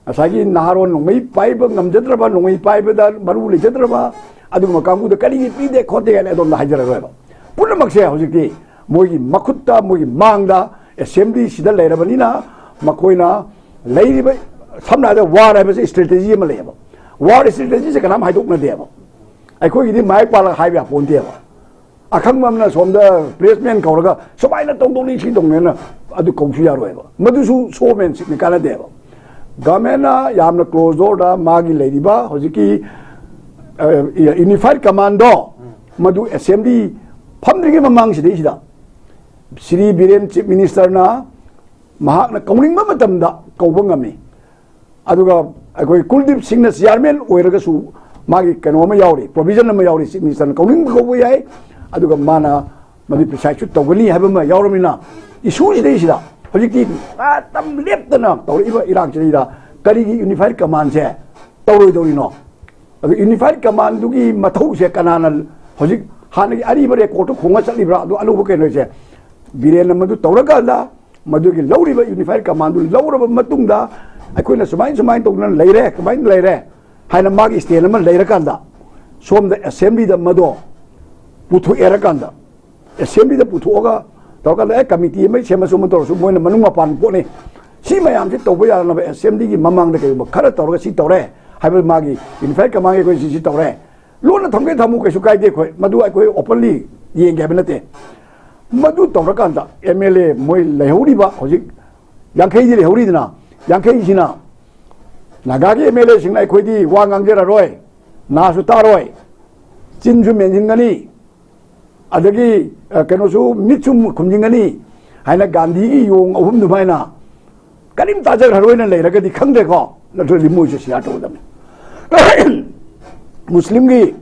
ꯉꯁꯥꯏꯒꯤ ꯅꯍꯥꯔꯣꯟ ꯅꯣꯡꯃꯩ ꯄꯥꯏꯕ ꯉꯝꯖꯗ꯭ꯔꯕ, ꯅꯣꯡꯃꯩ ꯄꯥꯏꯕꯗ ꯃꯔꯨ ꯂꯩꯖꯗ꯭ꯔꯕ ꯑꯗꯨꯒꯨꯝꯕ ꯀꯥꯡꯕꯨꯗ ꯀꯔꯤꯒꯤ ꯄꯤꯗꯦ ꯈꯣꯠꯇꯦ ꯍꯥꯏꯅ ꯑꯗꯣꯝꯗ ꯍꯥꯏꯖꯔꯔꯣꯏꯕ꯫ ꯄꯨꯝꯅꯃꯛꯁꯦ ꯍꯧꯖꯤꯛꯇꯤ ꯃꯣꯏꯒꯤ ꯃꯈꯨꯠꯇ, ꯃꯣꯏꯒꯤ ꯃꯥꯡꯗ Assembly ꯁꯤꯗ ꯂꯩꯔꯕꯅꯤꯅ ꯃꯈꯣꯏꯅ ꯂꯩꯔꯤꯕ, ꯁꯝꯅ ꯍꯥꯏꯔꯕꯗ war ꯍꯥꯏꯕꯁꯦ strategy ꯑꯃ ꯂꯩꯌꯦꯕ꯫ War strategy ꯁꯦ ꯀꯅꯥꯝ ꯍꯥꯏꯗꯣꯛꯅꯗꯦꯕ꯫ ꯑꯩꯈꯣꯏꯒꯤꯗꯤ ꯃꯥꯏ ꯄꯥꯛꯂꯒ ꯍꯥꯏꯕ ꯌꯥꯄꯣꯟꯇꯦꯕ꯫ ꯑꯈꯪꯕ ꯑꯃꯅ ꯁꯣꯝꯗ press man ꯀꯧꯔꯒ ꯁꯨꯃꯥꯏꯅ ꯇꯧꯗꯧꯅꯤ, ꯁꯤ ꯇꯧꯅꯦꯅ ꯑꯗꯨ ꯀꯧꯁꯨ ꯌꯥꯔꯣꯏꯕ꯫ ꯃꯗꯨꯁꯨ showmanship ꯅꯤ, ꯀꯥꯟꯅꯗꯦꯕ꯫ Government ꯅ ꯌꯥꯝꯅ closed door ꯗ ꯃꯥꯒꯤ ꯂꯩꯔꯤꯕ ꯍꯧꯖꯤꯛꯀꯤ, ꯑ, Unified Command ꯗꯣ ꯃꯗꯨ Assembly ꯐꯝꯗ꯭ꯔꯤꯉꯩ ꯃꯃꯥꯡꯁꯤꯗꯩꯁꯤꯗ Shri Biren Chief Minister ꯅ ꯃꯍꯥꯛꯅ ꯀꯧꯅꯤꯡꯕ ꯃꯇꯝꯗ ꯀꯧꯕ ꯉꯝꯃꯤ꯫ ꯑꯗꯨꯒ ꯑꯩꯈꯣꯏ ꯀꯨꯜꯗꯤꯞ ꯁꯤꯡꯅ chairman ꯑꯣꯏꯔꯒꯁꯨ ꯃꯥꯒꯤ ꯀꯩꯅꯣ ꯑꯃ ꯌꯥꯎꯔꯤ, provision ꯑꯃ ꯌꯥꯎꯔꯤ, Chief Minister ꯅ ꯀꯧꯅꯤꯡꯕ ꯀꯧꯕ ꯌꯥꯏ꯫ ꯑꯗꯨꯒ ꯃꯥꯅ ꯃꯗꯨ preside ꯁꯨ ꯇꯧꯒꯅꯤ ꯍꯥꯏꯕ ꯑꯃ ꯌꯥꯎꯔꯕꯅꯤꯅ, issue ꯁꯤꯗꯩꯁꯤꯗ ꯍꯧꯖꯤꯛꯇꯤ ꯃꯇꯝ ꯂꯦꯞꯇꯅ ꯇꯧꯔꯛꯏꯕ ꯏꯔꯥꯡꯁꯤꯗꯩꯗ ꯀꯔꯤꯒꯤ Unified Command ꯁꯦ ꯇꯧꯔꯣꯏꯗꯧꯔꯤꯅꯣ? ꯑꯗꯨ Unified Command ꯗꯨꯒꯤ ꯃꯊꯧꯁꯦ ꯀꯅꯥꯅ ꯍꯧꯖꯤꯛ ꯍꯥꯟꯅꯒꯤ ꯑꯔꯤꯕ record ꯇꯨ ꯈꯣꯡꯉ ꯆꯠꯂꯤꯕ꯭ꯔꯥ? ꯑꯗꯨ ꯑꯅꯧꯕ ꯀꯩꯅꯣꯁꯦ ꯕꯤꯔꯦꯟꯅ ꯃꯗꯨ ꯇꯧꯔꯀꯥꯟꯗ ꯃꯗꯨꯒꯤ ꯂꯧꯔꯤꯕ Unified Command ꯗꯨ ꯂꯧꯔꯕ ꯃꯇꯨꯡꯗ ꯑꯩꯈꯣꯏꯅ ꯁꯨꯃꯥꯏ ꯁꯨꯃꯥꯏꯅ ꯇꯧꯗꯅ ꯂꯩꯔꯦ, ꯀꯃꯥꯏꯅ ꯂꯩꯔꯦ ꯍꯥꯏꯅ ꯃꯥꯒꯤ stand ꯑꯃ ꯂꯩꯔꯀꯥꯟꯗ ꯁꯣꯝꯗ Assembly ꯗ ꯃꯗꯣ ꯄꯨꯊꯣꯛꯑꯦꯔꯀꯥꯟꯗ, Assembly ꯗ ꯄꯨꯊꯣꯛꯑꯒ ꯇꯧꯔꯀꯥꯟꯗ ꯑꯦ committee ꯑꯃ ꯁꯦꯝꯃꯁꯨ ꯑꯃ ꯇꯧꯔꯁꯨ ꯃꯣꯏꯅ ꯃꯅꯨꯡ ꯃꯄꯥꯟ ꯄꯣꯠꯅꯤ꯫ ꯁꯤ ꯃꯌꯥꯝꯁꯤ ꯇꯧꯕ ꯌꯥꯅꯕ Assembly ꯒꯤ ꯃꯃꯥꯡꯗ ꯀꯩꯒꯨꯝꯕ ꯈꯔ ꯇꯧꯔꯒ ꯁꯤ ꯇꯧꯔꯦ ꯍꯥꯏꯕ ꯃꯥꯒꯤ Unified Command ꯒꯤ ꯑꯩꯈꯣꯏ ꯁꯤ, ꯁꯤ ꯇꯧꯔꯦ꯫ ꯂꯣꯟꯅ ꯊꯝꯒꯦ ꯊꯝꯃꯨ, ꯀꯩꯁꯨ ꯀꯥꯏꯗꯦ, ꯑꯩꯈꯣꯏ ꯃꯗꯨ ꯑꯩꯈꯣꯏ openly ꯌꯦꯡꯒꯦ ꯍꯥꯏꯕ ꯅꯠꯇꯦ꯫ ꯃꯗꯨ ꯇꯧꯔꯀꯥꯟꯗ M L A ꯃꯣꯏ ꯂꯩꯍꯧꯔꯤꯕ ꯍꯧꯖꯤꯛ ꯌꯥꯡꯈꯩꯗꯤ ꯂꯩꯍꯧꯔꯤꯗꯅ, ꯌꯥꯡꯈꯩꯁꯤꯅ ꯅꯥꯒꯥꯒꯤ M L A ꯁꯤꯡꯅ ꯑꯩꯈꯣꯏꯗꯤ ꯋꯥ ꯉꯥꯡꯖꯔꯔꯣꯏ, ꯅꯥꯁꯨ ꯇꯥꯔꯣꯏ, ꯆꯤꯟꯁꯨ ꯃꯦꯟꯁꯤꯟꯒꯅꯤ, ꯑꯗꯒꯤ, ꯑ, ꯀꯩꯅꯣꯁꯨ ꯃꯤꯠꯁꯨ ꯈꯨꯝꯖꯤꯟꯒꯅꯤ ꯍꯥꯏꯅ ꯒꯥꯟꯙꯤꯒꯤ ꯌꯣꯡ ꯑꯍꯨꯝ ꯑꯗꯨꯃꯥꯏꯅ ꯀꯔꯤꯝ ꯇꯥꯖꯈ꯭ꯔꯔꯣꯏꯅ ꯂꯩꯔꯒꯗꯤ ꯈꯪꯗ꯭ꯔꯦꯀꯣ, ꯅꯠꯇ꯭ꯔꯗꯤ ꯃꯣꯏꯁꯨ share ꯇꯧꯒꯗꯕꯅꯤ꯫ ꯃꯨꯁꯂꯤꯝꯒꯤ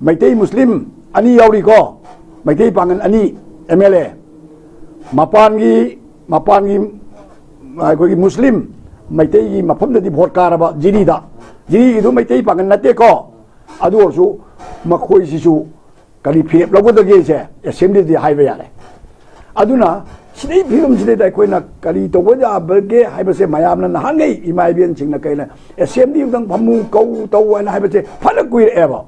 ꯃꯩꯇꯩ ꯃꯨꯁꯂꯤꯝ ꯑꯅꯤ ꯌꯥꯎꯔꯤꯀꯣ, ꯃꯩꯇꯩ ꯄꯥꯡꯒꯜ ꯑꯅꯤ, ꯑꯦꯝ ꯑꯦꯜ ꯑꯦ꯫ ꯃꯄꯥꯟꯒꯤ, ꯃꯄꯥꯟꯒꯤ ꯑꯩꯈꯣꯏꯒꯤ ꯃꯨꯁꯂꯤꯝ ꯃꯩꯇꯩꯒꯤ ꯃꯐꯝꯗꯗꯤ ꯚꯣꯠ ꯀꯥꯔꯕ ꯖꯤꯔꯤꯗ, ꯖꯤꯔꯤꯒꯤꯗꯨ ꯃꯩꯇꯩ ꯄꯥꯡꯒꯜ ꯅꯠꯇꯦꯀꯣ꯫ ꯑꯗꯨ ꯑꯣꯏꯔꯁꯨ ꯃꯈꯣꯏꯁꯤꯁꯨ ꯀꯔꯤ ꯐꯤꯔꯦꯞ ꯂꯧꯒꯗꯒꯦꯁꯦ ꯑꯦꯁꯦꯝꯕ꯭ꯂꯤꯗꯤ ꯍꯥꯏꯕ ꯌꯥꯔꯦ꯫ ꯑꯗꯨꯅ ꯁꯤꯗꯩ ꯐꯤꯕꯝꯁꯤꯗꯩꯗ ꯑꯩꯈꯣꯏꯅ ꯀꯔꯤ ꯇꯧꯕ ꯌꯥꯕꯒꯦ ꯍꯥꯏꯕꯁꯦ ꯃꯌꯥꯝꯅ ꯅꯍꯥꯟꯈꯩ ꯏꯃꯥ ꯏꯕꯦꯟꯁꯤꯡꯅ ꯀꯩꯅ ꯑꯦꯁꯦꯝꯕ꯭ꯂꯤ ꯑꯃꯨꯛꯇꯪ ꯐꯝꯃꯨ, ꯀꯧ, ꯇꯧ ꯍꯥꯏꯅ ꯍꯥꯏꯕꯁꯦ ꯐꯅ ꯀꯨꯏꯔꯛꯑꯦꯕ꯫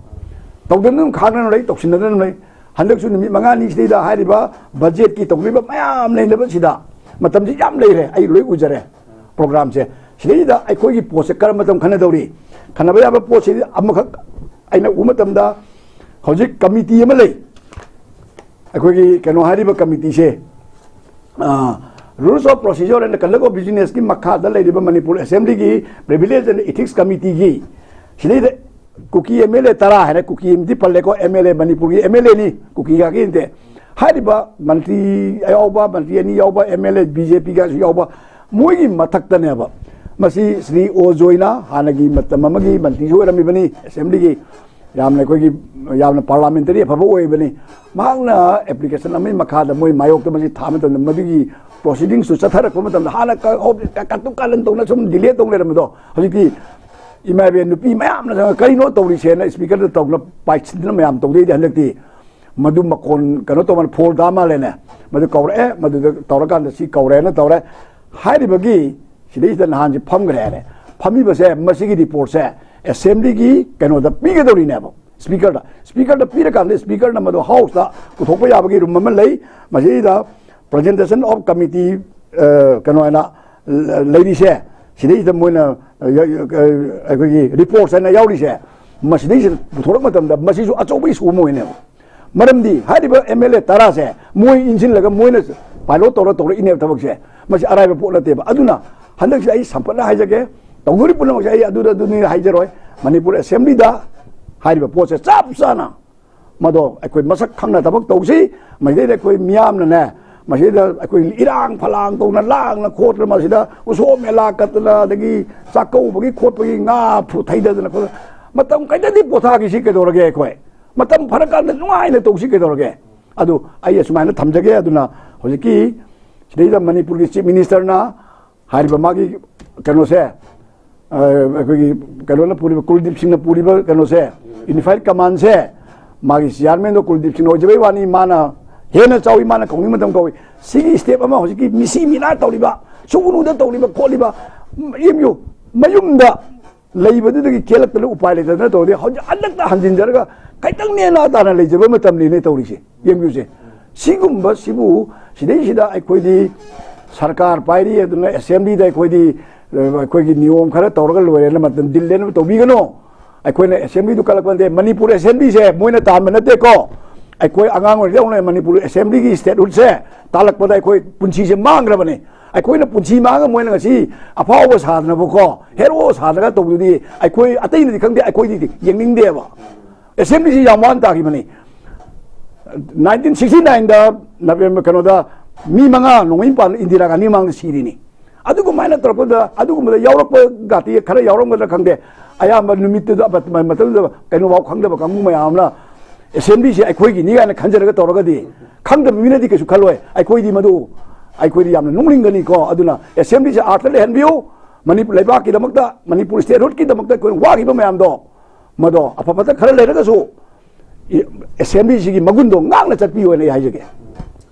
ꯇꯧꯗꯅ ꯑꯗꯨꯝ ꯈꯥꯡꯗꯅ ꯂꯩ, ꯇꯧꯁꯤꯟꯅꯗꯅ ꯂꯩ꯫ ꯍꯟꯗꯛꯁꯨ ꯅꯨꯃꯤꯠ ꯃꯉꯥꯅꯤ ꯁꯤꯗꯩꯗ ꯍꯥꯏꯔꯤꯕ ꯕꯖꯦꯠꯀꯤ ꯇꯧꯗꯣꯔꯤꯕ ꯃꯌꯥꯝ ꯂꯩꯅꯕꯁꯤꯗ ꯃꯇꯝꯁꯤ ꯌꯥꯝ ꯂꯩꯔꯦ, ꯑꯩ ꯂꯣꯏ ꯎꯖꯔꯦ ꯄ꯭ꯔꯣꯒ꯭ꯔꯥꯝꯁꯦ꯫ ꯁꯤꯗꯩꯗ ꯑꯩꯈꯣꯏꯒꯤ ꯄꯣꯠꯁꯦ ꯀꯔꯝꯕ ꯃꯇꯝ ꯈꯟꯅꯗꯧꯔꯤ? ꯈꯟꯅꯕ ꯌꯥꯕ ꯄꯣꯠꯁꯤꯗꯤ ꯑꯃꯈꯛ ꯑꯩꯅ ꯎꯕ ꯃꯇꯝꯗ ꯍꯧꯖꯤꯛ ꯀꯃꯤꯇꯤ ꯑꯃ ꯂꯩ꯫ ꯑꯩꯈꯣꯏꯒꯤ ꯀꯩꯅꯣ ꯍꯥꯏꯔꯤꯕ ꯀꯃꯤꯇꯤꯁꯦ, Rules of Procedure and Conduct of Businessꯀꯤ ꯃꯈꯥꯗ ꯂꯩꯔꯤꯕ ꯃꯅꯤꯄꯨꯔ ꯑꯦꯁꯦꯝꯕ꯭ꯂꯤꯒꯤ Privilege and Ethics Committeeꯒꯤ, ꯁꯤꯗꯩꯗ ꯀꯨꯀꯤ ꯑꯦꯝ ꯑꯦꯜ ꯑꯦ ꯇꯔꯥ ꯍꯥꯏꯔꯦ, ꯀꯨꯀꯤ ꯑꯃꯗꯤ ꯄꯜꯂꯦꯀꯣ, ꯑꯦꯝ ꯑꯦꯜ ꯑꯦ, ꯃꯅꯤꯄꯨꯔꯒꯤ ꯑꯦꯝ ꯑꯦꯜ ꯑꯦꯅꯤ, ꯀꯨꯀꯤ ꯈꯛꯀꯤ ꯅꯠꯇꯦ꯫ ꯍꯥꯏꯔꯤꯕ ꯃꯟꯇ꯭ꯔꯤ ꯌꯥꯎꯕ, ꯃꯟꯇ꯭ꯔꯤ ꯑꯅꯤ ꯌꯥꯎꯕ, M L A, B J ꯄꯤꯒꯁꯨ ꯌꯥꯎꯕ, ꯃꯣꯏꯒꯤ ꯃꯊꯛꯇꯅꯦꯕ ꯃꯁꯤ ꯁ꯭ꯔꯤ ꯑꯣ ꯖꯣꯏꯅ, ꯍꯥꯟꯅꯒꯤ ꯃꯇꯝ ꯑꯃꯒꯤ ꯃꯟꯇ꯭ꯔꯤꯁꯨ ꯑꯣꯏꯔꯝꯃꯤꯕꯅꯤ, ꯑꯦꯁꯦꯝꯕ꯭ꯂꯤꯒꯤ ꯌꯥꯝꯅ ꯑꯩꯈꯣꯏꯒꯤ ꯌꯥꯝꯅ ꯄꯥꯔꯂꯥꯃꯦꯟꯇꯔꯤ ꯑꯐꯕ ꯑꯣꯏꯕꯅꯤ꯫ ꯃꯍꯥꯛꯅ ꯑꯦꯄ꯭ꯂꯤꯀꯦꯁꯟ ꯑꯃꯒꯤ ꯃꯈꯥꯗ ꯃꯣꯏ ꯃꯥꯌꯣꯛꯇ ꯃꯁꯤ ꯊꯥꯕ ꯃꯇꯝꯗ ꯃꯗꯨꯒꯤ ꯄ꯭ꯔꯣꯁꯤꯗꯤꯡꯁꯨ ꯆꯠꯊꯔꯛꯄ ꯃꯇꯝꯗ ꯍꯥꯟꯅ ꯀ-, ꯍꯧ-, ꯀ-, ꯀꯥꯇꯨ ꯀꯥꯔꯟ ꯇꯧꯅ ꯁꯨꯝ ꯗꯤꯂꯦ ꯇꯧ ꯂꯩꯔꯝꯕꯗꯣ ꯍꯧꯖꯤꯛꯇꯤ ꯏꯃꯥ ꯏꯕꯦꯟ ꯅꯨꯄꯤ ꯃꯌꯥꯝꯅ ꯆꯪꯉꯒ ꯀꯔꯤꯅꯣ ꯇꯧꯔꯤꯁꯦꯅ ꯁ꯭ꯄꯤꯀꯔꯗ ꯇꯧꯅ ꯄꯥꯏꯁꯤꯟꯗꯅ ꯃꯌꯥꯝ ꯇꯧꯗꯣꯏꯗꯤ ꯍꯟꯗꯛꯇꯤ ꯃꯗꯨ ꯃꯈꯣꯟ ꯀꯩꯅꯣ ꯇꯧꯕ ꯐꯣꯜ ꯇꯥ ꯃꯥꯜꯂꯦꯅꯦ꯫ ꯃꯗꯨ ꯀꯧꯔꯛꯑꯦ, ꯃꯗꯨꯗ ꯇꯧꯔꯀꯥꯟꯗ ꯁꯤ ꯀꯧꯔꯦꯅ ꯇꯧꯔꯦ꯫ ꯍꯥꯏꯔꯤꯕꯒꯤ ꯁꯤꯗꯩꯁꯤꯗ ꯅꯍꯥꯟꯁꯤ ꯐꯝꯈ꯭ꯔꯦ ꯍꯥꯏꯔꯦ꯫ ꯐꯝꯃꯤꯕꯁꯦ ꯃꯁꯤꯒꯤ ꯔꯤꯄꯣꯔꯠꯁꯦ ꯑꯦꯁꯦꯝꯕ꯭ꯂꯤꯒꯤ ꯀꯩꯅꯣꯗ ꯄꯤꯒꯗꯧꯔꯤꯅꯦꯕ, ꯁ꯭ꯄꯤꯀꯔꯗ꯫ ꯁ꯭ꯄꯤꯀꯔꯗ ꯄꯤꯔꯀꯥꯟꯗ ꯁ꯭ꯄꯤꯀꯔꯅ ꯃꯗꯨ ꯍꯥꯎꯁꯇ ꯄꯨꯊꯣꯛꯄ ꯌꯥꯕꯒꯤ ꯔꯨꯝ ꯑꯃ ꯂꯩ꯫ ꯃꯁꯤꯗ Presentation of Committee, ꯑ, ꯀꯩꯅꯣ ꯍꯥꯏꯅ, ꯑ, ꯂꯩꯔꯤꯁꯦ, ꯁꯤꯗꯩꯁꯤꯗ ꯃꯣꯏꯅ, ꯑ, ꯌ-, ꯌ-, ꯑ, ꯑꯩꯈꯣꯏꯒꯤ ꯔꯤꯄꯣꯔꯠꯁ ꯍꯥꯏꯅ ꯌꯥꯎꯔꯤꯁꯦ, ꯃꯁꯤꯗꯩꯁꯤꯗ ꯄꯨꯊꯣꯔꯛꯄ ꯃꯇꯝꯗ ꯃꯁꯤꯁꯨ ꯑꯆꯧꯕ ꯏꯁꯨ ꯑꯃ ꯑꯣꯏꯅꯦꯕ꯫ ꯃꯔꯝꯗꯤ ꯍꯥꯏꯔꯤꯕ ꯑꯦꯝ ꯑꯦꯜ ꯑꯦ ꯇꯔꯥꯁꯦ ꯃꯣꯏ ꯏꯟꯁꯤꯜꯂꯒ ꯃꯣꯏꯅ ꯄꯥꯏꯂꯣꯠ ꯇꯧꯔ ꯇꯧꯔꯛꯏꯅꯦꯕ ꯊꯕꯛꯁꯦ꯫ ꯃꯁꯤ ꯑꯔꯥꯏꯕ ꯄꯣꯠ ꯅꯠꯇꯦꯕ꯫ ꯑꯗꯨꯅ ꯍꯟꯗꯛꯁꯤꯗ ꯑꯩ ꯁꯝꯄꯠꯅ ꯍꯥꯏꯖꯒꯦ, ꯇꯧꯗꯣꯔꯤ ꯄꯨꯝꯅꯃꯛꯁꯦ ꯑꯩ ꯑꯗꯨꯗ ꯑꯗꯨꯅꯤ ꯍꯥꯏꯖꯔꯣꯏ꯫ ꯃꯅꯤꯄꯨꯔ ꯑꯦꯁꯦꯝꯕ꯭ꯂꯤꯗ ꯍꯥꯏꯔꯤꯕ ꯄꯣꯠꯁꯦ ꯆꯞ ꯆꯥꯅ ꯃꯗꯣ ꯑꯩꯈꯣꯏ ꯃꯁꯛ ꯈꯪꯅ ꯊꯕꯛ ꯇꯧꯁꯤ꯫ ꯃꯁꯤꯗꯩꯗ ꯑꯩꯈꯣꯏ ꯃꯤꯌꯥꯝꯅꯅꯦ, ꯃꯁꯤꯗ ꯑꯩꯈꯣꯏ ꯏꯔꯥꯡ ꯐꯂꯥꯡ ꯇꯧꯅ ꯂꯥꯡꯅ ꯈꯣꯠꯇꯅ ꯃꯁꯤꯗ ꯎꯁꯣꯞ ꯃꯦꯂꯥ ꯀꯠꯇꯅ ꯑꯗꯒꯤ ꯆꯥꯛꯀꯧꯕꯒꯤ ꯈꯣꯠꯄꯒꯤ ꯉꯥ ꯐꯨ-, ꯊꯩꯗꯗꯅ ꯈꯣꯠꯇꯅ ꯃꯇꯝ ꯀꯩꯗꯗꯤ ꯄꯣꯊꯥꯈꯤꯁꯤ ꯀꯩꯗꯧꯔꯒꯦ ꯑꯩꯈꯣꯏ? ꯃꯇꯝ ꯐꯔꯀꯥꯟꯗ ꯅꯨꯡꯉꯥꯏꯅ ꯇꯧꯁꯤ, ꯀꯩꯗꯧꯔꯒꯦ? ꯑꯗꯨ ꯑꯩ ꯑꯁꯨꯃꯥꯏꯅ ꯊꯝꯖꯒꯦ꯫ ꯑꯗꯨꯅ ꯍꯧꯖꯤꯛꯀꯤ ꯁꯤꯗꯩꯗ ꯃꯅꯤꯄꯨꯔꯒꯤ Chief Ministerꯅ ꯍꯥꯏꯔꯤꯕ ꯃꯥꯒꯤ ꯀꯩꯅꯣꯁꯦ, ꯑ, ꯑꯩꯈꯣꯏꯒꯤ ꯀꯩꯅꯣꯅ ꯄꯨꯔꯤꯕ, ꯀꯨꯜꯗꯤꯞ ꯁꯤꯡꯅ ꯄꯨꯔꯤꯕ ꯀꯩꯅꯣꯁꯦ, Unified Commandꯁꯦ, ꯃꯥꯒꯤ chairmanꯗꯣ ꯀꯨꯜꯗꯤꯞ ꯁꯤꯡꯅ ꯑꯣꯏꯖꯕꯩ ꯋꯥꯅꯤ, ꯃꯥꯅ ꯍꯦꯟꯅ ꯆꯥꯎꯏ, ꯃꯥꯅ ꯀꯧꯅꯤꯡ ꯃꯇꯝ ꯀꯧꯏ꯫ ꯁꯤꯒꯤ step ꯑꯃ ꯍꯧꯖꯤꯛꯀꯤ ꯃꯤꯁꯤ ꯃꯤꯅꯥ ꯇꯧꯔꯤꯕ, ꯁꯨꯒꯅꯨꯗ ꯇꯧꯔꯤꯕ ꯈꯣꯠꯂꯤꯕ, ꯌꯦꯡꯕꯤꯌꯨ, ꯃꯌꯨꯝꯗ ꯂꯩꯕꯗꯨꯗꯒꯤ ꯀꯦꯜꯂꯛꯇꯅ ꯎꯄꯥꯏ ꯂꯩꯇꯗꯅ ꯇꯧꯔꯗꯤ, ꯍꯧꯖꯤꯛ ꯍꯟꯗꯛꯇ ꯍꯟꯖꯤꯟꯖꯔꯒ ꯈꯤꯇꯪ ꯅꯦꯅꯥ ꯇꯥꯅ ꯂꯩꯖꯕ ꯃꯇꯝꯅꯤꯅꯦ ꯇꯧꯔꯤꯁꯦ꯫ ꯌꯦꯡꯕꯤꯌꯨꯁꯦ, ꯁꯤꯒꯨꯝꯕ ꯁꯤꯕꯨ, ꯁꯤꯗꯩꯁꯤꯗ ꯑꯩꯈꯣꯏꯗꯤ ꯁꯔꯀꯥꯔ ꯄꯥꯏꯔꯤ, ꯑꯗꯨꯅ Assemblyꯗ ꯑꯩꯈꯣꯏꯗꯤ, ꯑꯩꯈꯣꯏꯒꯤ ꯅꯤꯌꯣꯝ ꯈꯔ ꯇꯧꯔꯒ ꯂꯣꯏꯔꯦꯅ ꯃꯇꯝ ꯗꯤꯜ ꯂꯦꯟꯅꯕ ꯇꯧꯕꯤꯒꯅꯨ꯫ ꯑꯩꯈꯣꯏꯅ Assemblyꯗꯨ ꯀꯜꯂꯛꯄ ꯅꯠꯇꯦ, ꯃꯅꯤꯄꯨꯔ Assemblyꯁꯦ ꯃꯣꯏꯅ ꯇꯥꯟꯕ ꯅꯠꯇꯦꯀꯣ꯫ ꯑꯩꯈꯣꯏ ꯑꯉꯥꯡ ꯑꯣꯏꯔꯤꯉꯩꯗ ꯍꯧꯅ ꯃꯅꯤꯄꯨꯔ Assemblyꯒꯤ statehoodꯁꯦ ꯇꯥꯜꯂꯛꯄꯗ ꯑꯩꯈꯣꯏ ꯄꯨꯟꯁꯤꯁꯦ ꯃꯥꯡꯈ꯭ꯔꯕꯅꯦ꯫ ꯑꯩꯈꯣꯏꯅ ꯄꯨꯟꯁꯤ ꯃꯥꯡꯉꯒ ꯃꯣꯏꯅ ꯉꯁꯤ ꯑꯐꯥꯎꯕ ꯁꯥꯗꯅꯕꯀꯣ, hero ꯁꯥꯗꯅꯒ ꯇꯧꯕꯗꯨꯗꯤ ꯑꯩꯈꯣꯏ ꯑꯇꯩꯅꯗꯤ ꯈꯪꯗꯦ, ꯑꯩꯈꯣꯏꯗꯤ ꯌꯦꯡꯅꯤꯡꯗꯦꯕ꯫ Assemblyꯁꯤ ꯌꯥꯝ ꯋꯥꯅ ꯇꯥꯈꯤꯕꯅꯤ꯫ Nineteen sixty nineꯗ November, ꯀꯩꯅꯣꯗ, ꯃꯤ ꯃꯉꯥ ꯅꯣꯡꯃꯩ ꯄꯥꯟ ꯏꯟꯗꯤꯔꯥ ꯒꯥꯟꯙꯤ ꯃꯃꯥꯡꯗ ꯁꯤꯔꯤꯅꯤ꯫ ꯑꯗꯨꯒꯨꯝꯃꯥꯏꯅ ꯇꯧꯔꯛꯄꯗ, ꯑꯗꯨꯒꯨꯝꯕꯗ ꯌꯥꯎꯔꯛꯄ ꯒꯥꯇꯤ ꯈꯔ ꯌꯥꯎꯔꯝꯒꯗ꯭ꯔꯥ ꯈꯪꯗꯦ꯫ ꯑꯌꯥꯝꯕ ꯅꯨꯃꯤꯠꯇꯨꯗ, ꯃꯇꯝꯗꯨꯗ ꯀꯩꯅꯣꯐꯥꯎ ꯈꯪꯗꯕ ꯀꯥꯡꯕꯨ ꯃꯌꯥꯝ ꯑꯃꯅ Assemblyꯁꯤ ꯑꯩꯈꯣꯏꯒꯤꯅꯤ ꯀꯥꯏꯅ ꯈꯟꯖꯔꯒ ꯇꯧꯔꯒꯗꯤ, ꯈꯪꯗꯕ ꯃꯤꯅꯗꯤ ꯀꯩꯁꯨ ꯈꯜꯂꯣꯏ꯫ ꯑꯩꯈꯣꯏꯗꯤ ꯃꯗꯨ, ꯑꯩꯈꯣꯏꯗꯤ ꯌꯥꯝꯅ ꯅꯣꯛꯅꯤꯡꯒꯅꯤꯀꯣ꯫ ꯑꯗꯨꯅ Assemblyꯁꯤ ꯑꯥꯔꯊ ꯂꯩꯍꯟꯕꯤꯌꯨ꯫ ꯃꯅꯤꯄꯨꯔ ꯂꯩꯕꯥꯛꯀꯤꯗꯃꯛꯇ, ꯃꯅꯤꯄꯨꯔ statehoodꯀꯤꯗꯃꯛꯇ ꯑꯩꯈꯣꯏꯅ ꯋꯥꯈꯤꯕ ꯃꯌꯥꯝꯗꯣ, ꯃꯗꯣ ꯑꯐ ꯐꯠꯇ ꯈꯔ ꯂꯩꯔꯒꯁꯨ Assemblyꯁꯤꯒꯤ ꯃꯒꯨꯟꯗꯣ ꯉꯥꯛꯅ ꯆꯠꯄꯤꯌꯨ ꯍꯥꯏꯅ ꯑꯩ ꯍꯥꯏꯖꯒꯦ꯫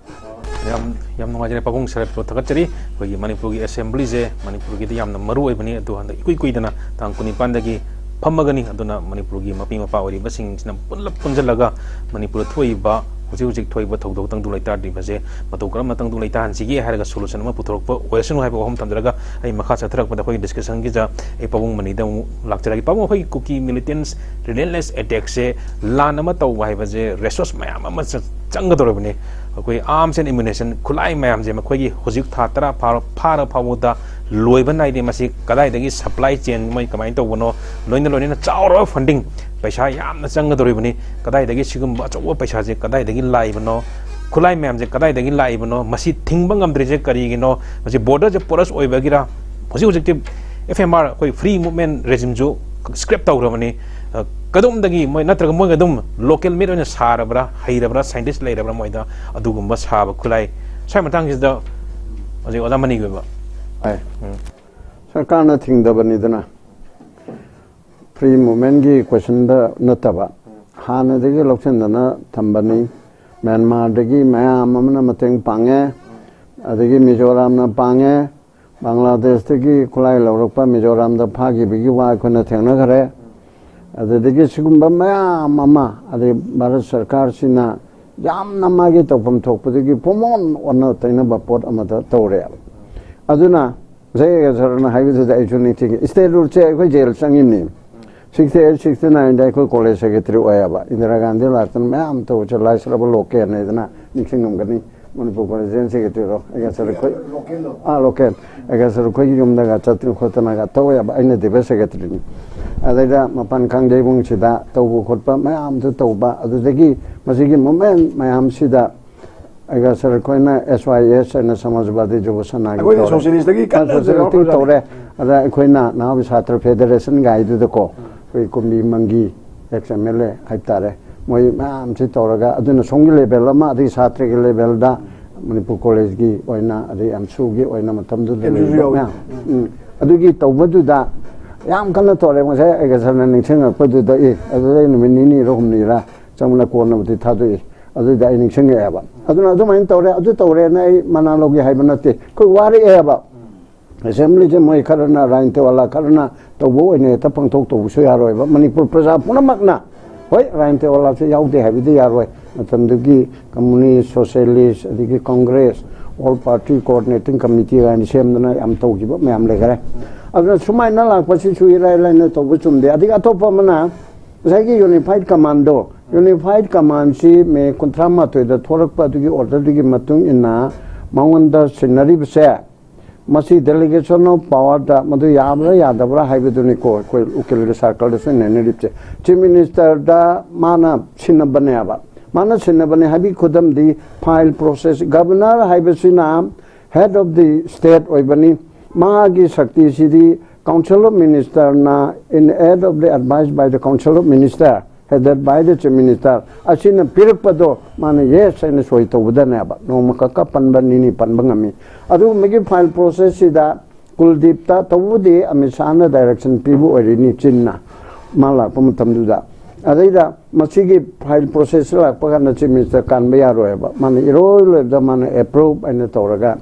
ꯌꯥꯝ, ꯌꯥꯝ ꯅꯨꯡꯉꯥꯏꯖꯔꯦ ꯄꯥꯕꯨꯡ ꯁꯔꯠꯄꯨ ꯊꯥꯒꯠꯆꯔꯤ꯫ ꯑꯩꯈꯣꯏꯒꯤ ꯃꯅꯤꯄꯨꯔꯒꯤ Assemblyꯁꯦ ꯃꯅꯤꯄꯨꯔꯒꯤꯗꯤ ꯌꯥꯝꯅ ꯃꯔꯨ ꯑꯣꯏꯕꯅꯤ, ꯑꯗꯨ ꯍꯟꯗꯛ ꯏꯀꯨꯏ ꯀꯨꯏꯗꯅ ꯇꯥꯡ ꯀꯨꯟꯅꯤꯄꯥꯟꯗꯒꯤ ꯐꯝꯃꯒꯅꯤ꯫ ꯑꯗꯨꯅ ꯃꯅꯤꯄꯨꯔꯒꯤ ꯃꯄꯤ ꯃꯄꯥ ꯑꯣꯏꯔꯤꯕꯁꯤꯡꯁꯤꯅ ꯄꯨꯂꯞ ꯄꯨꯟꯁꯤꯜꯂꯒ ꯃꯅꯤꯄꯨꯔꯗ ꯊꯣꯛꯏꯕ, ꯍꯧꯖꯤꯛ ꯍꯧꯖꯤꯛ ꯊꯣꯛꯏꯕ ꯊꯧꯗꯣꯛ ꯇꯪꯗꯨ ꯂꯩꯇꯥꯔꯗꯤ ꯃꯁꯦ ꯃꯇꯧ ꯀꯔꯝꯅ ꯇꯪꯗꯨ ꯂꯩꯇꯥꯍꯟꯁꯤꯒꯦ ꯍꯥꯏꯔꯒ solution ꯑꯃ ꯄꯨꯊꯣꯔꯛꯄ ꯑꯣꯏꯔꯁꯅꯨ ꯍꯥꯏꯕ ꯋꯥꯐꯝ ꯊꯝꯖꯔꯒ, ꯑꯩ ꯃꯈꯥ ꯆꯠꯊꯔꯛꯄꯗ ꯑꯩꯈꯣꯏꯒꯤ discussionꯒꯤꯗ ꯑꯩ ꯄꯥꯕꯨꯡ ꯃꯅꯤꯗ ꯑꯃꯨꯛ ꯂꯥꯛꯆꯔꯒꯦ꯫ ꯄꯥꯕꯨꯡ, ꯑꯩꯈꯣꯏꯒꯤ ꯀꯨꯀꯤ militants relentless attackꯁꯦ ꯂꯥꯟ ꯑꯃ ꯇꯧꯕ ꯍꯥꯏꯕꯁꯦ resource ꯃꯌꯥꯝ ꯑꯃ ꯆ-, ꯆꯪꯒꯗꯧꯔꯕꯅꯤ꯫ ꯑꯩꯈꯣꯏ arms and ammunition, ꯈꯨꯠꯂꯥꯏ ꯃꯌꯥꯝꯁꯦ ꯃꯈꯣꯏꯒꯤ ꯍꯧꯖꯤꯛ ꯊꯥ ꯇꯔꯥ ꯐꯥꯔ-, ꯐꯥꯔ ꯐꯥꯎꯕꯗ ꯂꯣꯏꯕ ꯅꯥꯏꯗꯦ꯫ ꯃꯁꯤ ꯀꯗꯥꯏꯗꯒꯤ supply chain, ꯃꯣꯏ ꯀꯃꯥꯏꯅ ꯇꯧꯕꯅꯣ, ꯂꯣꯏꯅ ꯂꯣꯏꯅꯅ ꯆꯥꯎꯔꯕ funding, ꯄꯩꯁꯥ ꯌꯥꯝꯅ ꯆꯪꯒꯗꯧꯔꯤꯕꯅꯤ꯫ ꯀꯗꯥꯏꯗꯒꯤ ꯁꯤꯒꯨꯝꯕ ꯑꯆꯧꯕ ꯄꯩꯁꯥꯁꯦ ꯀꯗꯥꯏꯗꯒꯤ ꯂꯥꯛꯏꯕꯅꯣ, ꯈꯨꯠꯂꯥꯏ ꯃꯌꯥꯝꯁꯦ ꯀꯗꯥꯏꯗꯒꯤ ꯂꯥꯛꯏꯕꯅꯣ, ꯃꯁꯤ ꯊꯤꯡꯕ ꯉꯝꯗ꯭ꯔꯤꯁꯦ ꯀꯔꯤꯒꯤꯅꯣ? ꯃꯁꯤ borderꯁꯦ porous ꯑꯣꯏꯕꯒꯤꯔ? ꯍꯧꯖꯤꯛ ꯍꯧꯖꯤꯛꯇꯤ F M R, ꯑꯩꯈꯣꯏ free movement regimeꯁꯨ scrap ꯇꯧꯈ꯭ꯔꯕꯅꯤ꯫ ꯑ, ꯀꯗꯣꯝꯗꯒꯤ ꯃꯣꯏ, ꯅꯠꯇ꯭ꯔꯒ ꯃꯣꯏ ꯑꯗꯨꯝ local made ꯑꯣꯏꯅ ꯁꯥꯔꯕ꯭ꯔꯥ, ꯍꯩꯔꯕ꯭ꯔꯥ, scientist ꯂꯩꯔꯕ꯭ꯔꯥ ꯃꯣꯏꯗ? ꯑꯗꯨꯒꯨꯝꯕ ꯁꯥꯕ ꯈꯨꯠꯂꯥꯏ, ꯁ꯭ꯋꯥꯏ ꯃꯇꯥꯡꯁꯤꯗ ꯍꯧꯖꯤꯛ ꯑꯣꯖꯥ ꯃꯅꯤꯒꯤ ꯑꯣꯏꯕ꯫ ꯍꯣꯏ꯫ ꯁꯔꯀꯥꯔꯅ ꯊꯤꯡꯗꯕꯅꯤꯗꯅ, free movementꯀꯤ questionꯗ ꯅꯠꯇꯕ, ꯍꯥꯟꯅꯗꯒꯤ ꯂꯧꯁꯤꯟꯗꯅ ꯊꯝꯕꯅꯤ꯫ ꯃ꯭ꯌꯥꯟꯃꯥꯔꯗꯒꯤ ꯃꯌꯥꯝ ꯑꯃꯅ ꯃꯇꯦꯡ ꯄꯥꯡꯉꯦ, ꯑꯗꯒꯤ ꯃꯤꯖꯣꯔꯥꯝꯅ ꯄꯥꯡꯉꯦ, ꯕꯪꯒ꯭ꯂꯥꯗꯦꯁꯇꯒꯤ ꯈꯨꯠꯂꯥꯏ ꯂꯧꯔꯛꯄ, ꯃꯤꯖꯣꯔꯥꯝꯗ ꯐꯥꯈꯤꯕꯒꯤ ꯋꯥ ꯑꯩꯈꯣꯏꯅ ꯊꯦꯡꯅꯈ꯭ꯔꯦ꯫ ꯑꯗꯨꯗꯒꯤ ꯁꯤꯒꯨꯝꯕ ꯃꯌꯥꯝ ꯑꯃ, ꯑꯗꯩ ꯚꯥꯔꯠ ꯁꯔꯀꯥꯔꯁꯤꯅ ꯌꯥꯝꯅ ꯃꯥꯒꯤ ꯇꯧꯐꯝ ꯊꯣꯛꯄꯗꯒꯤ ꯄꯨꯝꯑꯣꯟ ꯑꯣꯟꯅ ꯇꯩꯅꯕ ꯄꯣꯠ ꯑꯃꯗ ꯇꯧꯔꯦꯕ꯫ ꯑꯗꯨꯅ ꯉꯁꯥꯏ ꯑꯦꯒꯁꯔꯅ ꯍꯥꯏꯕꯗꯨꯗ ꯑꯩꯁꯨ ꯅꯤꯡꯁꯤꯡꯉꯤ꯫ State rootꯁꯦ ꯑꯩꯈꯣꯏ ꯖꯦꯜ ꯆꯪꯉꯤꯅꯤ꯫ Sixty eight, sixty nineꯗ ꯑꯩꯈꯣꯏ college secretary ꯑꯣꯏꯌꯦꯕ, ꯏꯟꯗꯤꯔꯥ ꯒꯥꯟꯙꯤ ꯂꯥꯛꯇꯅ ꯃꯌꯥꯝ ꯇꯧꯕꯁꯦ, ꯂꯥꯏꯁ꯭ꯔꯕ ꯂꯣꯀꯦꯟ ꯍꯥꯏꯗꯅ ꯅꯤꯡꯁꯤꯡꯉꯝꯒꯅꯤ꯫ ꯃꯅꯤꯄꯨꯔ college secretaryꯔꯣ, ꯑꯦꯒꯁꯔ ꯑꯩꯈꯣꯏ, ꯑꯥ, ꯂꯣꯀꯦꯟ, ꯑꯦꯒꯁꯔ ꯑꯩꯈꯣꯏꯒꯤ ꯌꯨꯝꯗꯒ ꯆꯠꯇꯅ ꯈꯣꯠꯇꯅꯒ ꯇꯧꯋꯦꯕ, ꯑꯩꯅ ꯗꯤꯕꯦꯠ secretaryꯅꯤ꯫ ꯑꯗꯩꯗ ꯃꯄꯥꯟ ꯀꯥꯡꯖꯩꯕꯨꯡꯁꯤꯗ ꯇꯧꯕ ꯈꯣꯠꯄ ꯃꯌꯥꯝꯗꯨ ꯇꯧꯕ, ꯑꯗꯨꯗꯒꯤ ꯃꯁꯤꯒꯤ movement ꯃꯌꯥꯝꯁꯤꯗ ꯑꯩꯒ ꯁꯥꯔ ꯑꯩꯈꯣꯏꯅ S Y S ꯍꯥꯏꯅ ꯁꯃꯥꯖꯋꯥꯗꯤ ꯖꯨꯕ ꯁꯦꯅꯥꯒꯤ ꯑꯩꯈꯣꯏꯗꯤ ꯇꯧꯔꯦ꯫ socialistꯇꯒꯤ ꯀꯟꯅ Socialist ꯌꯥꯎꯔꯛꯈ꯭ꯔꯕꯖꯥꯠꯅꯤ꯫ ꯇꯧꯔꯦ꯫ ꯑꯗ ꯑꯩꯈꯣꯏꯅ ꯅꯍꯥ ꯁꯥꯇ꯭ꯔ federation ꯒꯥꯏꯗꯨꯗꯀꯣ, ꯑꯩꯈꯣꯏ ꯀꯨꯝꯕꯤ ꯃꯪꯒꯤ, ex M L A ꯍꯥꯏꯕ ꯇꯥꯔꯦ, ꯃꯣꯏ ꯃꯌꯥꯝꯁꯤ ꯇꯧꯔꯒ, ꯑꯗꯨꯅ ꯁꯣꯝꯒꯤ level ꯑꯃ, ꯑꯗꯒꯤ ꯁꯥꯇ꯭ꯔꯒꯤ levelꯗ ꯃꯅꯤꯄꯨꯔ collegeꯀꯤ ꯑꯣꯏꯅ, ꯑꯗꯩ AMSUꯒꯤ ꯑꯣꯏꯅ ꯃꯇꯝꯗꯨꯗ AMSUꯁꯨ ꯂꯩꯔꯤꯕ ꯌꯥꯎꯏ꯫ ꯃꯌꯥꯝ, ꯎꯝ, ꯑꯗꯨꯒꯤ ꯇꯧꯕꯗꯨꯗ ꯌꯥꯝ ꯀꯟꯅ ꯇꯧꯔꯦ꯫ ꯉꯁꯥꯏ ꯑꯩꯒ ꯁꯥꯔꯅ ꯅꯤꯡꯁꯤꯡꯉꯛꯄꯗꯨꯗ, ꯑꯦ, ꯑꯗꯨꯗ ꯑꯩ ꯅꯨꯃꯤꯠ ꯅꯤꯅꯤꯔ ꯍꯨꯝꯅꯤꯔ ꯆꯪꯕꯅ ꯀꯣꯟꯅꯕꯨꯗꯤ ꯊꯥꯗꯣꯛꯏ꯫ ꯑꯗꯨꯗ ꯑꯩ ꯅꯤꯡꯁꯤꯡꯉꯛꯑꯦꯕ꯫ ꯑꯗꯨꯅ ꯑꯗꯨꯃꯥꯏꯅ ꯇꯧꯔꯦ, ꯑꯗꯨ ꯇꯧꯔꯦꯅ ꯑꯩ ꯃꯅꯥ ꯂꯧꯒꯦ ꯍꯥꯏꯕ ꯅꯠꯇꯦ꯫ ꯑꯩꯈꯣꯏ ꯋꯥꯔꯛꯑꯦꯕ꯫ Assemblyꯁꯦ ꯃꯣꯏ ꯈꯔꯅ, ꯔꯥꯏꯟꯇꯦꯋꯥꯂꯥ ꯈꯔꯅ ꯇꯧꯕ ꯑꯣꯏꯅ ꯍꯦꯛꯇ ꯄꯥꯡꯊꯣꯛ ꯇꯧꯕꯁꯨ ꯌꯥꯔꯣꯏꯕ꯫ ꯃꯅꯤꯄꯨꯔ ꯄ꯭ꯔꯖꯥ ꯄꯨꯝꯅꯃꯛꯅ, ꯍꯣꯏ, ꯔꯥꯏꯟꯇꯦꯋꯥꯂꯥꯁꯦ ꯌꯥꯎꯗꯦ ꯍꯥꯏꯕꯗꯤ ꯌꯥꯔꯣꯏ꯫ ꯃꯇꯝꯗꯨꯒꯤ communist, socialist, ꯑꯗꯒꯤ Congress, all party coordinating committee ꯀꯥꯏꯅ ꯁꯦꯝꯗꯅ ꯌꯥꯝ ꯇꯧꯈꯤꯕ ꯃꯌꯥꯝ ꯂꯩꯈꯔꯦ꯫ ꯑꯗꯨꯅ ꯁꯨꯃꯥꯏꯅ ꯂꯥꯛꯄꯁꯤꯁꯨ ꯏꯔꯥꯏ ꯂꯥꯏꯅ ꯇꯧꯕ ꯆꯨꯝꯗꯦ꯫ ꯑꯗꯒꯤ ꯑꯇꯣꯞꯄ ꯑꯃꯅ, ꯉꯁꯥꯏꯒꯤ unified commandꯗꯣ, unified commandꯁꯤ ꯃꯦ ꯀꯨꯟꯊ꯭ꯔꯥ ꯃꯥꯊꯣꯏꯗ ꯊꯣꯛꯂꯛꯄ ꯑꯗꯨꯒꯤ orderꯗꯨꯒꯤ ꯃꯇꯨꯡ ꯏꯟꯅ ꯃꯉꯣꯟꯗ ꯁꯤꯟꯅꯔꯤꯕꯁꯦ, ꯃꯁꯤ delegation of powerꯗ ꯃꯗꯨ ꯌꯥꯕ꯭ꯔꯥ ꯌꯥꯗꯕ꯭ꯔꯥ ꯍꯥꯏꯕꯗꯨꯅꯤꯀꯣ, ꯑꯩꯈꯣꯏ ꯎꯀꯤꯜꯒꯤ circleꯗꯁꯨ ꯅꯩꯅꯔꯤꯕꯁꯦ꯫ Chief ministerꯗ ꯃꯥꯅ ꯁꯤꯟꯅꯕꯅꯦꯕ꯫ ꯃꯥꯅ ꯁꯤꯟꯅꯕꯅꯦ ꯍꯥꯏꯕꯒꯤ ꯈꯨꯗꯝꯗꯤ, file process, governor ꯍꯥꯏꯕꯁꯤꯅ head of the state ꯑꯣꯏꯕꯅꯤ꯫ ꯃꯥꯒꯤ ꯁꯛꯇꯤꯁꯤꯗꯤ Council of Ministerꯅ, in aid of the advice by the Council of Minister headed by the Chief Minister, ꯑꯁꯤꯅ ꯄꯤꯔꯛꯄꯗꯣ ꯃꯥꯅ yes ꯍꯥꯏꯅ ꯁꯣꯏ ꯇꯧꯕꯗꯅꯦꯕ ꯅꯣꯡꯃ ꯀꯛꯀ ꯄꯟꯕ, ꯅꯤꯅꯤ ꯄꯟꯕ ꯉꯝꯃꯤ꯫ ꯑꯗꯨꯒꯨꯝꯕꯒꯤ file processꯁꯤꯗ ꯀꯨꯜꯗꯤꯞꯇ, ꯇꯧꯕꯗꯤ ꯑꯃꯤꯠ ꯁꯥꯍꯅ direction ꯄꯤꯕ ꯑꯣꯏꯔꯤꯅꯤ ꯆꯤꯟꯅ, ꯃꯥ ꯂꯥꯛꯄ ꯃꯇꯝꯗꯨꯗ꯫ ꯑꯗꯩꯗ ꯃꯁꯤꯒꯤ file process ꯂꯥꯛꯄ ꯀꯥꯟꯗ Chief Minister ꯀꯥꯟꯕ ꯌꯥꯔꯣꯏꯕ꯫ ꯃꯥꯅ ꯏꯔꯣꯏ ꯂꯣꯏꯕꯗ ꯃꯥꯅ approve ꯑꯩꯅ ꯇꯧꯔꯒ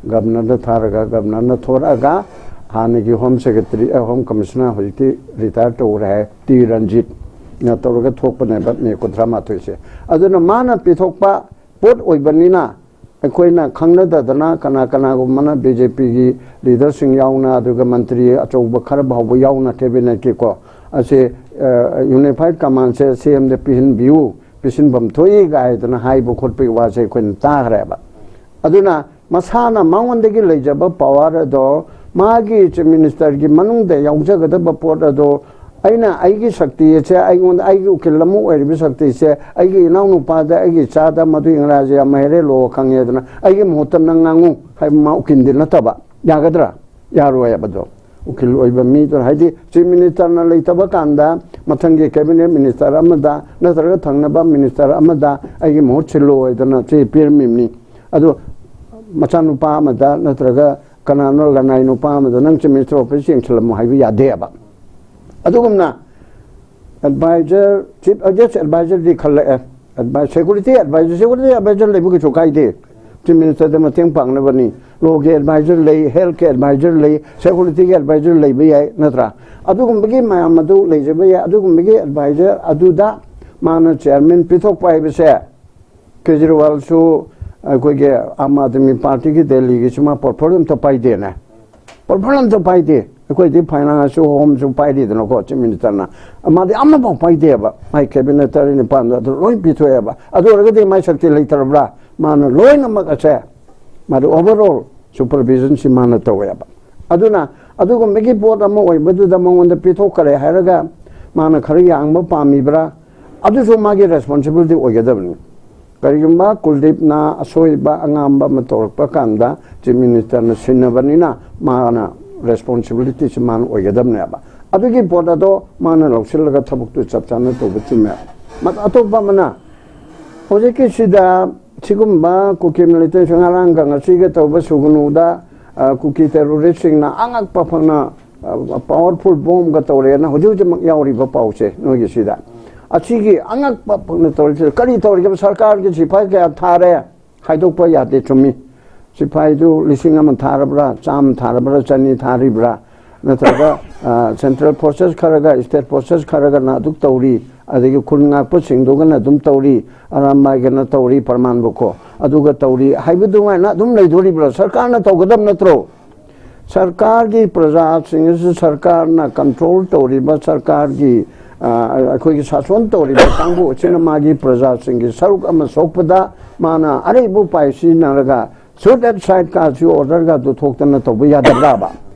Governorꯗ ꯊꯥꯔꯒ Governorꯅ ꯊꯣꯔꯛꯑꯒ ꯍꯥꯟꯅꯒꯤ Home Secretary, ꯑ, Home Commissioner, ꯍꯧꯖꯤꯛꯇꯤ retire ꯇꯧꯈ꯭ꯔꯦ ꯍꯥꯏ, ꯇꯤ ꯔꯟꯖꯤꯠꯅ ꯇꯧꯔꯒ ꯊꯣꯛꯄꯅꯦꯕ ꯃꯦ ꯀꯨꯟꯊ꯭ꯔꯥ ꯃꯥꯊꯣꯏꯁꯦ꯫ ꯑꯗꯨꯅ ꯃꯥꯅ ꯄꯤꯊꯣꯛꯄ ꯄꯣꯠ ꯑꯣꯏꯕꯅꯤꯅ ꯑꯩꯈꯣꯏꯅ ꯈꯪꯅꯗꯗꯅ ꯀꯅꯥ ꯀꯅꯥꯒꯨꯝꯕꯅ BJPꯒꯤ leaderꯁꯤꯡ ꯌꯥꯎꯅ, ꯑꯗꯨꯒ ꯃꯟꯇ꯭ꯔꯤ ꯑꯆꯧꯕ ꯈꯔ ꯐꯥꯎꯕ ꯌꯥꯎꯅ cabinetꯀꯤꯀꯣ, ꯑꯁꯤ, ꯑ, unified commandꯁꯦ CMꯗ ꯄꯤꯍꯟꯕꯤꯌꯨ, ꯄꯤꯁꯤꯟꯐꯝ ꯊꯣꯛꯏ ꯀꯥꯏꯗꯅ ꯍꯥꯏꯕ ꯈꯣꯠꯄꯒꯤ ꯋꯥꯁꯦ ꯑꯩꯈꯣꯏꯅ ꯇꯥꯈ꯭ꯔꯦꯕ꯫ ꯑꯗꯨꯅ ꯃꯁꯥꯅ ꯃꯉꯣꯟꯗꯒꯤ ꯂꯩꯖꯕ power ꯑꯗꯣ ꯃꯥꯒꯤ Chief Ministerꯒꯤ ꯃꯅꯨꯡꯗ ꯌꯥꯎꯖꯒꯗꯕ ꯄꯣꯠ ꯑꯗꯣ ꯑꯩꯅ ꯑꯩꯒꯤ ꯁꯛꯇꯤ ꯑꯁꯦ, ꯑꯩꯉꯣꯟꯗ ꯑꯩꯒꯤ ꯎꯀꯤꯜ ꯑꯃ ꯑꯣꯏꯔꯤꯕ ꯁꯛꯇꯤꯁꯦ ꯑꯩꯒꯤ ꯏꯅꯥꯎꯅꯨꯄꯥꯗ, ꯑꯩꯒꯤ ꯏꯆꯥꯗ ꯃꯗꯨ ꯏꯪꯒ꯭ꯔꯥꯖꯤ ꯌꯥꯝ ꯍꯩꯔꯦ, law ꯈꯪꯉꯦ, ꯑꯗꯨꯅ ꯑꯩꯒꯤ ꯃꯍꯨꯠꯇ ꯅꯪ ꯉꯥꯡꯉꯨ ꯍꯥꯏꯕ ꯃꯥ ꯎꯀꯤꯜꯗꯤ ꯅꯠꯇꯕ꯫ ꯌꯥꯒꯗ꯭ꯔꯥ? ꯌꯥꯔꯣꯏ ꯍꯥꯏꯕꯗꯣ꯫ ꯎꯀꯤꯜ ꯑꯣꯏꯕ ꯃꯤꯗꯨꯅ, ꯍꯥꯏꯗꯤ Chief Ministerꯅ ꯂꯩꯇꯕ ꯀꯥꯟꯗ ꯃꯊꯪꯒꯤ cabinet minister ꯑꯃꯗ ꯅꯠꯇ꯭ꯔꯒ ꯊꯪꯅꯕ minister ꯑꯃꯗ ꯑꯩꯒꯤ ꯃꯍꯨꯠ ꯁꯤꯜꯂꯨ ꯍꯥꯏꯗꯅ ꯆꯦ ꯄꯤꯔꯝꯃꯤꯕꯅꯤ꯫ ꯑꯗꯨ ꯃꯆꯥꯅꯨꯄꯥ ꯑꯃꯗ ꯅꯠꯇ꯭ꯔꯒ ꯀꯅꯥꯅꯣ ꯂꯅꯥꯏ ꯅꯨꯄꯥ ꯑꯃꯗ ꯅꯪ Chief Minister office ꯌꯦꯡꯁꯤꯜꯂꯝꯃꯨ ꯍꯥꯏꯕ ꯌꯥꯗꯦꯕ꯫ ꯑꯗꯨꯒꯨꯝꯅ advisor, chief, yes, advisorꯗꯤ ꯈꯜꯂꯛꯑꯦ꯫ Advi-, security advisor, security advisor ꯂꯩꯕ ꯀꯩꯁꯨ ꯀꯥꯏꯗꯦ꯫ Chief Ministerꯗ ꯃꯇꯦꯡ ꯄꯥꯡꯅꯕꯅꯤ꯫ Lawꯒꯤ advisor ꯂꯩ, healthꯀꯤ advisor ꯂꯩ, securityꯒꯤ advisor ꯂꯩꯕ ꯌꯥꯏ, ꯅꯠꯇ꯭ꯔꯥ? ꯑꯗꯨꯒꯨꯝꯕꯒꯤ ꯃꯌꯥꯝ ꯑꯗꯨ ꯂꯩꯖꯕ ꯌꯥꯏ꯫ ꯑꯗꯨꯒꯨꯝꯕꯒꯤ advisor ꯑꯗꯨꯗ ꯃꯥꯅ chairman ꯄꯤꯊꯣꯛꯄ ꯍꯥꯏꯕꯁꯦ, ꯀꯦꯖꯔꯤꯋꯥꯜꯁꯨ ꯑꯩꯈꯣꯏꯒꯤ ꯑꯥꯝ ꯑꯥꯗꯃꯤ ꯄꯥꯔꯇꯤꯒꯤ ꯗꯦꯜꯂꯤꯒꯤꯁꯨ ꯃꯥ portfolio ꯑꯝꯇ ꯄꯥꯏꯗꯦꯅꯦ꯫ Portfolio ꯑꯝꯇ ꯄꯥꯏꯗꯦ꯫ ꯑꯩꯈꯣꯏꯗꯤ financeꯁꯨ, homeꯁꯨ ꯄꯥꯏꯔꯤꯗꯅꯀꯣ, Chief Ministerꯅ꯫ ꯃꯥꯗꯤ ꯑꯃꯐꯥꯎ ꯄꯥꯏꯗꯦꯕ꯫ ꯃꯥꯏ cabinet ꯇꯔꯦꯠ ꯅꯤꯄꯥꯟꯗꯣ ꯑꯗꯨ ꯂꯣꯏ ꯄꯤꯊꯣꯛꯑꯦꯕ꯫ ꯑꯗꯨ ꯑꯣꯏꯔꯒꯗꯤ ꯃꯥꯏ ꯁꯛꯇꯤ ꯂꯩꯇ꯭ꯔꯕ꯭ꯔꯥ? ꯃꯥꯅ ꯂꯣꯏꯅꯃꯛ ꯑꯁꯦ, ꯃꯥꯗꯤ overall supervisionꯁꯤ ꯃꯥꯅ ꯇꯧꯋꯦꯕ꯫ ꯑꯗꯨꯅ ꯑꯗꯨꯒꯨꯝꯕꯒꯤ ꯄꯣꯠ ꯑꯃ ꯑꯣꯏꯕꯗꯨꯗ ꯃꯉꯣꯟꯗ ꯄꯤꯊꯣꯛꯈ꯭ꯔꯦ ꯍꯥꯏꯔꯒ ꯃꯥꯅ ꯈꯔ ꯌꯥꯡꯕ ꯄꯥꯝꯃꯤꯕ꯭ꯔꯥ? ꯑꯗꯨꯁꯨ ꯃꯥꯒꯤ responsibility ꯑꯣꯏꯒꯗꯕꯅꯤ꯫ ꯀꯔꯤꯒꯨꯝꯕ ꯀꯨꯜꯗꯤꯞꯅ ꯑꯁꯣꯏꯕ ꯑꯉꯥꯝꯕ ꯑꯃ ꯇꯧꯔꯛꯄ ꯀꯥꯟꯗ Chief Ministerꯅ ꯁꯤꯟꯅꯕꯅꯤꯅ ꯃꯥꯅ ꯔꯦꯁꯄꯣꯟꯁꯤꯕꯤꯂꯤꯇꯤꯁꯤ ꯃꯥꯅ ꯑꯣꯏꯒꯗꯕꯅꯦꯕ꯫ ꯑꯗꯨꯒꯤ ꯄꯣꯠ ꯑꯗꯣ ꯃꯥꯅ ꯂꯧꯁꯤꯜꯂꯒ ꯊꯕꯛꯇꯨ ꯆꯞ ꯆꯥꯅ ꯇꯧꯕ ꯆꯨꯝꯃꯦ꯫ ꯃꯠ-, ꯑꯇꯣꯞꯄ ꯑꯃꯅ ꯍꯧꯖꯤꯛꯀꯤꯁꯤꯗ ꯁꯤꯒꯨꯝꯕ ꯀꯨꯀꯤ ꯃꯤꯂꯤꯇꯦꯟꯁ ꯉꯔꯥꯡꯒ ꯉꯁꯤꯒ ꯇꯧꯕ ꯁꯨꯒꯅꯨꯗ, ꯑ, ꯀꯨꯀꯤ ꯇꯦꯔꯣꯔꯤꯁꯁꯤꯡꯅ ꯑꯉꯛꯄ ꯐꯪꯅ, ꯑ, ꯄꯥꯋꯔꯐꯨꯜ ꯕꯣꯝꯒ ꯇꯧꯔꯦꯅ ꯍꯧꯖꯤꯛ ꯍꯧꯖꯤꯛꯃꯛ ꯌꯥꯎꯔꯤꯕ ꯄꯥꯎꯁꯦ ꯅꯣꯏꯒꯤꯁꯤꯗ꯫ ꯑꯁꯤꯒꯤ ꯑꯉꯛꯄ ꯐꯪꯅ ꯇꯧꯔꯤꯁꯦ ꯀꯔꯤ ꯇꯧꯔꯤꯒꯦ? ꯁꯔꯀꯥꯔꯒꯤ ꯁꯤꯐꯥꯏ ꯀꯌꯥ ꯊꯥꯔꯦ? ꯍꯥꯏꯗꯣꯛꯄ ꯌꯥꯗꯦ, ꯆꯨꯝꯃꯤ꯫ ꯁꯤꯐꯥꯏꯗꯨ ꯂꯤꯁꯤꯡ ꯑꯃ ꯊꯥꯔꯕ꯭ꯔꯥ, ꯆꯥꯝꯃ ꯊꯥꯔꯕ꯭ꯔꯥ, ꯆꯅꯤ ꯊꯥꯔꯤꯕ꯭ꯔꯥ? ꯅꯠꯇ꯭ꯔꯒ, ꯑ, ꯁꯦꯟꯇ꯭ꯔꯦꯜ ꯐꯣꯔꯁꯦꯁ ꯈꯔꯒ, ꯁ꯭ꯇꯦꯠ ꯐꯣꯔꯁꯦꯁ ꯈꯔꯒꯅ ꯑꯗꯨꯛ ꯇꯧꯔꯤ, ꯑꯗꯒꯤ ꯈꯨꯟ ꯉꯥꯛꯄꯁꯤꯡꯗꯨꯒꯅ ꯑꯗꯨꯝ ꯇꯧꯔꯤ, ꯑꯔꯥꯝꯕꯥꯏꯒꯅ ꯇꯧꯔꯤ, ꯄ꯭ꯔꯃꯥꯟꯕꯨꯀꯣ, ꯑꯗꯨꯒ ꯇꯧꯔꯤ ꯍꯥꯏꯕꯗꯨꯃꯥꯏꯅ ꯑꯗꯨꯝ ꯂꯩꯗꯣꯔꯤꯕ꯭ꯔꯥ? ꯁꯔꯀꯥꯔꯅ ꯇꯧꯒꯗꯕ ꯅꯠꯇ꯭ꯔꯣ? ꯁꯔꯀꯥꯔꯒꯤ ꯄ꯭ꯔꯖꯥꯁꯤꯡ ꯑꯁꯤ ꯁꯔꯀꯥꯔꯅ ꯀꯟꯇ꯭ꯔꯣꯜ ꯇꯧꯔꯤꯕ ꯁꯔꯀꯥꯔꯒꯤ, ꯑ, ꯑꯩꯈꯣꯏꯒꯤ ꯁꯥꯁꯣꯟ ꯇꯧꯔꯤꯕ ꯀꯥꯡꯕꯨ ꯑꯁꯤꯅ ꯃꯥꯒꯤ ꯄ꯭ꯔꯖꯥꯁꯤꯡꯒꯤ ꯁꯔꯨꯛ ꯑꯃ ꯁꯣꯛꯄꯗ ꯃꯥꯅ ꯑꯔꯩꯕ ꯎꯄꯥꯏ ꯁꯤꯖꯤꯟꯅꯔꯒ ꯁꯨꯠ ꯑꯦꯟ ꯁꯥꯏꯠ ꯀꯥꯁꯤ ꯑꯣꯔꯗꯔꯒ ꯑꯗꯨ ꯊꯣꯛꯇꯅ ꯇꯧꯕ ꯌꯥꯗꯕ꯭ꯔꯥꯕ?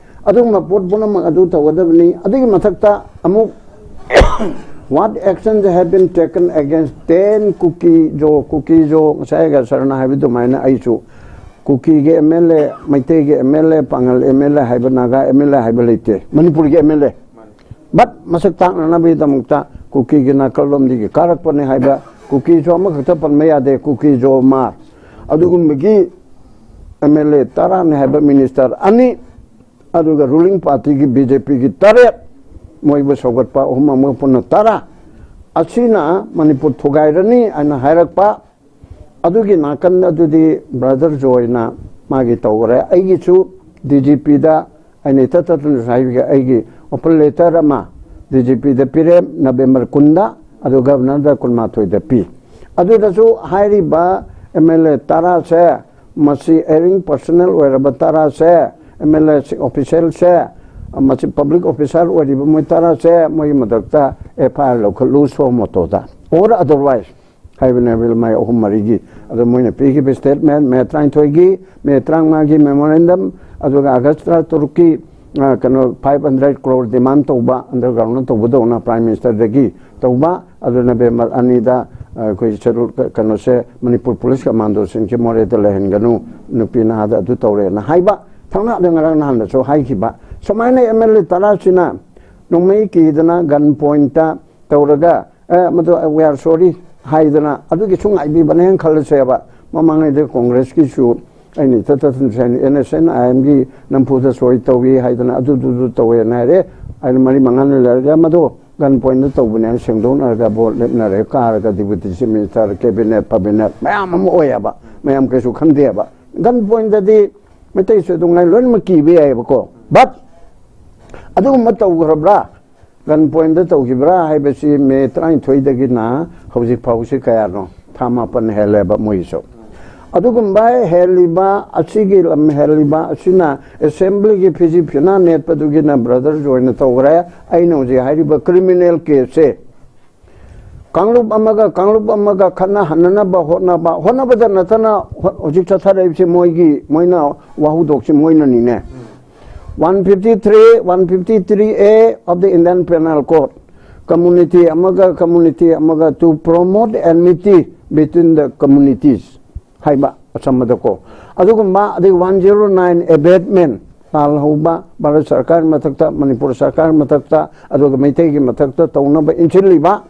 ꯑꯗꯨꯒꯨꯝꯕ ꯄꯣꯠ ꯄꯨꯝꯅꯃꯛ ꯑꯗꯨ ꯇꯧꯒꯗꯕꯅꯤ꯫ ꯑꯗꯨꯒꯤ ꯃꯊꯛꯇ ꯑꯃꯨꯛ what actions have been taken against ten Kuki Zo, Kuki Zo, ꯉꯁꯥꯏ ꯑꯩꯒ ꯁꯔꯅ ꯍꯥꯏꯕ ꯑꯗꯨꯃꯥꯏꯅ ꯑꯩꯁꯨ ꯀꯨꯀꯤꯒꯤ ꯑꯦꯝ ꯑꯦꯜ ꯑꯦ, ꯃꯩꯇꯩꯒꯤ ꯑꯦꯝ ꯑꯦꯜ ꯑꯦ, ꯄꯥꯉꯜ ꯑꯦꯝ ꯑꯦꯜ ꯑꯦ ꯍꯥꯏꯕ, ꯅꯥꯒꯥ ꯑꯦꯝ ꯑꯦꯜ ꯑꯦ ꯍꯥꯏꯕ ꯂꯩꯇꯦ, ꯃꯅꯤꯄꯨꯔꯒꯤ ꯑꯦꯝ ꯑꯦꯜ ꯑꯦ꯫ ꯕꯠ ꯃꯁꯛ ꯇꯥꯛꯅꯅꯕꯒꯤꯗꯃꯛꯇ ꯀꯨꯀꯤꯒꯤ ꯅꯥꯀꯜꯂꯣꯝꯗꯒꯤ ꯀꯥꯔꯛꯄꯅꯦ ꯍꯥꯏꯕ, ꯀꯨꯀꯤꯁꯨ ꯑꯃꯈꯛꯇ ꯄꯟꯕ ꯌꯥꯗꯦ, ꯀꯨꯀꯤ ꯖꯣ ꯃꯥꯔ, ꯑꯗꯨꯒꯨꯝꯕꯒꯤ ꯑꯦꯝ ꯑꯦꯜ ꯑꯦ ꯇꯔꯥꯅꯤ ꯍꯥꯏꯕ, ꯃꯤꯅꯤꯁꯇꯔ ꯑꯅꯤ, ꯑꯗꯨꯒ ꯔꯨꯂꯤꯡ ꯄꯥꯔꯇꯤꯒꯤ ꯕꯤ ꯖꯦ ꯄꯤꯒꯤ ꯇꯔꯦꯠ, ꯃꯣꯏꯕꯨ ꯁꯧꯒꯠꯄ ꯑꯍꯨꯝ ꯑꯃꯒ ꯄꯨꯟꯅ ꯇꯔꯥ, ꯑꯁꯤꯅ ꯃꯅꯤꯄꯨꯔ ꯊꯨꯒꯥꯏꯔꯅꯤ ꯍꯥꯏꯅ ꯍꯥꯏꯔꯛꯄ꯫ ꯑꯗꯨꯒꯤ ꯅꯥꯀꯟ ꯑꯗꯨꯗꯤ ꯕ꯭ꯔꯗꯔ ꯖꯣꯏꯅ ꯃꯥꯒꯤ ꯇꯧꯈ꯭ꯔꯦ꯫ ꯑꯩꯒꯤꯁꯨ ꯗꯤ ꯖꯤ ꯄꯤꯗ ꯑꯩꯅ ꯏꯇꯠ ꯇꯠꯇꯅꯁꯨ ꯍꯥꯏꯕꯤꯒꯦ, ꯑꯩꯒꯤ ꯑꯣꯄꯟ ꯂꯦꯇꯔ ꯑꯃ ꯗꯤ ꯖꯤ ꯄꯤꯗ ꯄꯤꯔꯦ, ꯅꯕꯦꯝꯕꯔ ꯀꯨꯟꯗ, ꯑꯗꯨ ꯒꯕꯔꯅꯔꯗ ꯀꯨꯟꯃꯥꯊꯣꯏꯗ ꯄꯤ꯫ ꯑꯗꯨꯗꯁꯨ ꯍꯥꯏꯔꯤꯕ ꯑꯦꯝ ꯑꯦꯜ ꯑꯦ ꯇꯔꯥꯁꯦ, ꯃꯁꯤ ꯑꯦꯔꯤꯡ ꯄꯔꯁꯅꯦꯜ ꯑꯣꯏꯔꯕ ꯇꯔꯥꯁꯦ, ꯑꯦꯝ ꯑꯦꯜ ꯑꯦ ꯑꯣꯐꯤꯁꯦꯜꯁꯦ, ꯃꯁꯤ ꯄꯕ꯭ꯂꯤꯛ ꯑꯣꯐꯤꯁꯥꯔ ꯑꯣꯏꯔꯤꯕ ꯃꯣꯏ ꯇꯔꯥꯁꯦ, ꯃꯣꯏꯒꯤ ꯃꯊꯛꯇ ꯑꯦꯐ ꯑꯥꯏ ꯑꯥꯔ ꯂꯧꯈꯠꯂꯨ, ꯁꯣ ꯃꯣꯇꯣꯗ, ꯑꯣꯔ ꯑꯗꯔꯋꯥꯏꯁ ꯍꯥꯏꯕꯅꯦ, ꯃꯥꯏ ꯑꯍꯨꯝ ꯃꯔꯤꯒꯤ꯫ ꯑꯗꯣ ꯃꯣꯏꯅ ꯄꯤꯈꯤꯕ ꯁ꯭ꯇꯦꯠꯃꯦꯟ, ꯃꯦ ꯇꯔꯥꯅꯤꯊꯣꯏꯒꯤ, ꯃꯦ ꯇꯔꯥꯃꯉꯥꯒꯤ ꯃꯦꯃꯣꯔꯦꯟꯗꯝ, ꯑꯗꯨꯒ ꯑꯥꯒꯁ ꯇꯔꯥꯇꯔꯨꯛꯀꯤ, ꯑ, ꯀꯩꯅꯣ, ꯐꯥꯏꯚ ꯍꯟꯗ꯭ꯔꯦꯠ ꯀ꯭ꯔꯣꯔ ꯗꯤꯃꯥꯟ ꯇꯧꯕ, ꯑꯟꯗꯔꯒ꯭ꯔꯥꯎꯟꯗ ꯇꯧꯕꯗꯧꯅ ꯄ꯭ꯔꯥꯏꯝ ꯃꯤꯅꯤꯁꯇꯔꯗꯒꯤ ꯇꯧꯕ, ꯑꯗꯨ ꯅꯕꯦꯝꯕꯔ ꯑꯅꯤꯗ, ꯑ, ꯑꯩꯈꯣꯏ ꯁꯦꯗꯨꯜ, ꯀ-, ꯀꯩꯅꯣꯁꯦ, ꯃꯅꯤꯄꯨꯔ ꯄꯨꯂꯤꯁ ꯀꯃꯥꯟꯗꯣꯁꯤꯡꯁꯦ ꯃꯣꯔꯦꯗ ꯂꯩꯍꯟꯒꯅꯨ, ꯅꯨꯄꯤ ꯅꯍꯥꯗ ꯑꯗꯨ ꯇꯧꯔꯦꯅ ꯍꯥꯏꯕ꯫ ꯊꯧꯅꯥꯗ ꯉꯔꯥꯡ ꯅꯍꯥꯟꯗꯁꯨ ꯍꯥꯏꯈꯤꯕ, ꯁꯨꯃꯥꯏꯅ ꯑꯦꯝ ꯑꯦꯜ ꯑꯦ ꯇꯔꯥꯁꯤꯅ ꯅꯣꯡꯃꯩ ꯀꯤꯗꯅ gun pointꯇ ꯇꯧꯔꯒ, "ꯑꯦ, ꯃꯗꯨ we are sorry" ꯍꯥꯏꯗꯅ ꯑꯗꯨꯒꯤꯁꯨ ꯉꯥꯏꯕꯤꯕꯅꯦꯅ ꯈꯜꯂꯁꯦꯕ꯫ ꯃꯃꯥꯡꯉꯩꯗ ꯀꯣꯡꯒ꯭ꯔꯦꯁꯀꯤꯁꯨ ꯑꯩꯅ ꯏꯊꯠ ꯇꯠꯇꯅ ꯁꯥꯏꯅ "ꯑꯦꯟ ꯑꯦꯁ ꯑꯦꯟ ꯑꯥꯏ ꯑꯦꯝꯒꯤ ꯅꯝꯐꯨꯗ ꯁꯣꯏ ꯇꯧꯏ" ꯍꯥꯏꯗꯅ ꯑꯗꯨꯗꯨꯗꯨ ꯇꯧꯋꯦꯅ ꯍꯥꯏꯔꯦ꯫ ꯑꯩꯅ ꯃꯔꯤ ꯃꯉꯥꯅꯤ ꯂꯩꯔꯒ ꯃꯗꯨ gun pointꯇ ꯇꯧꯕꯅꯦꯅ ꯁꯦꯡꯗꯣꯛꯅꯔꯒ ꯚꯣꯠ ꯂꯦꯞꯅꯔꯦ, ꯀꯥꯔꯒ ꯗꯤꯄꯨꯇꯤ ꯆꯤꯐ ꯃꯤꯅꯤꯁꯇꯔ, ꯀꯦꯕꯤꯅꯦꯠ, ꯐꯦꯕꯤꯅꯦꯠ ꯃꯌꯥꯝ ꯑꯃ ꯑꯣꯏꯌꯦꯕ꯫ ꯃꯌꯥꯝ ꯀꯩꯁꯨ ꯈꯟꯗꯦꯕ꯫ Gun pointꯇꯗꯤ ꯃꯩꯇꯩꯁꯨ ꯑꯗꯨꯝ ꯉꯥꯏ ꯂꯣꯏꯅꯃꯛ ꯀꯤꯕ ꯌꯥꯏꯑꯕꯀꯣ꯫ But ꯑꯗꯨꯒꯨꯝꯕ ꯇꯧꯈ꯭ꯔꯕ꯭ꯔꯥ? Gun pointꯇ ꯇꯧꯈꯤꯕ꯭ꯔꯥ ꯍꯥꯏꯕꯁꯤ ꯃꯦ ꯇꯔꯥꯅꯤꯊꯣꯏꯗꯒꯤꯅ ꯍꯧꯖꯤꯛ ꯐꯥꯎꯁꯤ ꯀꯌꯥꯅꯣ? ꯊꯥ ꯃꯥꯄꯟ ꯍꯦꯜꯂꯦꯕ ꯃꯣꯏꯁꯨ꯫ ꯑꯗꯨꯒꯨꯝꯕ ꯍꯦꯜꯂꯤꯕ, ꯑꯁꯤꯒꯤ ꯂꯝ ꯍꯦꯜꯂꯤꯕ ꯑꯁꯤꯅ ꯑꯦꯁꯦꯝꯕ꯭ꯂꯤꯒꯤ ꯐꯤꯖꯤ ꯐꯤꯅꯥ ꯅꯦꯠꯄꯗꯨꯒꯤꯅ ꯕ꯭ꯔꯗꯔꯁ ꯑꯣꯏꯅ ꯇꯧꯈ꯭ꯔꯦ꯫ ꯑꯩꯅ ꯍꯧꯖꯤꯛ ꯍꯥꯏꯔꯤꯕ ꯀ꯭ꯔꯤꯃꯤꯅꯦꯜ ꯀꯦꯁꯁꯦ ꯀꯥꯡꯂꯨꯞ ꯑꯃꯒ ꯀꯥꯡꯂꯨꯞ ꯑꯃꯒ ꯈꯠꯅ ꯍꯟꯅꯅꯕ ꯍꯣꯠꯅꯕ, ꯍꯣꯠꯅꯕꯗ ꯅꯠꯇꯅ ꯍꯧ-, ꯍꯧꯖꯤꯛ ꯆꯠꯊꯔꯛꯏꯕꯁꯤ ꯃꯣꯏꯒꯤ, ꯃꯣꯏꯅ ꯋꯥꯍꯧꯗꯣꯛꯁꯤ ꯃꯣꯏꯅꯅꯤꯅꯦ꯫ One fifty three, one fifty three A of the Indian Penal Code, community ꯑꯃꯒ community ꯑꯃꯒ to promote enmity between the communities ꯍꯥꯏꯕ ꯑꯆꯝꯕꯗꯀꯣ꯫ ꯑꯗꯨꯒꯨꯝꯕ, ꯑꯗꯩ one zero nine abatement, ꯂꯥꯜꯍꯧꯕ Bharat ꯁꯔꯀꯥꯔ ꯃꯊꯛꯇ, ꯃꯅꯤꯄꯨꯔ ꯁꯔꯀꯥꯔ ꯃꯊꯛꯇ, ꯑꯗꯨꯒ ꯃꯩꯇꯩꯒꯤ ꯃꯊꯛꯇ ꯇꯧꯅꯕ ꯏꯟꯁꯤꯜꯂꯤꯕ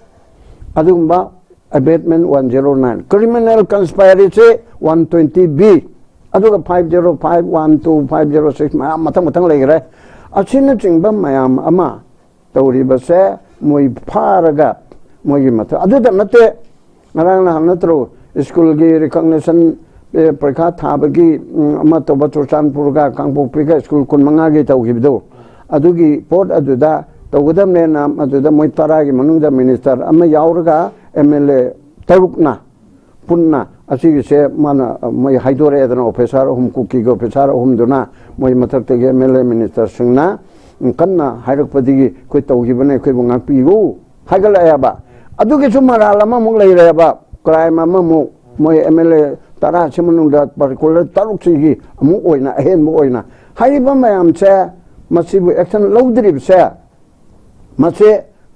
ꯑꯗꯨꯒꯨꯝꯕ abatement one zero nine, criminal conspiracy one twenty B, ꯑꯗꯨꯒ five zero five, one two, five zero six ꯃꯌꯥꯝ ꯃꯊꯪ ꯃꯊꯪ ꯂꯩꯈ꯭ꯔꯦ꯫ ꯑꯁꯤꯅꯆꯤꯡꯕ ꯃꯌꯥꯝ ꯑꯃ ꯇꯧꯔꯤꯕꯁꯦ ꯃꯣꯏ ꯐꯥꯔꯒ ꯃꯣꯏꯒꯤ ꯃꯊꯛ, ꯑꯗꯨꯗ ꯅꯠꯇꯦ, ꯉꯔꯥꯡ ꯅꯍꯥꯟ ꯅꯠꯇ꯭ꯔꯣ ꯁ꯭ꯀꯨꯜꯒꯤ recognition, ꯑꯦ, ꯄꯔꯤꯈꯥ ꯊꯥꯕꯒꯤ, ꯎꯝ, ꯑꯃ ꯇꯧꯕ ꯆꯨꯔꯆꯥꯟꯄꯨꯔꯒ ꯀꯥꯡꯄꯣꯛꯄꯤꯒ ꯁ꯭ꯀꯨꯜ ꯀꯨꯟꯃꯉꯥꯒꯤ ꯇꯧꯈꯤꯕꯗꯣ? ꯑꯗꯨꯒꯤ ꯄꯣꯠ ꯑꯗꯨꯗ ꯇꯧꯒꯗꯕꯅꯦꯅ ꯃꯗꯨꯗ ꯃꯣꯏ ꯇꯔꯥꯒꯤ ꯃꯅꯨꯡꯗ ꯃꯤꯅꯤꯁꯇꯔ ꯑꯃ ꯌꯥꯎꯔꯒ ꯑꯦꯝ ꯑꯦꯜ ꯑꯦ ꯇꯔꯨꯛꯅ ꯄꯨꯟꯅ ꯑꯁꯤꯒꯤꯁꯦ ꯃꯥꯅ, ꯑ, ꯃꯣꯏ ꯍꯥꯏꯗꯣꯔꯛꯑꯦꯗꯅ, ꯑꯣꯐꯤꯁꯥꯔ ꯑꯍꯨꯝ, ꯀꯨꯀꯤꯒꯤ ꯑꯣꯐꯤꯁꯥꯔ ꯑꯍꯨꯝꯗꯨꯅ ꯃꯣꯏ ꯃꯊꯛꯇꯒꯤ ꯑꯦꯝ ꯑꯦꯜ ꯑꯦ ꯃꯤꯅꯤꯁꯇꯔꯁꯤꯡꯅ, ꯎꯝ, ꯀꯟꯅ ꯍꯥꯏꯔꯛꯄꯗꯒꯤ ꯑꯩꯈꯣꯏ ꯇꯧꯈꯤꯕꯅꯦ, ꯑꯩꯈꯣꯏꯕꯨ ꯉꯥꯛꯄꯤꯌꯨ ꯍꯥꯏꯒꯠꯂꯛꯑꯦꯕ꯫ ꯑꯗꯨꯒꯤꯁꯨ ꯃꯔꯥꯜ ꯑꯃꯃꯨꯛ ꯂꯩꯔꯦꯕ, ꯀ꯭ꯔꯥꯏꯝ ꯑꯃꯃꯨꯛ꯫ ꯃꯣꯏ ꯑꯦꯝ ꯑꯦꯜ ꯑꯦ ꯇꯔꯥꯁꯤ ꯃꯅꯨꯡꯗ ꯄꯥꯔꯇꯤꯀꯨꯂꯔ ꯇꯔꯨꯛꯁꯤꯒꯤ ꯑꯃꯨꯛ ꯑꯣꯏꯅ, ꯑꯍꯦꯟꯕ ꯑꯣꯏꯅ ꯍꯥꯏꯔꯤꯕ ꯃꯌꯥꯝꯁꯦ, ꯃꯁꯤꯕꯨ ꯑꯦꯛꯁꯟ ꯂꯧꯗ꯭ꯔꯤꯕꯁꯦ, ꯃꯁꯤ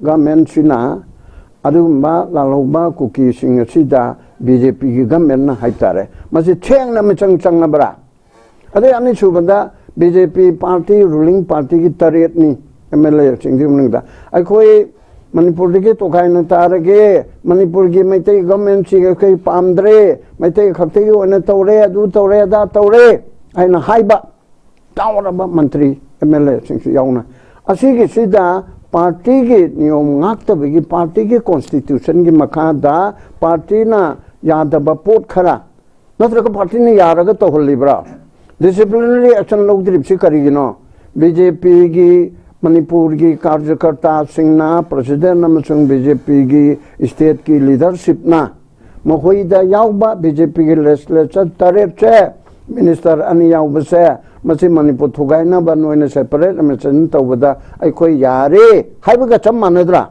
ꯒꯃꯦꯟꯁꯤꯅ ꯑꯗꯨꯒꯨꯝꯕ ꯂꯥꯜꯍꯧꯕ ꯀꯨꯀꯤꯁꯤꯡ ꯑꯁꯤꯗ ꯕꯤ ꯖꯦ ꯄꯤꯒꯤ ꯒꯃꯦꯟꯅ ꯍꯥꯏꯇꯥꯔꯦ, ꯃꯁꯤ ꯊꯦꯡꯅ ꯃꯤꯆꯪ ꯆꯪꯉꯕ꯭ꯔꯥ? ꯑꯗꯩ ꯑꯅꯤꯁꯨꯕꯗ, ꯕꯤ ꯖꯦ ꯄꯤ ꯄꯥꯔꯇꯤ, ꯔꯨꯂꯤꯡ ꯄꯥꯔꯇꯤꯒꯤ ꯇꯔꯦꯠꯅꯤ ꯑꯦꯝ ꯑꯦꯜ ꯑꯦꯁꯤꯡꯒꯤ ꯃꯅꯨꯡꯗ, ꯑꯩꯈꯣꯏ ꯃꯅꯤꯄꯨꯔꯗꯒꯤ ꯇꯣꯈꯥꯏꯅ ꯇꯥꯔꯒꯦ, ꯃꯅꯤꯄꯨꯔꯒꯤ ꯃꯩꯇꯩ ꯒꯚꯔꯟꯃꯦꯟꯁꯤ ꯑꯩꯈꯣꯏ ꯄꯥꯝꯗ꯭ꯔꯦ, ꯃꯩꯇꯩ ꯈꯛꯇꯒꯤ ꯑꯣꯏꯅ ꯇꯧꯔꯦ, ꯑꯗꯨ ꯇꯧꯔꯦ, ꯑꯗꯥ ꯇꯧꯔꯦ ꯍꯥꯏꯅ ꯍꯥꯏꯕ ꯆꯥꯎꯔꯕ ꯃꯟꯇ꯭ꯔꯤ, ꯑꯦꯝ ꯑꯦꯜ ꯑꯦꯁꯤꯡꯁꯨ ꯌꯥꯎꯅ꯫ ꯑꯁꯤꯒꯤꯁꯤꯗ ꯄꯥꯔꯇꯤꯒꯤ ꯅꯤꯌꯣꯝ ꯉꯥꯛꯇꯕꯒꯤ, ꯄꯥꯔꯇꯤꯒꯤ ꯀꯣꯟꯁꯇꯤꯇ꯭ꯌꯨꯁꯟꯒꯤ ꯃꯈꯥꯗ ꯄꯥꯔꯇꯤꯅ ꯌꯥꯗꯕ ꯄꯣꯠ ꯈꯔ, ꯅꯠꯇ꯭ꯔꯒ ꯄꯥꯔꯇꯤꯅ ꯌꯥꯔꯒ ꯇꯧꯍꯜꯂꯤꯕ꯭ꯔꯥ? ꯗꯤꯁꯤꯄ꯭ꯂꯤꯅꯔꯤ ꯑꯦꯛꯁꯟ ꯂꯧꯗ꯭ꯔꯤꯕꯁꯤ ꯀꯔꯤꯒꯤꯅꯣ? ꯕꯤ ꯖꯦ ꯄꯤꯒꯤ ꯃꯅꯤꯄꯨꯔꯒꯤ ꯀꯥꯔꯖꯀꯔꯇꯥꯁꯤꯡꯅ, ꯄ꯭ꯔꯁꯤꯗꯦꯟ ꯑꯃꯁꯨꯡ ꯕꯤ ꯖꯦ ꯄꯤꯒꯤ ꯁ꯭ꯇꯦꯠꯀꯤ ꯂꯤꯗꯔꯁꯤꯞꯅ, ꯃꯈꯣꯏꯗ ꯌꯥꯎꯕ ꯕꯤ ꯖꯦ ꯄꯤꯒꯤ ꯂꯦꯖꯤꯁꯂꯦꯆꯔ ꯇꯔꯦꯠꯁꯦ, ꯃꯤꯅꯤꯁꯇꯔ ꯑꯅꯤ ꯌꯥꯎꯕꯁꯦ, ꯃꯁꯤ ꯃꯅꯤꯄꯨꯔ ꯊꯨꯒꯥꯏꯅꯕ ꯅꯣꯏꯅ ꯁꯦꯄꯔꯦꯠ ꯑꯦꯗꯃꯤꯅꯤꯁꯇ꯭ꯔꯦꯁꯟ ꯇꯧꯕꯗ ꯑꯩꯈꯣꯏ ꯌꯥꯔꯦ ꯍꯥꯏꯕꯒ ꯆꯞ ꯃꯥꯟꯅꯗ꯭ꯔꯥ?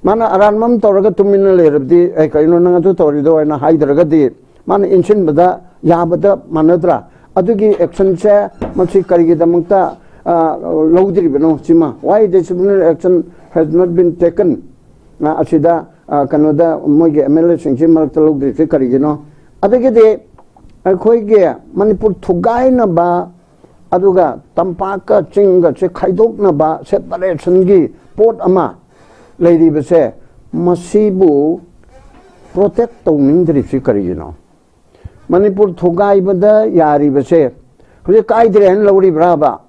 ꯃꯥꯅ ꯑꯔꯥꯟꯕ ꯑꯃ ꯇꯧꯔꯒ ꯇꯨꯃꯤꯟꯅ ꯂꯩꯔꯕꯗꯤ, "ꯑꯦ, ꯀꯩꯅꯣ ꯅꯪ ꯑꯗꯨ ꯇꯧꯔꯤꯗꯣ?" ꯍꯥꯏꯅ ꯍꯥꯏꯗ꯭ꯔꯒꯗꯤ, ꯃꯥꯅ ꯏꯟꯁꯤꯟꯕꯗ ꯌꯥꯕꯗ ꯃꯥꯟꯅꯗ꯭ꯔꯥ? ꯑꯗꯨꯒꯤ ꯑꯦꯛꯁꯟꯁꯦ ꯃꯁꯤ ꯀꯔꯤꯒꯤꯗꯃꯛꯇ, ꯑ, ꯂꯧꯗ꯭ꯔꯤꯕꯅꯣ? ꯁꯤꯃ, "Why disciplinary action has not been taken?" ꯑ, ꯑꯁꯤꯗ, ꯑ, ꯀꯩꯅꯣꯗ, ꯃꯣꯏꯒꯤ ꯑꯦꯝ ꯑꯦꯜ ꯑꯦꯁꯤꯡꯁꯤ ꯃꯔꯛꯇ ꯂꯧꯗ꯭ꯔꯤꯁꯤ ꯀꯔꯤꯒꯤꯅꯣ? ꯑꯗꯒꯤꯗꯤ ꯑꯩꯈꯣꯏꯒꯤ ꯃꯅꯤꯄꯨꯔ ꯊꯨꯒꯥꯏꯅꯕ, ꯑꯗꯨꯒ ꯇꯝꯄꯥꯛꯀ ꯆꯤꯡꯒꯁꯦ ꯈꯥꯏꯗꯣꯛꯅꯕ, ꯁꯦꯄꯔꯦꯁꯟꯒꯤ ꯄꯣꯠ ꯑꯃ ꯂꯩꯔꯤꯕꯁꯦ, ꯃꯁꯤꯕꯨ ꯄ꯭ꯔꯣꯇꯦꯛ ꯇꯧꯅꯤꯡꯗ꯭ꯔꯤꯁꯤ ꯀꯔꯤꯒꯤꯅꯣ? ꯃꯅꯤꯄꯨꯔ ꯊꯨꯒꯥꯏꯕꯗ ꯌꯥꯔꯤꯕꯁꯦ ꯍꯧꯖꯤꯛ ꯀꯥꯏꯗ꯭ꯔꯦ ꯍꯥꯏꯅ ꯂꯧꯔꯤꯕ꯭ꯔꯥꯕ?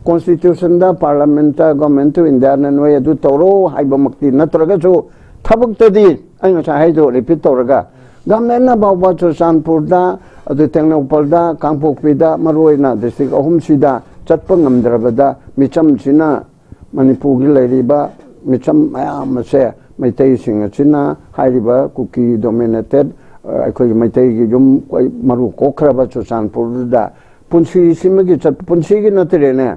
ꯀꯣꯟꯁꯇꯤꯇ꯭ꯌꯨꯁꯟꯗ, ꯄꯥꯔꯂꯥꯃꯦꯟꯠꯇ, ꯒꯣꯔꯃꯦꯟ ꯑꯣꯐ ꯏꯟꯗꯤꯌꯥꯅ ꯅꯣꯏ ꯑꯗꯨ ꯇꯧꯔꯣ ꯍꯥꯏꯕꯃꯛꯇꯤ ꯅꯠꯇ꯭ꯔꯒꯁꯨ, ꯊꯕꯛꯇꯗꯤ ꯑꯩ ꯉꯁꯥꯏ ꯍꯥꯏꯗꯣ ꯔꯤꯄꯤꯠ ꯇꯧꯔꯒ, ꯒꯣꯔꯃꯦꯟꯅ ꯐꯥꯎꯕ ꯆꯨꯔꯆꯥꯟꯄꯨꯔꯗ, ꯑꯗꯨ ꯇꯦꯡꯅꯧꯄꯜꯗ, ꯀꯥꯡꯄꯣꯛꯄꯤꯗ, ꯃꯔꯨꯑꯣꯏꯅ ꯗꯤꯁꯇ꯭ꯔꯤꯛ ꯑꯍꯨꯝꯁꯤꯗ ꯆꯠꯄ ꯉꯝꯗ꯭ꯔꯕꯗ, ꯃꯤꯆꯝꯁꯤꯅ ꯃꯅꯤꯄꯨꯔꯒꯤ ꯂꯩꯔꯤꯕ ꯃꯤꯆꯝ ꯃꯌꯥꯝ ꯑꯁꯦ, ꯃꯩꯇꯩꯁꯤꯡ ꯑꯁꯤꯅ ꯍꯥꯏꯔꯤꯕ ꯀꯨꯀꯤ ꯗꯣꯃꯤꯅꯦꯇꯦꯠ, ꯑ, ꯑꯩꯈꯣꯏꯒꯤ ꯃꯩꯇꯩꯒꯤ ꯌꯨꯝ ꯀꯣꯏ-, ꯃꯔꯨ ꯀꯣꯛꯈ꯭ꯔꯕ ꯆꯨꯔꯆꯥꯟꯄꯨꯔꯗꯨꯗ ꯄꯨꯟꯁꯤꯁꯤꯃꯒꯤ ꯆꯠ-, ꯄꯨꯟꯁꯤꯒꯤ ꯅꯠꯇ꯭ꯔꯦꯅꯦ,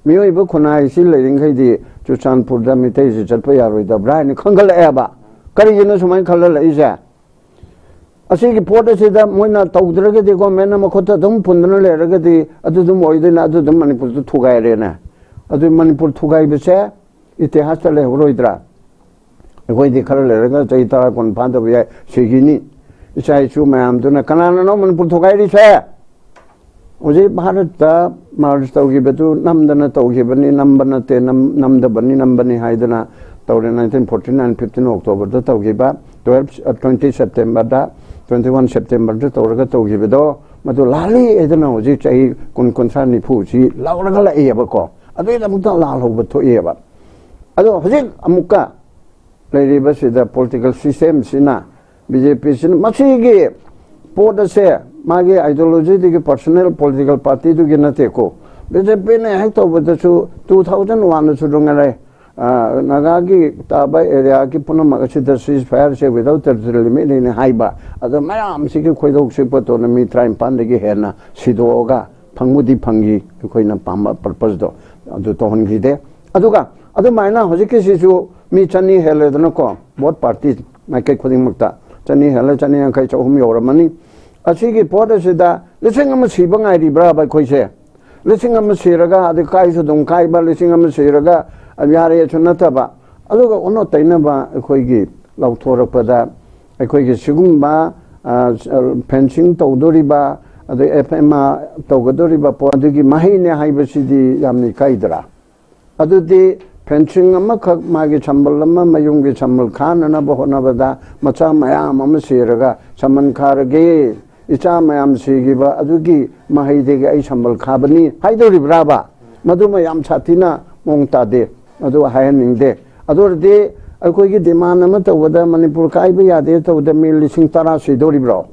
ꯃꯤꯑꯣꯏꯕ ꯈꯨꯟꯅꯥꯏꯁꯤ ꯂꯩꯔꯤꯈꯩꯗꯤ ꯆꯨꯔꯆꯥꯟꯄꯨꯔꯗ ꯃꯤꯇꯩꯁꯤ ꯆꯠꯄ ꯌꯥꯔꯣꯏꯗꯕ꯭ꯔꯥ ꯍꯥꯏꯅ ꯈꯟꯒꯠꯂꯛꯑꯦꯕ꯫ ꯀꯔꯤꯒꯤꯅꯣ ꯁꯨꯃꯥꯏꯅ ꯈꯜꯍꯜꯂꯛꯏꯁꯦ? ꯑꯁꯤꯒꯤ ꯄꯣꯠ ꯑꯁꯤꯗ ꯃꯣꯏꯅ ꯇꯧꯗ꯭ꯔꯒꯗꯤ, ꯒꯣꯔꯃꯦꯟꯅ ꯃꯈꯨꯠꯇ ꯑꯗꯨꯝ ꯄꯨꯟꯗꯨꯅ ꯂꯩꯔꯒꯗꯤ, ꯑꯗꯨ ꯑꯗꯨꯝ ꯑꯣꯏꯗꯣꯏꯅꯦ, ꯑꯗꯨ ꯑꯗꯨꯝ ꯃꯅꯤꯄꯨꯔꯗ ꯊꯨꯒꯥꯏꯔꯦꯅꯦ꯫ ꯑꯗꯨ ꯃꯅꯤꯄꯨꯔ ꯊꯨꯒꯥꯏꯕꯁꯦ ꯏꯇꯤꯍꯥꯁꯇ ꯂꯩꯍꯧꯔꯣꯏꯗ꯭ꯔꯥ? ꯑꯩꯈꯣꯏꯗꯤ ꯈꯔ ꯂꯩꯔꯒ, ꯆꯍꯤ ꯇꯔꯥ ꯀꯨꯟ ꯐꯥꯗꯕ ꯌꯥꯏ, ꯁꯤꯈꯤꯅꯤ꯫ ꯏꯆꯥ ꯏꯁꯨ ꯃꯌꯥꯝꯗꯨꯅ, "ꯀꯅꯥꯅꯅꯣ ꯃꯅꯤꯄꯨꯔ ꯊꯨꯒꯥꯏꯔꯤꯁꯦ?" ꯍꯧꯖꯤꯛ ꯚꯥꯔꯠꯇ ꯃꯥꯔꯆ ꯇꯧꯈꯤꯕꯗꯨ ꯅꯝꯗꯅ ꯇꯧꯈꯤꯕꯅꯤ, ꯅꯝꯕ ꯅꯠꯇꯦ, ꯅꯝ- ꯅꯝꯗꯕꯅꯤ, ꯅꯝꯕꯅꯤ ꯍꯥꯏꯗꯅ ꯇꯧꯔꯦ꯫ ꯅꯥꯏꯟꯇꯤꯟ ꯐꯣꯔꯇꯤ ꯅꯥꯏꯟ ꯐꯤꯐꯇꯤꯟ ꯑꯣꯛꯇꯣꯕꯔꯗ ꯇꯧꯈꯤꯕ, ꯇ꯭ꯋꯦꯜꯐ ꯇ꯭ꯋꯦꯟꯇꯤ ꯁꯦꯞꯇꯦꯝꯕꯔꯗ, ꯇ꯭ꯋꯦꯟꯇꯤ ꯋꯥꯟ ꯁꯦꯞꯇꯦꯝꯕꯔꯗ ꯇꯧꯔꯒ ꯇꯧꯈꯤꯕꯗꯣ, ꯃꯗꯨ ꯂꯥꯜꯂꯤ ꯍꯥꯏꯗꯅ ꯍꯧꯖꯤꯛ ꯆꯍꯤ ꯀꯨꯟ, ꯀꯨꯟꯊ꯭ꯔꯥ, ꯅꯤꯐꯨꯁꯤ ꯂꯧꯔꯒ ꯂꯥꯛꯏꯑꯕꯀꯣ꯫ ꯑꯗꯨꯒꯤꯗꯃꯛꯇ ꯂꯥꯜꯍꯧꯕ ꯊꯣꯛꯏꯑꯕ꯫ ꯑꯗꯣ ꯍꯧꯖꯤꯛ ꯑꯃꯨꯛꯀ ꯂꯩꯔꯤꯕꯁꯤꯗ ꯄꯣꯂꯤꯇꯤꯀꯦꯜ ꯁꯤꯁꯇꯦꯝꯁꯤꯅ, ꯕꯤ ꯖꯦ ꯄꯤꯁꯤꯅ ꯃꯁꯤꯒꯤ ꯄꯣꯠ ꯑꯁꯦ ꯃꯥꯒꯤ ꯑꯥꯏꯗꯤꯌꯣꯂꯣꯖꯤꯗꯒꯤ ꯄꯔꯁꯣꯅꯦꯜ ꯄꯣꯂꯤꯇꯤꯀꯦꯜ ꯄꯥꯔꯇꯤꯗꯨꯒꯤ ꯅꯠꯇꯦꯀꯣ꯫ ꯕꯤ ꯖꯦ ꯄꯤꯅ ꯍꯦꯛ ꯇꯧꯕꯗꯁꯨ ꯇꯨ ꯊꯥꯎꯖꯟ ꯋꯥꯟꯗꯁꯨ ꯑꯗꯨꯝ ꯉꯥꯏꯔꯦ, ꯑ, ꯅꯥꯒꯥꯒꯤ ꯇꯥꯕ ꯑꯦꯔꯤꯌꯥꯒꯤ ꯄꯨꯝꯅꯃꯛ ꯑꯁꯤꯗ ceasefire ꯁꯦ without territorial limit ꯅꯤ ꯍꯥꯏꯕ꯫ ꯑꯗꯣ ꯃꯌꯥꯝꯁꯤꯒꯤ ꯈꯣꯏꯗꯧ ꯁꯤꯛꯄ ꯇꯧꯅ ꯃꯤ ꯇꯔꯥꯅꯤꯄꯥꯟꯗꯒꯤ ꯍꯦꯟꯅ ꯁꯤꯗꯣꯛꯑꯒ ꯐꯪꯕꯨꯗꯤ ꯐꯪꯈꯤ, ꯑꯩꯈꯣꯏꯅ ꯄꯥꯝꯕ purpose ꯗꯣ ꯑꯗꯨ ꯇꯧꯍꯟꯈꯤꯗꯦ꯫ ꯑꯗꯨꯒ ꯑꯗꯨꯃꯥꯏꯅ ꯍꯧꯖꯤꯛꯀꯤꯁꯤꯁꯨ ꯃꯤ ꯆꯅꯤ ꯍꯦꯜꯂꯦꯗꯅꯀꯣ, both party ꯃꯥꯏꯀꯩ ꯈꯨꯗꯤꯡꯃꯛꯇ ꯆꯅꯤ ꯍꯦꯜꯂꯦ, ꯆꯅꯤ ꯌꯥꯡꯈꯩ, ꯆꯍꯨꯝ ꯌꯧꯔꯝꯃꯅꯤ꯫ ꯑꯁꯤꯒꯤ ꯄꯣꯠ ꯑꯁꯤꯗ ꯂꯤꯁꯤꯡ ꯑꯃ ꯁꯤꯕ ꯉꯥꯏꯔꯤꯕ꯭ꯔꯥꯕ ꯑꯩꯈꯣꯏꯁꯦ? ꯂꯤꯁꯤꯡ ꯑꯃ ꯁꯤꯔꯒ ꯑꯗꯩ ꯀꯥꯏꯁꯨ ꯑꯗꯨꯝ ꯀꯥꯏꯕ, ꯂꯤꯁꯤꯡ ꯑꯃ ꯁꯤꯔꯒ ꯌꯥꯔꯦꯁꯨ ꯅꯠꯇꯕ, ꯑꯗꯨꯒ ꯑꯣꯟꯅ ꯇꯩꯅꯕ ꯑꯩꯈꯣꯏꯒꯤ ꯂꯥꯎꯊꯣꯔꯛꯄꯗ ꯑꯩꯈꯣꯏꯒꯤ ꯁꯤꯒꯨꯝꯕ, ꯑ, fencing ꯇꯧꯗꯣꯔꯤꯕ, ꯑꯗꯩ ꯑꯦꯐ ꯑꯦꯝ ꯑꯥꯔ ꯇꯧꯒꯗꯣꯔꯤꯕ ꯄꯣꯠ ꯑꯗꯨꯒꯤ ꯃꯍꯩꯅꯦ ꯍꯥꯏꯕꯁꯤꯗꯤ ꯌꯥꯝꯅ ꯏꯀꯥꯏꯗ꯭ꯔꯥ? ꯑꯗꯨꯗꯤ fencing ꯑꯃꯈꯛ, ꯃꯥꯒꯤ ꯁꯝꯕꯜ ꯑꯃ, ꯃꯌꯨꯝꯒꯤ ꯁꯝꯕꯜ ꯈꯥꯅꯅꯕ ꯍꯣꯠꯅꯕꯗ ꯃꯆꯥ ꯃꯌꯥꯝ ꯑꯃ ꯁꯤꯔꯒ ꯁꯝꯕꯜ ꯈꯥꯔꯒꯦ, ꯏꯆꯥ ꯃꯌꯥꯝ ꯁꯤꯈꯤꯕ ꯑꯗꯨꯒꯤ ꯃꯍꯩꯗꯒꯤ ꯑꯩ ꯁꯝꯕꯜ ꯈꯥꯕꯅꯤ ꯍꯥꯏꯗꯧꯔꯤꯕ꯭ꯔꯥꯕ? ꯃꯗꯨꯃ ꯌꯥꯝ ꯁꯥꯊꯤꯅ ꯃꯑꯣꯡ ꯇꯥꯗꯦ, ꯑꯗꯨ ꯍꯥꯏꯍꯟꯅꯤꯡꯗꯦ꯫ ꯑꯗꯨ ꯑꯣꯏꯔꯗꯤ ꯑꯩꯈꯣꯏꯒꯤ demand ꯑꯃ ꯇꯧꯕꯗ ꯃꯅꯤꯄꯨꯔ ꯀꯥꯏꯕ ꯌꯥꯗꯦ ꯇꯧꯕꯗ ꯃꯤ ꯂꯤꯁꯤꯡ ꯇꯔꯥ ꯁꯤꯗꯧꯔꯤꯕ꯭ꯔꯣ?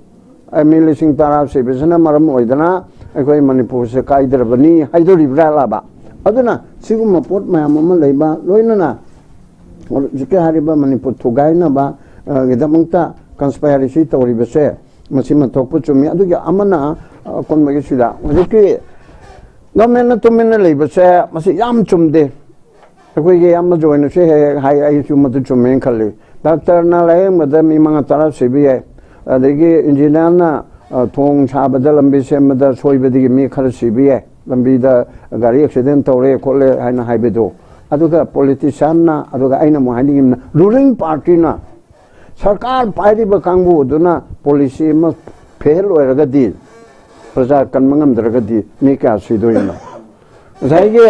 ꯑꯩ ꯃꯤ ꯂꯤꯁꯤꯡ ꯇꯔꯥ ꯁꯤꯕꯁꯤꯅ ꯃꯔꯝ ꯑꯣꯏꯗꯅ ꯑꯩꯈꯣꯏ ꯃꯅꯤꯄꯨꯔꯁꯦ ꯀꯥꯏꯗ꯭ꯔꯕꯅꯤ ꯍꯥꯏꯗꯧꯔꯤꯕ꯭ꯔꯥ ꯂꯥꯕ? ꯑꯗꯨꯅ ꯁꯤꯒꯨꯝꯕ ꯄꯣꯠ ꯃꯌꯥꯝ ꯑꯃ ꯂꯩꯕ, ꯂꯣꯏꯅꯅ ꯍꯧꯖꯤꯛꯀꯤ ꯍꯥꯏꯔꯤꯕ ꯃꯅꯤꯄꯨꯔ ꯊꯨꯒꯥꯏꯅꯕ, ꯑ, ꯒꯤꯗꯃꯛꯇ conspiracy ꯇꯧꯔꯤꯕꯁꯦ, ꯃꯁꯤ ꯃꯊꯣꯛꯄ ꯆꯨꯝꯃꯤ꯫ ꯑꯗꯨꯒꯤ ꯑꯃꯅ, ꯑ, ꯑꯀꯣꯟꯕꯒꯤꯁꯤꯗ ꯍꯧꯖꯤꯛꯀꯤ government ꯅ ꯇꯨꯃꯤꯟꯅ ꯂꯩꯕꯁꯦ, ꯃꯁꯤ ꯌꯥꯝ ꯆꯨꯝꯗꯦ꯫ ꯑꯩꯈꯣꯏꯒꯤ ꯌꯥꯝꯅ ꯑꯣꯏꯅꯁꯨ ꯍꯦꯛ ꯍꯦꯛ ꯍꯥꯏ, ꯑꯩꯁꯨ ꯃꯗꯨ ꯆꯨꯝꯃꯦꯅ ꯈꯜꯂꯤ꯫ Doctor ꯅ ꯂꯥꯌꯦꯡꯕꯗ ꯃꯤ ꯃꯉꯥ ꯇꯔꯥ ꯁꯤꯕ ꯌꯥꯏ, ꯑꯗꯒꯤ engineer ꯅ, ꯑ, ꯊꯣꯡ ꯁꯥꯕꯗ, ꯂꯝꯕꯤ ꯁꯦꯝꯕꯗ ꯁꯣꯏꯕꯗꯒꯤ ꯃꯤ ꯈꯔ ꯁꯤꯕ ꯌꯥꯏ, ꯂꯝꯕꯤꯗ ꯒꯥꯔꯤ accident ꯇꯧꯔꯦ ꯈꯣꯠꯂꯦ ꯍꯥꯏꯅ ꯍꯥꯏꯕꯗꯣ꯫ ꯑꯗꯨꯒ politician ꯅ, ꯑꯗꯨꯒ ꯑꯩꯅ ꯑꯃꯨꯛ ꯍꯥꯏꯅꯤꯡꯉꯤꯕꯅ, ruling party ꯅ, ꯁꯔꯀꯥꯔ ꯄꯥꯏꯔꯤꯕ ꯀꯥꯡꯕꯨ ꯑꯗꯨꯅ policy ꯑꯃ fail ꯑꯣꯏꯔꯒꯗꯤ, ꯄ꯭ꯔꯖꯥ ꯀꯟꯕ ꯉꯝꯗ꯭ꯔꯒꯗꯤ ꯃꯤ ꯀꯌꯥ ꯁꯤꯗꯣꯏꯅꯣ? ꯉꯁꯥꯏꯒꯤ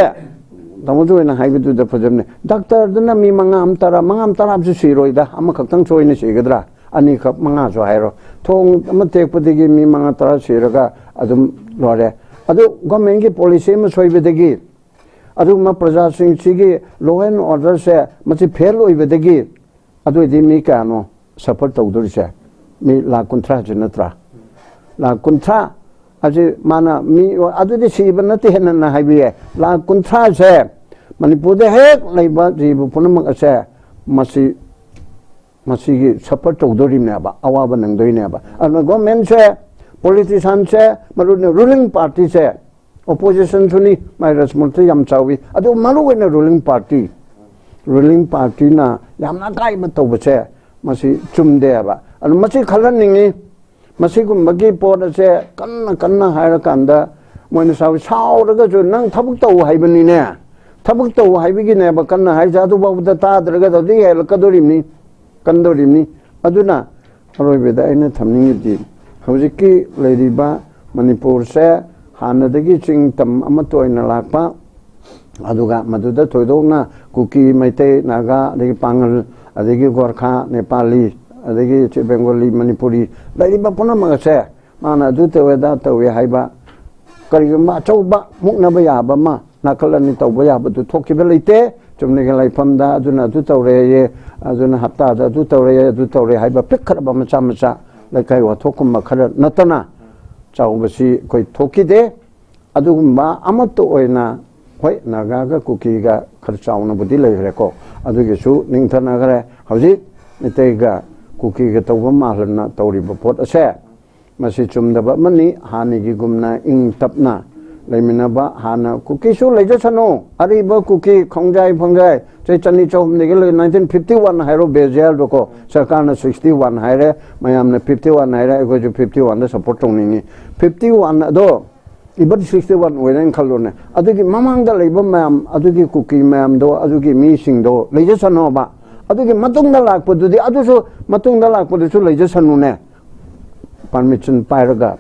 ꯇꯥꯃꯣ ꯖꯣꯏꯅ ꯍꯥꯏꯕꯗꯨꯗ ꯐꯖꯕꯅꯦ꯫ ꯗꯥꯛꯇꯔꯗꯨꯅ ꯃꯤ ꯃꯉꯥ ꯑꯃ, ꯇꯔꯥ, ꯃꯉꯥ ꯑꯃ, ꯇꯔꯥ ꯑꯃꯁꯨ ꯁꯤꯔꯣꯏꯗ, ꯑꯃꯈꯛꯇꯪ ꯁꯣꯏꯅ ꯁꯤꯒꯗ꯭ꯔꯥ? ꯑꯅꯤꯈꯛ, ꯃꯉꯥꯁꯨ ꯍꯥꯏꯔꯣ, ꯊꯣꯡ ꯑꯃ ꯇꯦꯛꯄꯗꯒꯤ ꯃꯤ ꯃꯉꯥ ꯇꯔꯥ ꯁꯤꯔꯒ ꯑꯗꯨꯝ ꯂꯣꯏꯔꯦ꯫ ꯑꯗꯨ ꯒꯣꯔꯃꯦꯟꯒꯤ ꯄꯣꯂꯤꯁꯤ ꯑꯃ ꯁꯣꯏꯕꯗꯒꯤ, ꯑꯗꯨꯒꯨꯝꯕ ꯄ꯭ꯔꯖꯥꯁꯤꯡꯁꯤꯒꯤ law and orderꯁꯦ ꯃꯁꯤ ꯐꯦꯜ ꯑꯣꯏꯕꯗꯒꯤ, ꯑꯗꯨ ꯑꯣꯏꯗꯤ ꯃꯤ ꯀꯌꯥꯅꯣ ꯁꯐꯔ ꯇꯧꯗꯣꯔꯤꯁꯦ? ꯃꯤ ꯂꯥꯈ ꯀꯨꯟꯊ꯭ꯔꯥꯁꯤ ꯅꯠꯇ꯭ꯔꯥ? ꯂꯥꯈ ꯀꯨꯟꯊ꯭ꯔꯥ ꯑꯁꯤ ꯃꯥꯅ ꯃꯤ, ꯑꯗꯨꯗꯤ ꯁꯤꯕ ꯅꯠꯇꯦ ꯍꯦꯟꯅ ꯍꯥꯏꯕꯤꯌꯦ꯫ ꯂꯥꯈ ꯀꯨꯟꯊ꯭ꯔꯥꯁꯦ ꯃꯅꯤꯄꯨꯔꯗ ꯍꯦꯛ ꯂꯩꯕ ꯖꯤꯕ ꯄꯨꯝꯅꯃꯛ ꯑꯁꯦ ꯃꯁꯤ, ꯃꯁꯤꯒꯤ ꯁꯐꯔ ꯇꯧꯗꯣꯔꯤꯕꯅꯦꯕ, ꯑꯋꯥꯕ ꯅꯪꯗꯣꯏꯅꯦꯕ꯫ ꯑꯗꯨꯅ ꯒꯣꯔꯃꯦꯟꯁꯦ, ꯄꯣꯂꯤꯇꯤꯁꯤꯌꯥꯟꯁꯦ, ꯃꯔꯨ ꯑꯣꯏꯅ ꯔꯨꯂꯤꯡ ꯄꯥꯔꯇꯤꯁꯦ, ꯑꯣꯄꯣꯖꯤꯁꯟꯁꯨꯅꯤ, ꯃꯥꯏ ꯔꯦꯁꯄꯣꯟꯁꯤꯕꯤꯂꯤꯇꯤ ꯌꯥꯝ ꯆꯥꯎꯏ꯫ ꯑꯗꯨ ꯃꯔꯨ ꯑꯣꯏꯅ ꯔꯨꯂꯤꯡ ꯄꯥꯔꯇꯤ, ꯔꯨꯂꯤꯡ ꯄꯥꯔꯇꯤꯅ ꯌꯥꯝꯅ ꯑꯀꯥꯏꯕ ꯇꯧꯕꯁꯦ ꯃꯁꯤ ꯆꯨꯝꯗꯦꯕ꯫ ꯑꯗꯨ ꯃꯁꯤ ꯈꯜꯍꯟꯅꯤꯡꯉꯤ꯫ ꯃꯁꯤꯒꯨꯝꯕꯒꯤ ꯄꯣꯠ ꯑꯁꯦ ꯀꯟꯅ ꯀꯟꯅ ꯍꯥꯏꯔꯀꯥꯟꯗ ꯃꯣꯏꯅ ꯁꯥꯎ-, ꯁꯥꯎꯔꯒꯁꯨ "ꯅꯪ ꯊꯕꯛ ꯇꯧ ꯍꯥꯏꯕꯅꯤꯅꯦ, ꯊꯕꯛ ꯇꯧ ꯍꯥꯏꯕꯒꯤꯅꯦꯕ ꯀꯟꯅ ꯍꯥꯏꯔꯤꯁꯦ, ꯑꯗꯨꯐꯥꯎꯕꯗ ꯇꯥꯗ꯭ꯔꯒꯗꯤ ꯍꯧꯖꯤꯛ ꯍꯦꯜꯂꯛꯀꯗꯣꯔꯤꯕꯅꯤ, ꯀꯟꯗꯣꯔꯤꯕꯅꯤ"꯫ ꯑꯗꯨꯅ ꯑꯔꯣꯏꯕꯗ ꯑꯩꯅ ꯊꯝꯅꯤꯡꯉꯤꯗꯤ, ꯍꯧꯖꯤꯛꯀꯤ ꯂꯩꯔꯤꯕ ꯃꯅꯤꯄꯨꯔꯁꯦ ꯍꯥꯟꯅꯗꯒꯤ ꯆꯤꯡ ꯇꯝ ꯑꯃꯠꯇ ꯑꯣꯏꯅ ꯂꯥꯛꯄ, ꯑꯗꯨꯒ ꯃꯗꯨꯗ ꯊꯣꯏꯗꯣꯛꯅ ꯀꯨꯀꯤ, ꯃꯩꯇꯩ, ꯅꯥꯒꯥ, ꯑꯗꯒꯤ ꯄꯥꯉꯜ, ꯑꯗꯒꯤ ꯒꯣꯔꯈꯥ, ꯅꯦꯄꯥꯂꯤ, ꯑꯗꯒꯤ ꯆꯤ-, ꯕꯦꯡꯒꯣꯂꯤ, ꯃꯅꯤꯄꯨꯔꯤ ꯂꯩꯔꯤꯕ ꯄꯨꯝꯅꯃꯛ ꯑꯁꯦ ꯃꯥꯅ ꯑꯗꯨ ꯇꯧꯋꯦ, ꯑꯗꯥ ꯇꯧꯋꯦ ꯍꯥꯏꯕ ꯀꯔꯤꯒꯨꯝꯕ ꯑꯆꯧꯕ ꯃꯨꯛꯅꯕ ꯌꯥꯕ ꯑꯃ ꯅꯥꯀꯜ ꯑꯅꯤ ꯇꯧꯕ ꯌꯥꯕꯗꯨ ꯊꯣꯛꯈꯤꯕ ꯂꯩꯇꯦ꯫ ꯆꯨꯝꯅꯒꯤ ꯂꯥꯏꯐꯝꯗ ꯑꯗꯨꯅ ꯑꯗꯨ ꯇꯧꯔꯦꯌꯦ, ꯑꯗꯨꯅ ꯍꯞꯇꯥꯗ ꯑꯗꯨ ꯇꯧꯔꯦ, ꯑꯗꯨ ꯇꯧꯔꯦ ꯍꯥꯏꯕ ꯄꯤꯛꯈ꯭ꯔꯕ ꯃꯆꯥ ꯃꯆꯥ ꯂꯩꯀꯥꯏ ꯋꯥꯊꯣꯛꯀꯨꯝꯕ ꯈꯔ ꯅꯠꯇꯅ ꯆꯥꯎꯕꯁꯤ ꯑꯩꯈꯣꯏ ꯊꯣꯛꯈꯤꯗꯦ꯫ ꯑꯗꯨꯒꯨꯝꯕ ꯑꯃꯠꯇ ꯑꯣꯏꯅ, ꯍꯣꯏ, ꯅꯥꯒꯥꯒ ꯀꯨꯀꯤꯒ ꯈꯔ ꯆꯥꯎꯅꯕꯨꯗꯤ ꯂꯩꯈ꯭ꯔꯦꯀꯣ, ꯑꯗꯨꯒꯤꯁꯨ ꯅꯤꯡꯊꯅꯈ꯭ꯔꯦ꯫ ꯍꯧꯖꯤꯛ ꯃꯩꯇꯩꯒ ꯀꯨꯀꯤꯒ ꯇꯧꯕ ꯃꯥꯜꯂꯅ ꯇꯧꯔꯤꯕ ꯄꯣꯠ ꯑꯁꯦ, ꯃꯁꯤ ꯆꯨꯝꯗꯕ ꯑꯃꯅꯤ꯫ ꯍꯥꯟꯅꯒꯤꯒꯨꯝꯅ ꯏꯪ ꯇꯞꯅ ꯂꯩꯃꯤꯟꯅꯕ, ꯍꯥꯟꯅ ꯀꯨꯀꯤꯁꯨ ꯂꯩꯖꯁꯅꯨ, ꯑꯔꯤꯕ ꯀꯨꯀꯤ ꯈꯣꯡꯖꯥꯏ ꯐꯣꯡꯖꯥꯏ ꯆꯍꯤ ꯆꯅꯤ ꯆꯍꯨꯝꯗꯒꯤ ꯂꯩ, ꯅꯥꯏꯟꯇꯤꯟ ꯐꯤꯐꯇꯤ ꯋꯥꯟ ꯍꯥꯏꯔꯣ, ꯕꯦꯖꯤꯌꯥꯔꯗꯣꯀꯣ, ꯁꯔꯀꯥꯔꯅ ꯁꯤꯛꯁꯇꯤ ꯋꯥꯟ ꯍꯥꯏꯔꯦ, ꯃꯌꯥꯝꯅ ꯐꯤꯐꯇꯤ ꯋꯥꯟ ꯍꯥꯏꯔꯦ, ꯑꯩꯈꯣꯏꯁꯨ ꯐꯤꯐꯇꯤ ꯋꯥꯟꯗ ꯁꯞꯄꯣꯔꯠ ꯇꯧꯅꯤꯡꯉꯤ꯫ ꯐꯤꯐꯇꯤ ꯋꯥꯟ ꯑꯗꯣ ꯏꯕꯟ ꯁꯤꯛꯁꯇꯤ ꯋꯥꯟ ꯑꯣꯏꯔꯦꯅ ꯈꯜꯂꯣꯅꯦ, ꯑꯗꯨꯒꯤ ꯃꯃꯥꯡꯗ ꯂꯩꯕ ꯃꯌꯥꯝ, ꯑꯗꯨꯒꯤ ꯀꯨꯀꯤ ꯃꯌꯥꯝꯗꯣ, ꯑꯗꯨꯒꯤ ꯃꯤꯁꯤꯡꯗꯣ ꯂꯩꯖꯁꯅꯣꯕ꯫ ꯑꯗꯨꯒꯤ ꯃꯇꯨꯡꯗ ꯂꯥꯛꯄꯗꯨꯗꯤ, ꯑꯗꯨꯁꯨ ꯃꯇꯨꯡꯗ ꯂꯥꯛꯄꯗꯨꯁꯨ ꯂꯩꯖꯁꯅꯨꯅꯦ꯫ ꯄꯥꯔꯃꯤꯁꯟ ꯄꯥꯏꯔꯒ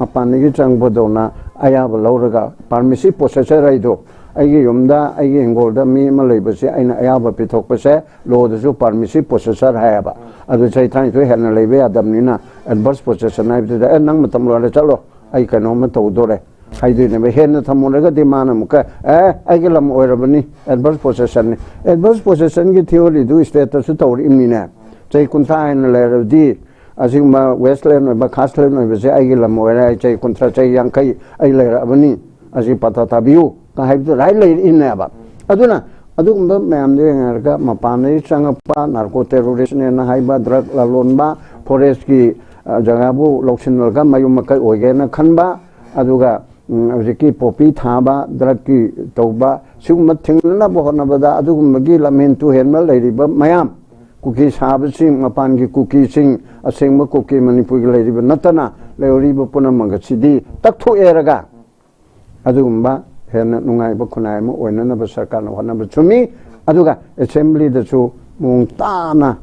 ꯃꯄꯥꯟꯗꯒꯤ ꯆꯪꯕꯗꯧꯅ ꯑꯌꯥꯕ ꯂꯧꯔꯒ, permissive possessor ꯍꯥꯏꯗꯣ, ꯑꯩꯒꯤ ꯌꯨꯝꯗ, ꯑꯩꯒꯤ ꯍꯤꯡꯒꯣꯜꯗ ꯃꯤ ꯑꯃ ꯂꯩꯕꯁꯦ ꯑꯩꯅ ꯑꯌꯥꯕ ꯄꯤꯊꯣꯛꯄꯁꯦ ꯂꯣꯗꯁꯨ permissive possessor ꯍꯥꯏꯌꯦꯕ꯫ ꯑꯗꯨ ꯆꯍꯤ ꯇꯔꯥꯅꯤꯊꯣꯏ ꯍꯦꯟꯅ ꯂꯩꯕ ꯌꯥꯗꯕꯅꯤꯅ adverse possession ꯍꯥꯏꯕꯗꯨꯗ, "ꯑꯦ, ꯅꯪ ꯃꯇꯝ ꯂꯣꯏꯔꯦ, ꯆꯠꯂꯣ, ꯑꯩ ꯀꯩꯅꯣꯝꯃ ꯇꯧꯗꯣꯔꯦ" ꯍꯥꯏꯗꯣꯏꯅꯦꯕ꯫ ꯍꯦꯟꯅ ꯊꯝꯃꯨꯔꯒꯗꯤ ꯃꯥꯅ ꯑꯃꯨꯛꯀ, "ꯑꯦ, ꯑꯩꯒꯤ ꯂꯝ ꯑꯣꯏꯔꯕꯅꯤ", adverse possessionꯅꯤ꯫ Adverse possessionꯒꯤ theoryꯗꯨ stateꯇꯁꯨ ꯇꯧꯔꯛꯏꯕꯅꯤꯅꯦ꯫ ꯆꯍꯤ ꯀꯨꯟꯊ꯭ꯔꯥ ꯍꯦꯟꯅ ꯂꯩꯔꯕꯗꯤ ꯑꯁꯤꯒꯨꯝꯕ wasteland ꯑꯣꯏꯕ, ꯈꯥꯁꯂꯦꯟ ꯑꯣꯏꯕꯁꯦ ꯑꯩꯒꯤ ꯂꯝ ꯑꯣꯏꯔꯦ, ꯑꯩ ꯆꯍꯤ ꯀꯨꯟꯊ꯭ꯔꯥ, ꯆꯍꯤ ꯌꯥꯡꯈꯩ ꯑꯩ ꯂꯩꯔꯛꯑꯕꯅꯤ, ꯑꯁꯤ ꯄꯇꯥ ꯊꯥꯕꯤꯌꯨ ꯀ ꯍꯥꯏꯕꯗꯨ right ꯂꯩꯔꯛꯏꯅꯦꯕ꯫ ꯑꯗꯨꯅ ꯑꯗꯨꯒꯨꯝꯕ ꯃꯌꯥꯝꯗꯣ ꯌꯦꯡꯉꯒ ꯃꯄꯥꯟꯗꯒꯤ ꯆꯪꯉꯛꯄ narco terroristꯅꯦꯅ ꯍꯥꯏꯕ, drug ꯂꯂꯣꯟꯕ, forestꯀꯤ, ꯑ, ꯖꯒꯥꯕꯨ ꯂꯧꯁꯤꯜꯂꯒ ꯃꯌꯨꯝ ꯃꯀꯩ ꯑꯣꯏꯒꯦꯅ ꯈꯟꯕ, ꯑꯗꯨꯒ, ꯎꯝ, ꯍꯧꯖꯤꯛꯀꯤ poppy ꯊꯥꯕ, drugꯀꯤ ꯇꯧꯕ, ꯁꯤꯒꯨꯝꯕ ꯊꯤꯡꯅꯅꯕ ꯍꯣꯠꯅꯕꯗ ꯑꯗꯨꯒꯨꯝꯕꯒꯤ ꯂꯝꯍꯦꯟ ꯇꯨꯍꯦꯟꯕ ꯂꯩꯔꯤꯕ ꯃꯌꯥꯝ, ꯀꯨꯀꯤ ꯁꯥꯕꯁꯤꯡ, ꯃꯄꯥꯟꯒꯤ ꯀꯨꯀꯤꯁꯤꯡ, ꯑꯁꯦꯡꯕ ꯀꯨꯀꯤ ꯃꯅꯤꯄꯨꯔꯒꯤ ꯂꯩꯔꯤꯕ ꯅꯠꯇꯅ ꯂꯩꯍꯧꯔꯤꯕ ꯄꯨꯝꯅꯃꯛ ꯑꯁꯤꯗꯤ ꯇꯛꯊꯣꯛꯑꯦꯔꯒ ꯑꯗꯨꯒꯨꯝꯕ ꯍꯦꯟꯅ ꯅꯨꯡꯉꯥꯏꯕ ꯈꯨꯟꯅꯥꯏ ꯑꯃ ꯑꯣꯏꯅꯅꯕ ꯁꯔꯀꯥꯔꯅ ꯍꯣꯠꯅꯕ ꯆꯨꯝꯃꯤ꯫ ꯑꯗꯨꯒ assemblyꯗꯁꯨ ꯃꯑꯣꯡ ꯇꯥꯅ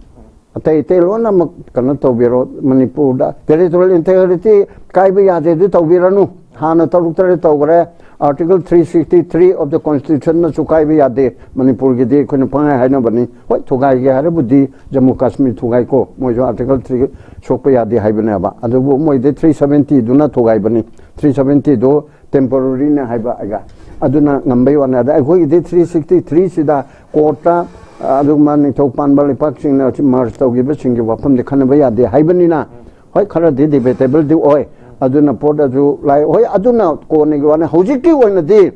ꯑꯇꯩ ꯑꯇꯩ ꯂꯣꯏꯅꯃꯛ ꯀꯩꯅꯣ ꯇꯧꯕꯤꯔꯣ꯫ ꯃꯅꯤꯄꯨꯔꯗ territorial integrity ꯀꯥꯏꯕ ꯌꯥꯗꯦ, ꯑꯗꯨ ꯇꯧꯕꯤꯔꯅꯨ꯫ ꯍꯥꯟꯅ ꯇꯔꯨꯛ ꯇꯔꯦꯠ ꯇꯧꯈ꯭ꯔꯦ꯫ Article three sixty three of the Constitutionꯅꯁꯨ ꯀꯥꯏꯕ ꯌꯥꯗꯦ꯫ ꯃꯅꯤꯄꯨꯔꯒꯤꯗꯤ ꯑꯩꯈꯣꯏꯅ ꯄꯪꯍꯥꯏ ꯍꯥꯏꯅꯕꯅꯤ꯫ ꯍꯣꯏ, ꯊꯨꯒꯥꯏꯒꯦ ꯍꯥꯏꯔꯕꯨꯗꯤ ꯖꯝꯃꯨ ꯀꯥꯁꯃꯤꯔ ꯊꯨꯒꯥꯏꯀꯣ, ꯃꯣꯏꯁꯨ Article three ꯁꯣꯛꯄ ꯌꯥꯗꯦ ꯍꯥꯏꯕꯅꯦꯕ꯫ ꯑꯗꯨꯕꯨ ꯃꯣꯏꯗꯤ three seventyꯗꯨꯅ ꯊꯨꯒꯥꯏꯕꯅꯤ꯫ Three seventyꯗꯣ temporaryꯅꯦ ꯍꯥꯏꯕ ꯑꯩꯒ꯫ ꯑꯗꯨꯅ ꯉꯝꯕꯩ ꯋꯥꯅꯤ꯫ ꯑꯗ ꯑꯩꯈꯣꯏꯒꯤꯗꯤ three sixty threeꯁꯤꯗ courtꯇ, ꯑꯗꯨꯒꯨꯝꯕ ꯅꯤꯡꯊꯧ ꯄꯥꯟꯕ ꯂꯩꯄꯥꯛꯁꯤꯡꯅ merge ꯇꯧꯈꯤꯕꯁꯤꯡꯒꯤ ꯋꯥꯐꯝꯗꯤ ꯈꯟꯅꯕ ꯌꯥꯗꯦ ꯍꯥꯏꯕꯅꯤꯅ, ꯍꯣꯏ, ꯈꯔꯗꯤ debatableꯗꯤ ꯑꯣꯏ꯫ ꯑꯗꯨꯅ ꯄꯣꯠ ꯑꯗꯨ ꯂꯥꯏ, ꯍꯣꯏ, ꯑꯗꯨꯅ ꯀꯣꯟꯅꯒꯤ ꯋꯥꯅꯤ꯫ ꯍꯧꯖꯤꯛꯀꯤ ꯑꯣꯏꯅꯗꯤ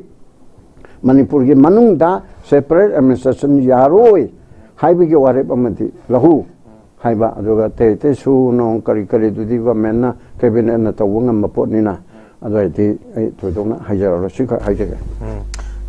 ꯃꯅꯤꯄꯨꯔꯒꯤ ꯃꯅꯨꯡꯗ separate administration ꯌꯥꯔꯣꯏ ꯍꯥꯏꯕꯒꯤ ꯋꯥꯔꯦꯞ ꯑꯃꯗꯤ ꯂꯧꯎ ꯍꯥꯏꯕ꯫ ꯑꯗꯨꯒ ꯑꯇꯩ ꯑꯇꯩ ꯁꯨ ꯅꯣꯡ ꯀꯔꯤ ꯀꯔꯤꯗꯨꯗꯤ governmentꯅ, cabinetꯅ ꯇꯧꯕ ꯉꯝꯕ ꯄꯣꯠꯅꯤꯅ, ꯑꯗꯨ ꯑꯣꯏꯔꯗꯤ ꯑꯩ ꯊꯣꯏꯗꯣꯛꯅ ꯍꯥꯏꯖꯔꯔꯣꯏ, ꯁꯤꯈꯛ ꯍꯥꯏꯖꯒꯦ꯫ ꯎꯝ꯫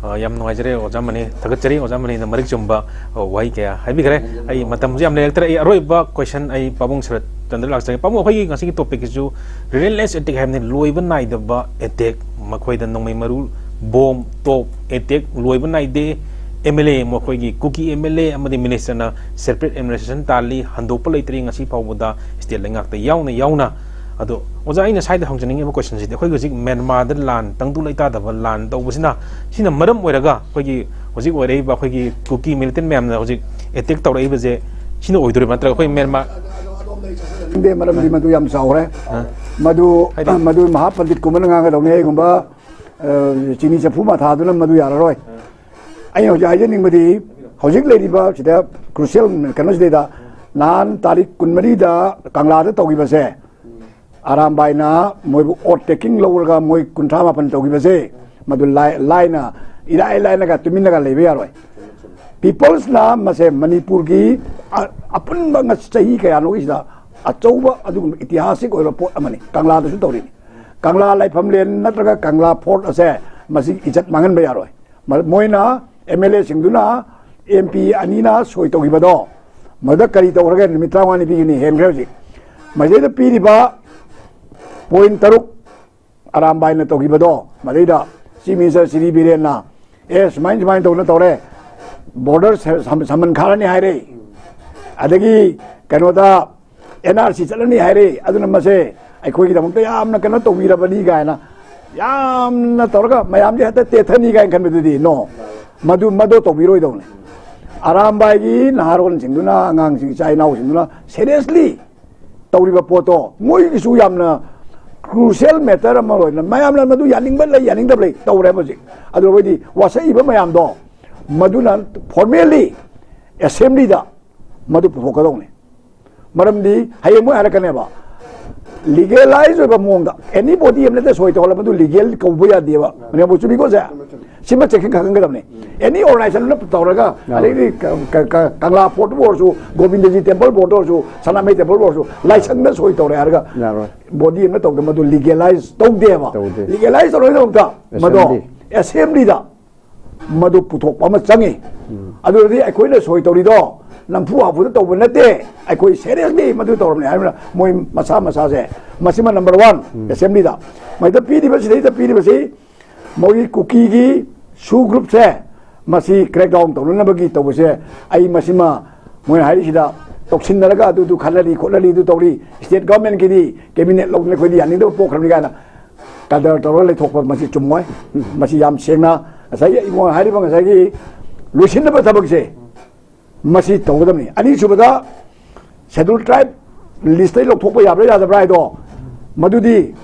ꯑ, ꯌꯥꯝ ꯅꯨꯡꯉꯥꯏꯖꯔꯦ ꯑꯣꯖꯥ ꯃꯅꯤ, ꯊꯥꯒꯠꯆꯔꯤ꯫ ꯑꯣꯖꯥ ꯃꯅꯤꯅ ꯃꯔꯤꯛ ꯆꯨꯝꯕ, ꯑ, ꯋꯥꯍꯩ ꯀꯌꯥ ꯍꯥꯏꯕꯤꯈ꯭ꯔꯦ꯫ ꯑꯩ ꯃꯇꯝꯁꯨ ꯌꯥꯝ ꯂꯩꯔꯛꯇ꯭ꯔꯦ꯫ ꯑꯩ ꯑꯔꯣꯏꯕ question ꯑꯩ ꯄꯥꯕꯨꯡ ꯁꯔꯠꯆꯟꯗ꯭ꯔ ꯂꯥꯛꯆꯒꯦ꯫ ꯄꯥꯕꯨꯡ, ꯑꯩꯈꯣꯏꯒꯤ ꯉꯁꯤꯒꯤ topicꯀꯤꯁꯨ relentless attack ꯍꯥꯏꯕꯅꯤ, ꯂꯣꯏꯕ ꯅꯥꯏꯗꯕ attack, ꯃꯈꯣꯏꯗ ꯅꯣꯡꯃꯩ ꯃꯔꯨ, bomb, top attack, ꯂꯣꯏꯕ ꯅꯥꯏꯗꯦ꯫ MLA, ꯃꯈꯣꯏꯒꯤ ꯀꯨꯀꯤ MLA ꯑꯃꯗꯤ ministerꯅ separate administration ꯇꯥꯜꯂꯤ, ꯍꯟꯗꯣꯛꯄ ꯂꯩꯇ꯭ꯔꯤ ꯉꯁꯤ ꯐꯥꯎꯕꯗ꯫ State ꯂꯩꯉꯥꯛꯇ ꯌꯥꯎꯅ ꯌꯥꯎꯅ ꯑꯗꯣ ꯑꯣꯖꯥ, ꯑꯩꯅ ꯁ꯭ꯋꯥꯏꯗ ꯍꯪꯖꯅꯤꯡꯉꯤꯕ ꯀꯣꯏꯁꯟꯁꯤꯗꯤ, ꯑꯩꯈꯣꯏ ꯍꯧꯖꯤꯛ ꯃ꯭ꯌꯥꯟꯃꯥꯔꯗ ꯂꯥꯟ, ꯇꯪꯗꯨ ꯂꯩꯇꯥꯗꯕ ꯂꯥꯟ ꯇꯧꯕꯁꯤꯅ, ꯁꯤꯅ ꯃꯔꯝ ꯑꯣꯏꯔꯒ ꯑꯩꯈꯣꯏꯒꯤ ꯍꯧꯖꯤꯛ ꯑꯣꯏꯔꯛꯏꯕ ꯑꯩꯈꯣꯏꯒꯤ ꯀꯨꯀꯤ ꯃꯤꯂꯤꯇꯦꯟ ꯃꯌꯥꯝꯅ ꯍꯧꯖꯤꯛ ꯑꯦꯇꯦꯛ ꯇꯧꯔꯛꯏꯕꯁꯦ, ꯁꯤꯅ ꯑꯣꯏꯗꯣꯔꯤꯕ꯭ꯔꯥ? ꯅꯠꯇ꯭ꯔꯒ ꯑꯩꯈꯣꯏ ꯃ꯭ꯌꯥꯟꯃꯥꯔ ꯈꯪꯗꯦ, ꯃꯔꯝꯗꯤ ꯃꯗꯨ ꯌꯥꯝ ꯆꯥꯎꯔꯦ꯫ ꯑ꯫ ꯃꯗꯨ, ꯍꯥꯏꯗꯤ ꯃꯗꯨ ꯃꯍꯥ ꯄꯟꯗꯤꯠ ꯀꯨꯝꯕꯅ ꯉꯥꯡꯒꯗꯧꯅꯤ꯫ ꯑꯩꯒꯨꯝꯕ, ꯑ, ꯆꯤꯅꯤ ꯆꯐꯨ ꯃꯊꯥꯗꯨꯅ ꯃꯗꯨ ꯌꯥꯔꯔꯣꯏ꯫ ꯑꯩꯅ ꯍꯧꯖꯤꯛ ꯍꯥꯏꯖꯅꯤꯡꯕꯗꯤ, ꯍꯧꯖꯤꯛ ꯂꯩꯔꯤꯕ ꯁꯤꯗ ꯀ꯭ꯔꯨꯁꯤꯌꯦꯜ ꯀꯩꯅꯣꯁꯤꯗꯩꯗ, ꯅꯍꯥꯟ ꯇꯥꯔꯤꯛ ꯀꯨꯟꯃꯔꯤꯗ ꯀꯪꯂꯥꯗ ꯇꯧꯈꯤꯕꯁꯦ, ꯑꯔꯥꯝꯕꯥꯏꯅ ꯃꯣꯏꯕꯨ ꯑꯣꯠ ꯇꯦꯀꯤꯡ ꯂꯧꯔꯒ ꯃꯣꯏ ꯀꯨꯟꯊ꯭ꯔꯥ ꯃꯥꯄꯟ ꯇꯧꯈꯤꯕꯁꯦ, ꯃꯗꯨ ꯂꯥꯏ-, ꯂꯥꯏꯅ, ꯏꯔꯥꯏ ꯂꯥꯏꯅꯒ ꯇꯨꯃꯤꯟꯅꯒ ꯂꯩꯕ ꯌꯥꯔꯣꯏ꯫ ꯄꯤꯄꯜꯁꯅ ꯃꯁꯦ ꯃꯅꯤꯄꯨꯔꯒꯤ ꯑ-, ꯑꯄꯨꯟꯕ ꯉ-, ꯆꯍꯤ ꯀꯌꯥꯅꯣꯒꯤꯁꯤꯗ ꯑꯆꯧꯕ ꯑꯗꯨꯒꯨꯝꯕ ꯏꯇꯤꯍꯥꯁꯤꯛ ꯑꯣꯏꯕ ꯄꯣꯠ ꯑꯃꯅꯤ꯫ ꯀꯪꯂꯥꯗꯁꯨ ꯇꯧꯔꯤꯅꯤ꯫ ꯀꯪꯂꯥ ꯂꯥꯏꯐꯝꯂꯦꯟ ꯅꯠꯇ꯭ꯔꯒ ꯀꯪꯂꯥ ꯐꯣꯔꯠ ꯑꯁꯦ ꯃꯁꯤ ꯏꯖꯠ ꯃꯥꯡꯍꯟꯕ ꯌꯥꯔꯣꯏ꯫ ꯃ-, ꯃꯣꯏꯅ ꯑꯦꯝ ꯑꯦꯜ ꯑꯦꯁꯤꯡꯗꯨꯅ, ꯑꯦꯝ ꯄꯤ ꯑꯅꯤꯅ ꯁꯣꯏ ꯇꯧꯈꯤꯕꯗꯣ, ꯃꯗꯨꯗ ꯀꯔꯤ ꯇꯧꯈ꯭ꯔꯒꯦ? ꯅꯨꯃꯤꯠ ꯇꯔꯥꯃꯉꯥꯅꯤ ꯄꯤꯒꯅꯤ, ꯍꯦꯟꯈ꯭ꯔꯦ ꯍꯧꯖꯤꯛ꯫ ꯃꯁꯤꯗꯩꯗ ꯄꯤꯔꯤꯕ ꯄꯣꯏꯟ ꯇꯔꯨꯛ ꯑꯔꯥꯝꯕꯥꯏꯅ ꯇꯧꯈꯤꯕꯗꯣ, ꯃꯗꯩꯗ ꯆꯤꯐ ꯃꯤꯅꯤꯁꯇꯔ ꯁꯤꯔꯤ ꯕꯤꯔꯦꯟꯅ, "ꯑꯦ, ꯁꯨꯃꯥꯏꯅ, ꯁꯨꯃꯥꯏꯅ ꯇꯧꯅ ꯇꯧꯔꯦ, ꯕꯣꯔꯗꯔ ꯁ-, ꯁꯝ-, ꯁꯃꯟ ꯈꯥꯔꯅꯤ ꯍꯥꯏꯔꯦ, ꯑꯗꯒꯤ ꯀꯩꯅꯣꯗ ꯑꯦꯟ ꯑꯥꯔ ꯁꯤ ꯆꯠꯂꯅꯤ ꯍꯥꯏꯔꯦ, ꯑꯗꯨꯅ ꯃꯁꯦ ꯑꯩꯈꯣꯏꯒꯤꯗꯃꯛꯇ ꯌꯥꯝꯅ ꯀꯩꯅꯣ ꯇꯧꯕꯤꯔꯕꯅꯤ" ꯀꯥꯏꯅ ꯌꯥꯝꯅ ꯇꯧꯔꯒ ꯃꯌꯥꯝꯁꯦ ꯍꯦꯛꯇ ꯇꯦꯊꯅꯤ ꯀꯥꯏꯅ ꯈꯟꯕꯗꯨꯗꯤ, no, ꯃꯗꯨ, ꯃꯗꯨ ꯇꯧꯕꯤꯔꯣꯏꯗꯧꯅꯤ꯫ ꯑꯔꯥꯝꯕꯥꯏꯒꯤ ꯅꯍꯥꯔꯣꯟꯁꯤꯡꯗꯨꯅ, ꯑꯉꯥꯡꯁꯤꯡ, ꯏꯆꯥ ꯏꯅꯥꯎꯁꯤꯡꯗꯨꯅ seriously ꯇꯧꯔꯤꯕ ꯄꯣꯠꯇꯣ ꯃꯣꯏꯒꯤꯁꯨ ꯌꯥꯝꯅ crucial matter ꯑꯃ ꯑꯣꯏꯅ ꯃꯌꯥꯝꯅ ꯃꯗꯨ ꯌꯥꯅꯤꯡꯕ ꯂꯩ, ꯌꯥꯅꯤꯡꯗꯕ ꯂꯩ, ꯇꯧꯔꯦ ꯍꯧꯖꯤꯛ꯫ ꯑꯗꯨ ꯑꯩꯈꯣꯏꯗꯤ ꯋꯥꯁꯛꯏꯕ ꯃꯌꯥꯝꯗꯣ ꯃꯗꯨꯅ formally assemblyꯗ ꯃꯗꯨ ꯄꯨꯊꯣꯛꯀꯗꯧꯅꯤ꯫ ꯃꯔꯝꯗꯤ ꯍꯌꯦꯡ ꯃꯣꯏ ꯍꯥꯏꯔꯛꯀꯅꯦꯕ, legalize ꯑꯣꯏꯕ ꯃꯑꯣꯡꯗ any body ꯑꯃ ꯅꯠꯇꯦ ꯁꯣꯏ ꯇꯧꯍꯜꯂ ꯃꯗꯨ legal ꯀꯧꯕ ꯌꯥꯗꯦꯕ꯫ ꯃꯅꯤꯄꯨꯔ ꯆꯨꯝꯃꯤꯀꯣ ꯁꯦ? ꯁꯤꯃ ꯆꯦꯛꯁꯤꯟ ꯈꯪꯒꯗꯕꯅꯤ꯫ Any organization ꯑꯃꯅ ꯇꯧꯔꯒ, ꯌꯥꯔꯣꯏ꯫ ꯑꯗꯩꯗꯤ ꯀ-, ꯀ-, ꯀ-, ꯀꯪꯂꯥ ꯐꯣꯔꯠꯄꯨ ꯑꯣꯏꯔꯁꯨ, ꯒꯣꯕꯤꯟꯗꯖꯤ temple boardꯇ ꯑꯣꯏꯔꯁꯨ, ꯁꯅꯥꯃꯍꯤ temple boardꯇ ꯑꯣꯏꯔꯁꯨ, ꯂꯥꯏꯁꯪꯗ ꯁꯣꯏ ꯇꯧꯔꯦ ꯍꯥꯏꯔꯒ ꯌꯥꯔꯣꯏ꯫ Body ꯑꯃꯅ ꯇꯧꯗ ꯃꯗꯨ legalize ꯇꯧꯗꯦꯕ꯫ ꯇꯧꯗꯦ꯫ Legalize ꯇꯧꯔꯣꯏꯗꯃꯛꯇ ꯃꯗꯣ assembly꯫ Assemblyꯗ ꯃꯗꯨ ꯄꯨꯊꯣꯛꯄ ꯑꯃ ꯆꯪꯉꯤ꯫ ꯎꯝ꯫ ꯑꯗꯨꯗꯤ ꯑꯩꯈꯣꯏꯅ ꯁꯣꯏ ꯇꯧꯔꯤꯗꯣ ꯅꯝꯐꯨ ꯍꯥꯐꯨꯗ ꯇꯧꯕ ꯅꯠꯇꯦ, ꯑꯩꯈꯣꯏ seriously ꯃꯗꯨ ꯇꯧꯔꯕꯅꯤ ꯍꯥꯏꯕꯅ ꯃꯣꯏ ꯃꯁꯥ ꯃꯁꯥꯁꯦ, ꯃꯁꯤꯃ number one, ꯎꯝ꯫ Assemblyꯗ꯫ ꯃꯗ ꯄꯤꯔꯤꯕ, ꯁꯤꯗꯩꯗ ꯄꯤꯔꯤꯕꯁꯤ ꯃꯣꯏꯒꯤ ꯀꯨꯀꯤꯒꯤ ꯁꯨ groupꯁꯦ, ꯃꯁꯤ crackdown ꯇꯧꯅꯅꯕꯒꯤ ꯇꯧꯕꯁꯦ, ꯑꯩ ꯃꯁꯤꯃ ꯃꯣꯏꯅ ꯍꯥꯏꯔꯤꯁꯤꯗ ꯂꯧꯁꯤꯟꯅꯔꯒ ꯑꯗꯨꯗꯨ ꯈꯟꯅꯔꯤ ꯈꯣꯠꯅꯔꯤ ꯑꯗꯨ ꯇꯧꯔꯤ, ꯁ꯭ꯇꯦꯠ ꯒꯚꯔꯟꯃꯦꯟꯠꯀꯤꯗꯤ ꯀꯦꯕꯤꯅꯦꯠ ꯂꯧꯗꯅ ꯑꯩꯈꯣꯏꯗꯤ ꯌꯥꯅꯤꯡꯗꯕ ꯄꯣꯛꯈ꯭ꯔꯕꯅꯤ ꯀꯥꯏꯅ ꯀꯗꯔ ꯇꯧꯔꯒ ꯂꯩꯊꯣꯛꯄ, ꯃꯁꯤ ꯆꯨꯝꯃꯣꯏ꯫ ꯃꯁꯤ ꯌꯥꯝ ꯁꯦꯡꯅ ꯉꯁꯥꯏꯒꯤ ꯑꯩꯉꯣꯟꯗ ꯍꯥꯏꯔꯤꯕ ꯉꯁꯥꯏꯒꯤ ꯂꯣꯏꯁꯤꯟꯅꯕ ꯊꯕꯛꯁꯦ ꯃꯁꯤ ꯇꯧꯒꯗꯕꯅꯤ꯫ ꯑꯅꯤꯁꯨꯕꯗ, ꯁꯦꯗꯨꯜ ꯇ꯭ꯔꯥꯏꯕ ꯂꯤꯁꯇꯩ ꯂꯧꯊꯣꯛꯄ ꯌꯥꯕ꯭ꯔꯥ ꯌꯥꯗꯕ꯭ꯔꯥ ꯍꯥꯏꯗꯣ, ꯃꯗꯨꯗꯤ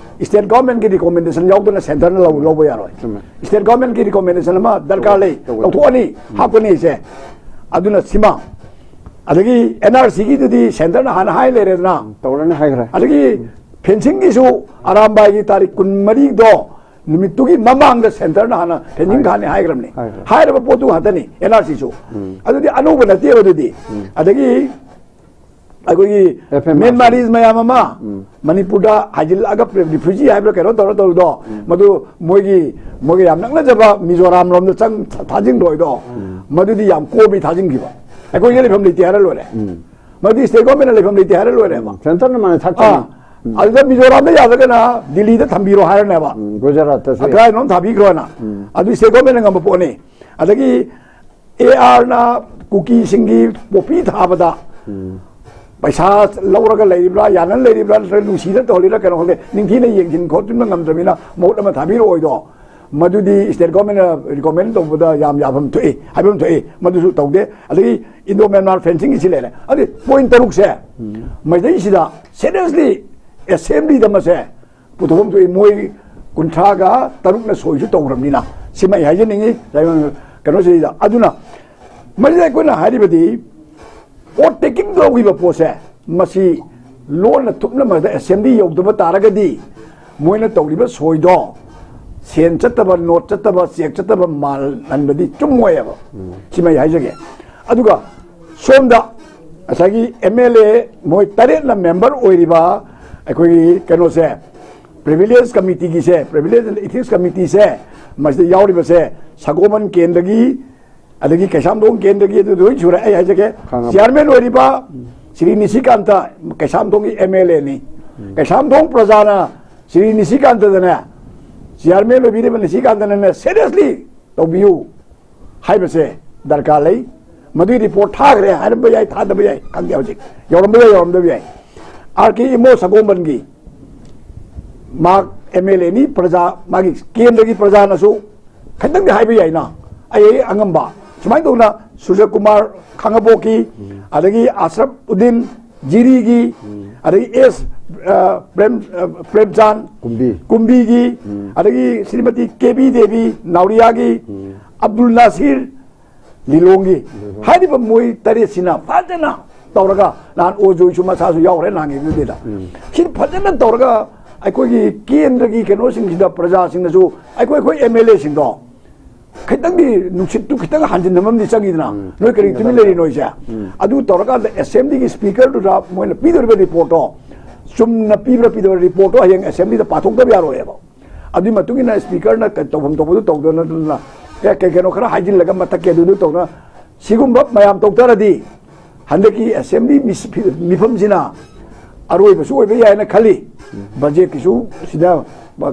ꯁ꯭ꯇꯦꯠ ꯒꯚꯔꯟꯃꯦꯟꯠꯀꯤ ꯔꯤꯀꯣꯃꯦꯟꯗꯦꯁꯟ ꯌꯥꯎꯗꯅ ꯁꯦꯟꯇꯔꯅ ꯂꯧ-, ꯂꯧꯕ ꯌꯥꯔꯣꯏ꯫ ꯆꯨꯝꯃꯦ꯫ ꯁ꯭ꯇꯦꯠ ꯒꯚꯔꯟꯃꯦꯟꯠꯀꯤ ꯔꯤꯀꯣꯃꯦꯟꯗꯦꯁꯟ ꯑꯃ ꯗꯔꯀꯥꯔ ꯂꯩ, ꯇꯧꯒꯗꯕꯅꯤ꯫ ꯂꯧꯊꯣꯛꯑꯅꯤ, ꯍꯥꯞꯀꯅꯤ ꯁꯦ꯫ ꯑꯗꯨꯅ ꯁꯤꯃ, ꯑꯗꯒꯤ ꯑꯦꯟ ꯑꯥꯔ ꯁꯤꯒꯤꯗꯨꯗꯤ ꯁꯦꯟꯇꯔꯅ ꯍꯥꯟꯅ ꯍꯥꯏ ꯂꯩꯔꯦꯗꯅ꯫ ꯇꯧꯔꯅꯤ ꯍꯥꯏꯈ꯭ꯔꯦ꯫ ꯑꯗꯒꯤ ꯐꯦꯟꯁꯤꯡꯒꯤꯁꯨ ꯑꯔꯥꯝꯕꯥꯏꯒꯤ ꯇꯥꯔꯤꯛ ꯀꯨꯟꯃꯔꯤꯗꯣ ꯅꯨꯃꯤꯠꯇꯨꯒꯤ ꯃꯃꯥꯡꯗ ꯁꯦꯟꯇꯔꯅ ꯍꯥꯟꯅ ꯐꯦꯟꯁꯤꯡ ꯍꯥꯏ-, ꯊꯥꯅꯤ ꯍꯥꯏꯈ꯭ꯔꯕꯅꯤ꯫ ꯍꯥꯏꯈ꯭ꯔꯦ꯫ ꯍꯥꯏꯔꯕ ꯄꯣꯠꯇꯨ ꯉꯥꯛꯇꯅꯤ ꯑꯦꯟ ꯑꯥꯔ ꯁꯤꯁꯨ꯫ ꯎꯝ꯫ ꯑꯗꯨꯗꯤ ꯑꯅꯧꯕ ꯅꯠꯇꯦꯕ ꯑꯗꯨꯗꯤ꯫ ꯎꯝ꯫ ꯑꯗꯒꯤ ꯑꯩꯈꯣꯏꯒꯤ ꯑꯦꯐ ꯑꯦꯝ ꯑꯥꯔ ꯁꯤ꯫ ꯃ꯭ꯌꯥꯟꯃꯥꯔꯤꯁ ꯃꯌꯥꯝ ꯑꯃ ꯎꯝ꯫ ꯃꯅꯤꯄꯨꯔꯗ ꯍꯥꯏꯖꯤꯜꯂꯛꯑꯒ ꯔꯤꯐ꯭ꯌꯨꯖꯤ ꯍꯥꯏꯕ꯭ꯔꯥ ꯀꯩꯅꯣ ꯇꯧꯔ ꯇꯧꯔꯤꯗꯣ, ꯃꯗꯨ ꯃꯣꯏꯒꯤ, ꯃꯣꯏꯒ ꯌꯥꯝ ꯅꯛꯅꯖꯕ ꯃꯤꯖꯣꯔꯥꯝ ꯂꯣꯝꯗ ꯆꯪ ꯊꯥꯖꯤꯟꯈ꯭ꯔꯣꯏꯗꯣ, ꯃꯗꯨꯗꯤ ꯌꯥꯝ ꯀꯣꯝꯃꯤ ꯊꯥꯖꯤꯟꯈꯤꯕ꯫ ꯑꯩꯈꯣꯏꯒꯤ ꯂꯩꯐꯝ ꯂꯩꯇꯦ ꯍꯥꯏꯔ ꯂꯣꯏꯔꯦ꯫ ꯎꯝ꯫ ꯃꯗꯨꯗꯤ ꯁ꯭ꯇꯦꯠ ꯒꯣꯔꯃꯦꯟꯅ ꯂꯩꯐꯝ ꯂꯩꯇꯦ ꯍꯥꯏꯔ ꯂꯣꯏꯔꯦꯕ꯫ ꯁꯦꯟꯇꯔꯅ ꯃꯥꯅ ꯑꯥ, ꯊꯥꯛꯀꯅꯤ꯫ ꯑꯗꯨꯗ ꯃꯤꯖꯣꯔꯥꯝꯗ ꯌꯥꯗ꯭ꯔꯒꯅ ꯗꯤꯜꯂꯤꯗ ꯊꯝꯕꯤꯔꯣ ꯍꯥꯏꯔꯅꯦꯕ꯫ ꯎꯝ, ꯒꯨꯖꯔꯥꯠꯇꯁꯨ꯫ ꯀꯗꯥꯏꯅꯣꯝ ꯊꯥꯕꯤꯈ꯭ꯔꯣꯅ꯫ ꯎꯝ꯫ ꯑꯗꯨ ꯁ꯭ꯇꯦꯠ ꯒꯣꯔꯃꯦꯟꯅ ꯉꯝꯕ ꯄꯣꯠꯅꯤ꯫ ꯑꯗꯒꯤ ꯑꯦ ꯑꯥꯔꯅ ꯀꯨꯀꯤꯁꯤꯡꯒꯤ ꯄꯣꯄꯤ ꯊꯥꯕꯗ ꯎꯝ꯫ ꯄꯩꯁꯥ ꯂꯧꯔꯒ ꯂꯩꯔꯤꯕ꯭ꯔꯥ, ꯌꯥꯅ ꯂꯩꯔꯤꯕ꯭ꯔꯥ, ꯅꯠꯇ꯭ꯔꯒ ꯅꯨꯡꯁꯤꯅ ꯇꯧꯍꯜꯂꯤꯕ꯭ꯔꯥ, ꯀꯩꯅꯣ ꯈꯪꯗꯦ, ꯅꯤꯡꯊꯤꯅ ꯌꯦꯡꯁꯤꯟ ꯈꯣꯠꯆꯤꯟꯕ ꯉꯝꯗ꯭ꯔꯕꯅꯤꯅ ꯃꯍꯨꯠ ꯑꯃ ꯊꯥꯕꯤꯔꯛꯑꯣꯏꯗꯣ꯫ ꯃꯗꯨꯗꯤ ꯁ꯭ꯇꯦꯠ ꯒꯣꯔꯃꯦꯟꯅ ꯔꯤꯀꯣꯃꯦꯟ ꯇꯧꯕꯗ ꯌꯥꯝ ꯌꯥꯐꯝ ꯊꯣꯛꯏ, ꯍꯥꯏꯐꯝ ꯊꯣꯛꯏ, ꯃꯗꯨꯁꯨ ꯇꯧꯗꯦ꯫ ꯑꯗꯒꯤ ꯏꯟꯗꯣ ꯃ꯭ꯌꯥꯟꯃꯥꯔ ꯐꯦꯟꯁꯤꯡꯒꯤꯁꯤ ꯂꯩꯔꯦ꯫ ꯑꯗꯨꯗꯤ ꯄꯣꯏꯟ ꯇꯔꯨꯛꯁꯦ, ꯃꯁꯤꯗꯩꯁꯤꯗ ꯁꯦꯔꯤꯌꯁꯂꯤ ꯑꯦꯁꯦꯝꯕ꯭ꯂꯤꯗ ꯃꯁꯦ ꯄꯨꯊꯣꯛꯐꯝ ꯊꯣꯛꯏ꯫ ꯃꯣꯏ ꯀꯨꯟꯊ꯭ꯔꯥꯒ ꯇꯔꯨꯛꯅ ꯁꯣꯏꯁꯨ ꯇꯧꯈ꯭ꯔꯕꯅꯤꯅ, ꯁꯤꯃ ꯑꯩ ꯍꯥꯏꯖꯅꯤꯡꯉꯤ꯫ ꯀꯩꯅꯣꯁꯤꯗ, ꯑꯗꯨꯅ ꯃꯁꯤꯗ ꯑꯩꯈꯣꯏꯅ ꯍꯥꯏꯔꯤꯕꯗꯤ, ꯚꯣꯠ ꯇꯦꯀꯤꯡ ꯇꯧꯈꯤꯕ ꯄꯣꯠꯁꯦ, ꯃꯁꯤ ꯂꯣꯟꯅ ꯊꯨꯞꯅ ꯃꯗ ꯑꯦꯁꯦꯝꯕ꯭ꯂꯤ ꯌꯧꯗꯕ ꯇꯥꯔꯒꯗꯤ, ꯃꯣꯏꯅ ꯇꯧꯔꯤꯕ ꯁꯣꯏꯗꯣ, ꯁꯦꯟ ꯆꯠꯇꯕ, ꯅꯣꯠ ꯆꯠꯇꯕ, ꯆꯦꯛ ꯆꯠꯇꯕ ꯃꯥꯜꯍꯟꯕꯗꯤ ꯆꯨꯝꯃꯣꯏꯑꯕ꯫ ꯁꯤꯃ ꯑꯩ ꯍꯥꯏꯖꯒꯦ꯫ ꯑꯗꯨꯒ ꯁꯣꯝꯗ ꯉꯁꯥꯏꯒꯤ ꯑꯦꯝ ꯑꯦꯜ ꯑꯦ ꯃꯣꯏ ꯇꯔꯦꯠꯅ ꯃꯦꯝꯕꯔ ꯑꯣꯏꯔꯤꯕ ꯑꯩꯈꯣꯏꯒꯤ ꯀꯩꯅꯣꯁꯦ, ꯄ꯭ꯔꯤꯚꯤꯂꯦꯖ ꯀꯃꯤꯇꯤꯒꯤꯁꯦ, ꯄ꯭ꯔꯤꯚꯤꯂꯦꯖ ꯑꯦꯟ ꯏꯊꯤꯛꯁ ꯀꯃꯤꯇꯤꯁꯦ, ꯃꯁꯤꯗ ꯌꯥꯎꯔꯤꯕꯁꯦ, ꯁꯒꯣꯃꯟ ꯀꯦꯟꯗ꯭ꯔꯒꯤ, ꯑꯗꯒꯤ ꯀꯩꯁꯥꯝꯊꯣꯡ ꯀꯦꯟꯗ꯭ꯔꯒꯤ, ꯑꯗꯨ ꯂꯣꯏ ꯁꯨꯔꯦ꯫ ꯑꯩ ꯍꯥꯏꯖꯒꯦ, ꯈꯪꯉꯕ? ꯆꯤꯌꯥꯔꯃꯦꯟ ꯑꯣꯏꯔꯤꯕ ꯁ꯭ꯔꯤ ꯅꯤꯁꯤꯀꯥꯟꯇ, ꯀꯩꯁꯥꯝꯊꯣꯡꯒꯤ ꯑꯦꯝ ꯑꯦꯜ ꯑꯦꯅꯤ꯫ ꯀꯩꯁꯥꯝꯊꯣꯡ ꯄ꯭ꯔꯖꯥꯅ ꯁ꯭ꯔꯤ ꯅꯤꯁꯤꯀꯥꯟꯇꯗꯅꯦ, ꯆꯤꯌꯥꯔꯃꯦꯟ ꯑꯣꯏꯕꯤꯔꯤꯕ ꯅꯤꯁꯤꯀꯥꯟꯇꯅꯅꯦ, ꯁꯦꯔꯤꯌꯁꯂꯤ ꯇꯧꯕꯤꯌꯨ ꯍꯥꯏꯕꯁꯦ ꯗꯔꯀꯥꯔ ꯂꯩ꯫ ꯃꯗꯨꯒꯤ ꯔꯤꯄꯣꯔꯠ ꯊꯥꯈ꯭ꯔꯦ ꯍꯥꯏꯔꯝꯕ ꯌꯥꯏ, ꯊꯥꯗꯕ ꯌꯥꯏ, ꯈꯪꯗꯦ꯫ ꯍꯧꯖꯤꯛ ꯌꯧꯔꯝꯕ ꯌꯥꯏ, ꯌꯧꯔꯝꯗꯕ ꯌꯥꯏ꯫ ꯑꯥꯔ ꯀꯦ ꯏꯃꯣ ꯁꯒꯣꯜꯕꯟꯒꯤ ꯃꯍꯥꯛ ꯑꯦꯝ ꯑꯦꯜ ꯑꯦꯅꯤ, ꯄ꯭ꯔꯖꯥ, ꯃꯥꯒꯤ ꯀꯦꯟꯗ꯭ꯔꯒꯤ ꯄ꯭ꯔꯖꯥꯅꯁꯨ ꯈꯤꯇꯪꯗꯤ ꯍꯥꯏꯕ ꯌꯥꯏꯅ, ꯑꯩ ꯑꯉꯝꯕ꯫ ꯁꯨꯃꯥꯏꯅ ꯇꯧꯅ ꯁꯨꯔꯖ ꯀꯨꯃꯥꯔ ꯈꯥꯉꯕꯣꯛꯀꯤ, ꯑꯗꯒꯤ ꯑꯁꯔꯞ ꯎꯗꯤꯟ ꯖꯤꯔꯤꯒꯤ, ꯑꯗꯒꯤ ꯑꯦꯁ, ꯑ, ꯄ꯭ꯔꯦꯝ-, ꯑ, ꯄ꯭ꯔꯦꯝꯆꯥꯟ ꯀꯨꯝꯕꯤ꯫ ꯀꯨꯝꯕꯤꯒꯤ, ꯑꯗꯒꯤ ꯁ꯭ꯔꯤꯃꯇꯤ ꯀꯦ ꯕꯤ ꯗꯦꯕꯤ ꯅꯥꯎꯔꯤꯌꯥꯒꯤ, ꯑꯕꯗꯨꯜ ꯅꯥꯁꯤꯔ ꯂꯤꯂꯣꯡꯒꯤ ꯍꯥꯏꯔꯤꯕ ꯃꯣꯏ ꯇꯔꯦꯠꯁꯤꯅ ꯐꯖꯅ ꯇꯧꯔꯒ, ꯅꯍꯥꯟ ꯑꯣꯖꯣꯏꯁꯨ ꯃꯁꯥꯁꯨ ꯌꯥꯎꯈ꯭ꯔꯦ ꯅꯍꯥꯟꯒꯤꯗꯨꯗ꯫ ꯁꯤ ꯐꯖꯅ ꯇꯧꯔꯒ ꯑꯩꯈꯣꯏꯒꯤ ꯀꯦꯟꯗ꯭ꯔꯒꯤ ꯀꯩꯅꯣꯁꯤꯡꯁꯤꯗ, ꯄ꯭ꯔꯖꯥꯁꯤꯡꯅꯁꯨ ꯑꯩꯈꯣꯏ, ꯑꯩꯈꯣꯏ ꯑꯦꯝ ꯑꯦꯜ ꯑꯦꯁꯤꯡꯗꯣ ꯈꯤꯇꯪꯗꯤ ꯅꯨꯡꯁꯤꯠꯇꯨ ꯈꯤꯇꯪ ꯍꯟꯖꯤꯟꯕ ꯑꯃꯗꯤ ꯆꯪꯉꯤꯗꯅ꯫ ꯎꯝ꯫ ꯅꯣꯏ ꯀꯔꯤ ꯇꯨꯃꯤꯟ ꯂꯩꯔꯤ ꯅꯣꯏꯁꯦ? ꯎꯝ꯫ ꯑꯗꯨ ꯇꯧꯔꯀꯥꯟꯗ ꯑꯦꯁꯦꯝꯕ꯭ꯂꯤꯒꯤ ꯁ꯭ꯄꯤꯀꯔꯗꯨꯗ ꯃꯣꯏꯅ ꯄꯤꯗꯧꯔꯤꯕ ꯔꯤꯄꯣꯔꯠꯇꯣ ꯆꯨꯝꯅ ꯄꯤꯕ꯭ꯔꯥ ꯄꯤꯗꯕ꯭ꯔꯥ, ꯔꯤꯄꯣꯔꯠꯇꯣ ꯍꯌꯦꯡ ꯑꯦꯁꯦꯝꯕ꯭ꯂꯤꯗ ꯄꯥꯊꯣꯛꯇꯕ ꯌꯥꯔꯣꯏꯕ꯫ ꯑꯗꯨꯒꯤ ꯃꯇꯨꯡ ꯏꯟꯅ ꯁ꯭ꯄꯤꯀꯔꯅ ꯀ-, ꯇꯧꯐꯝ ꯊꯣꯛꯄꯗꯨ ꯇꯧꯗꯅ, ꯑꯦ, ꯀꯩ ꯀꯩꯅꯣ ꯈꯔ ꯍꯥꯏꯖꯤꯜꯂꯒ ꯃꯊꯛꯀꯤ ꯑꯗꯨꯗꯨ ꯇꯧꯅ, ꯁꯤꯒꯨꯝꯕ ꯃꯌꯥꯝ ꯇꯧꯊꯔꯗꯤ ꯍꯟꯗꯛꯀꯤ ꯑꯦꯁꯦꯝꯕ꯭ꯂꯤ ꯃꯤꯁ-, ꯐꯤ-, ꯃꯤꯐꯝꯁꯤꯅ ꯑꯔꯣꯏꯕꯁꯨ ꯑꯣꯏꯕ ꯌꯥꯏꯅ ꯈꯜꯂꯤ꯫ ꯕꯖꯦꯠꯀꯤꯁꯨ ꯁꯤꯗ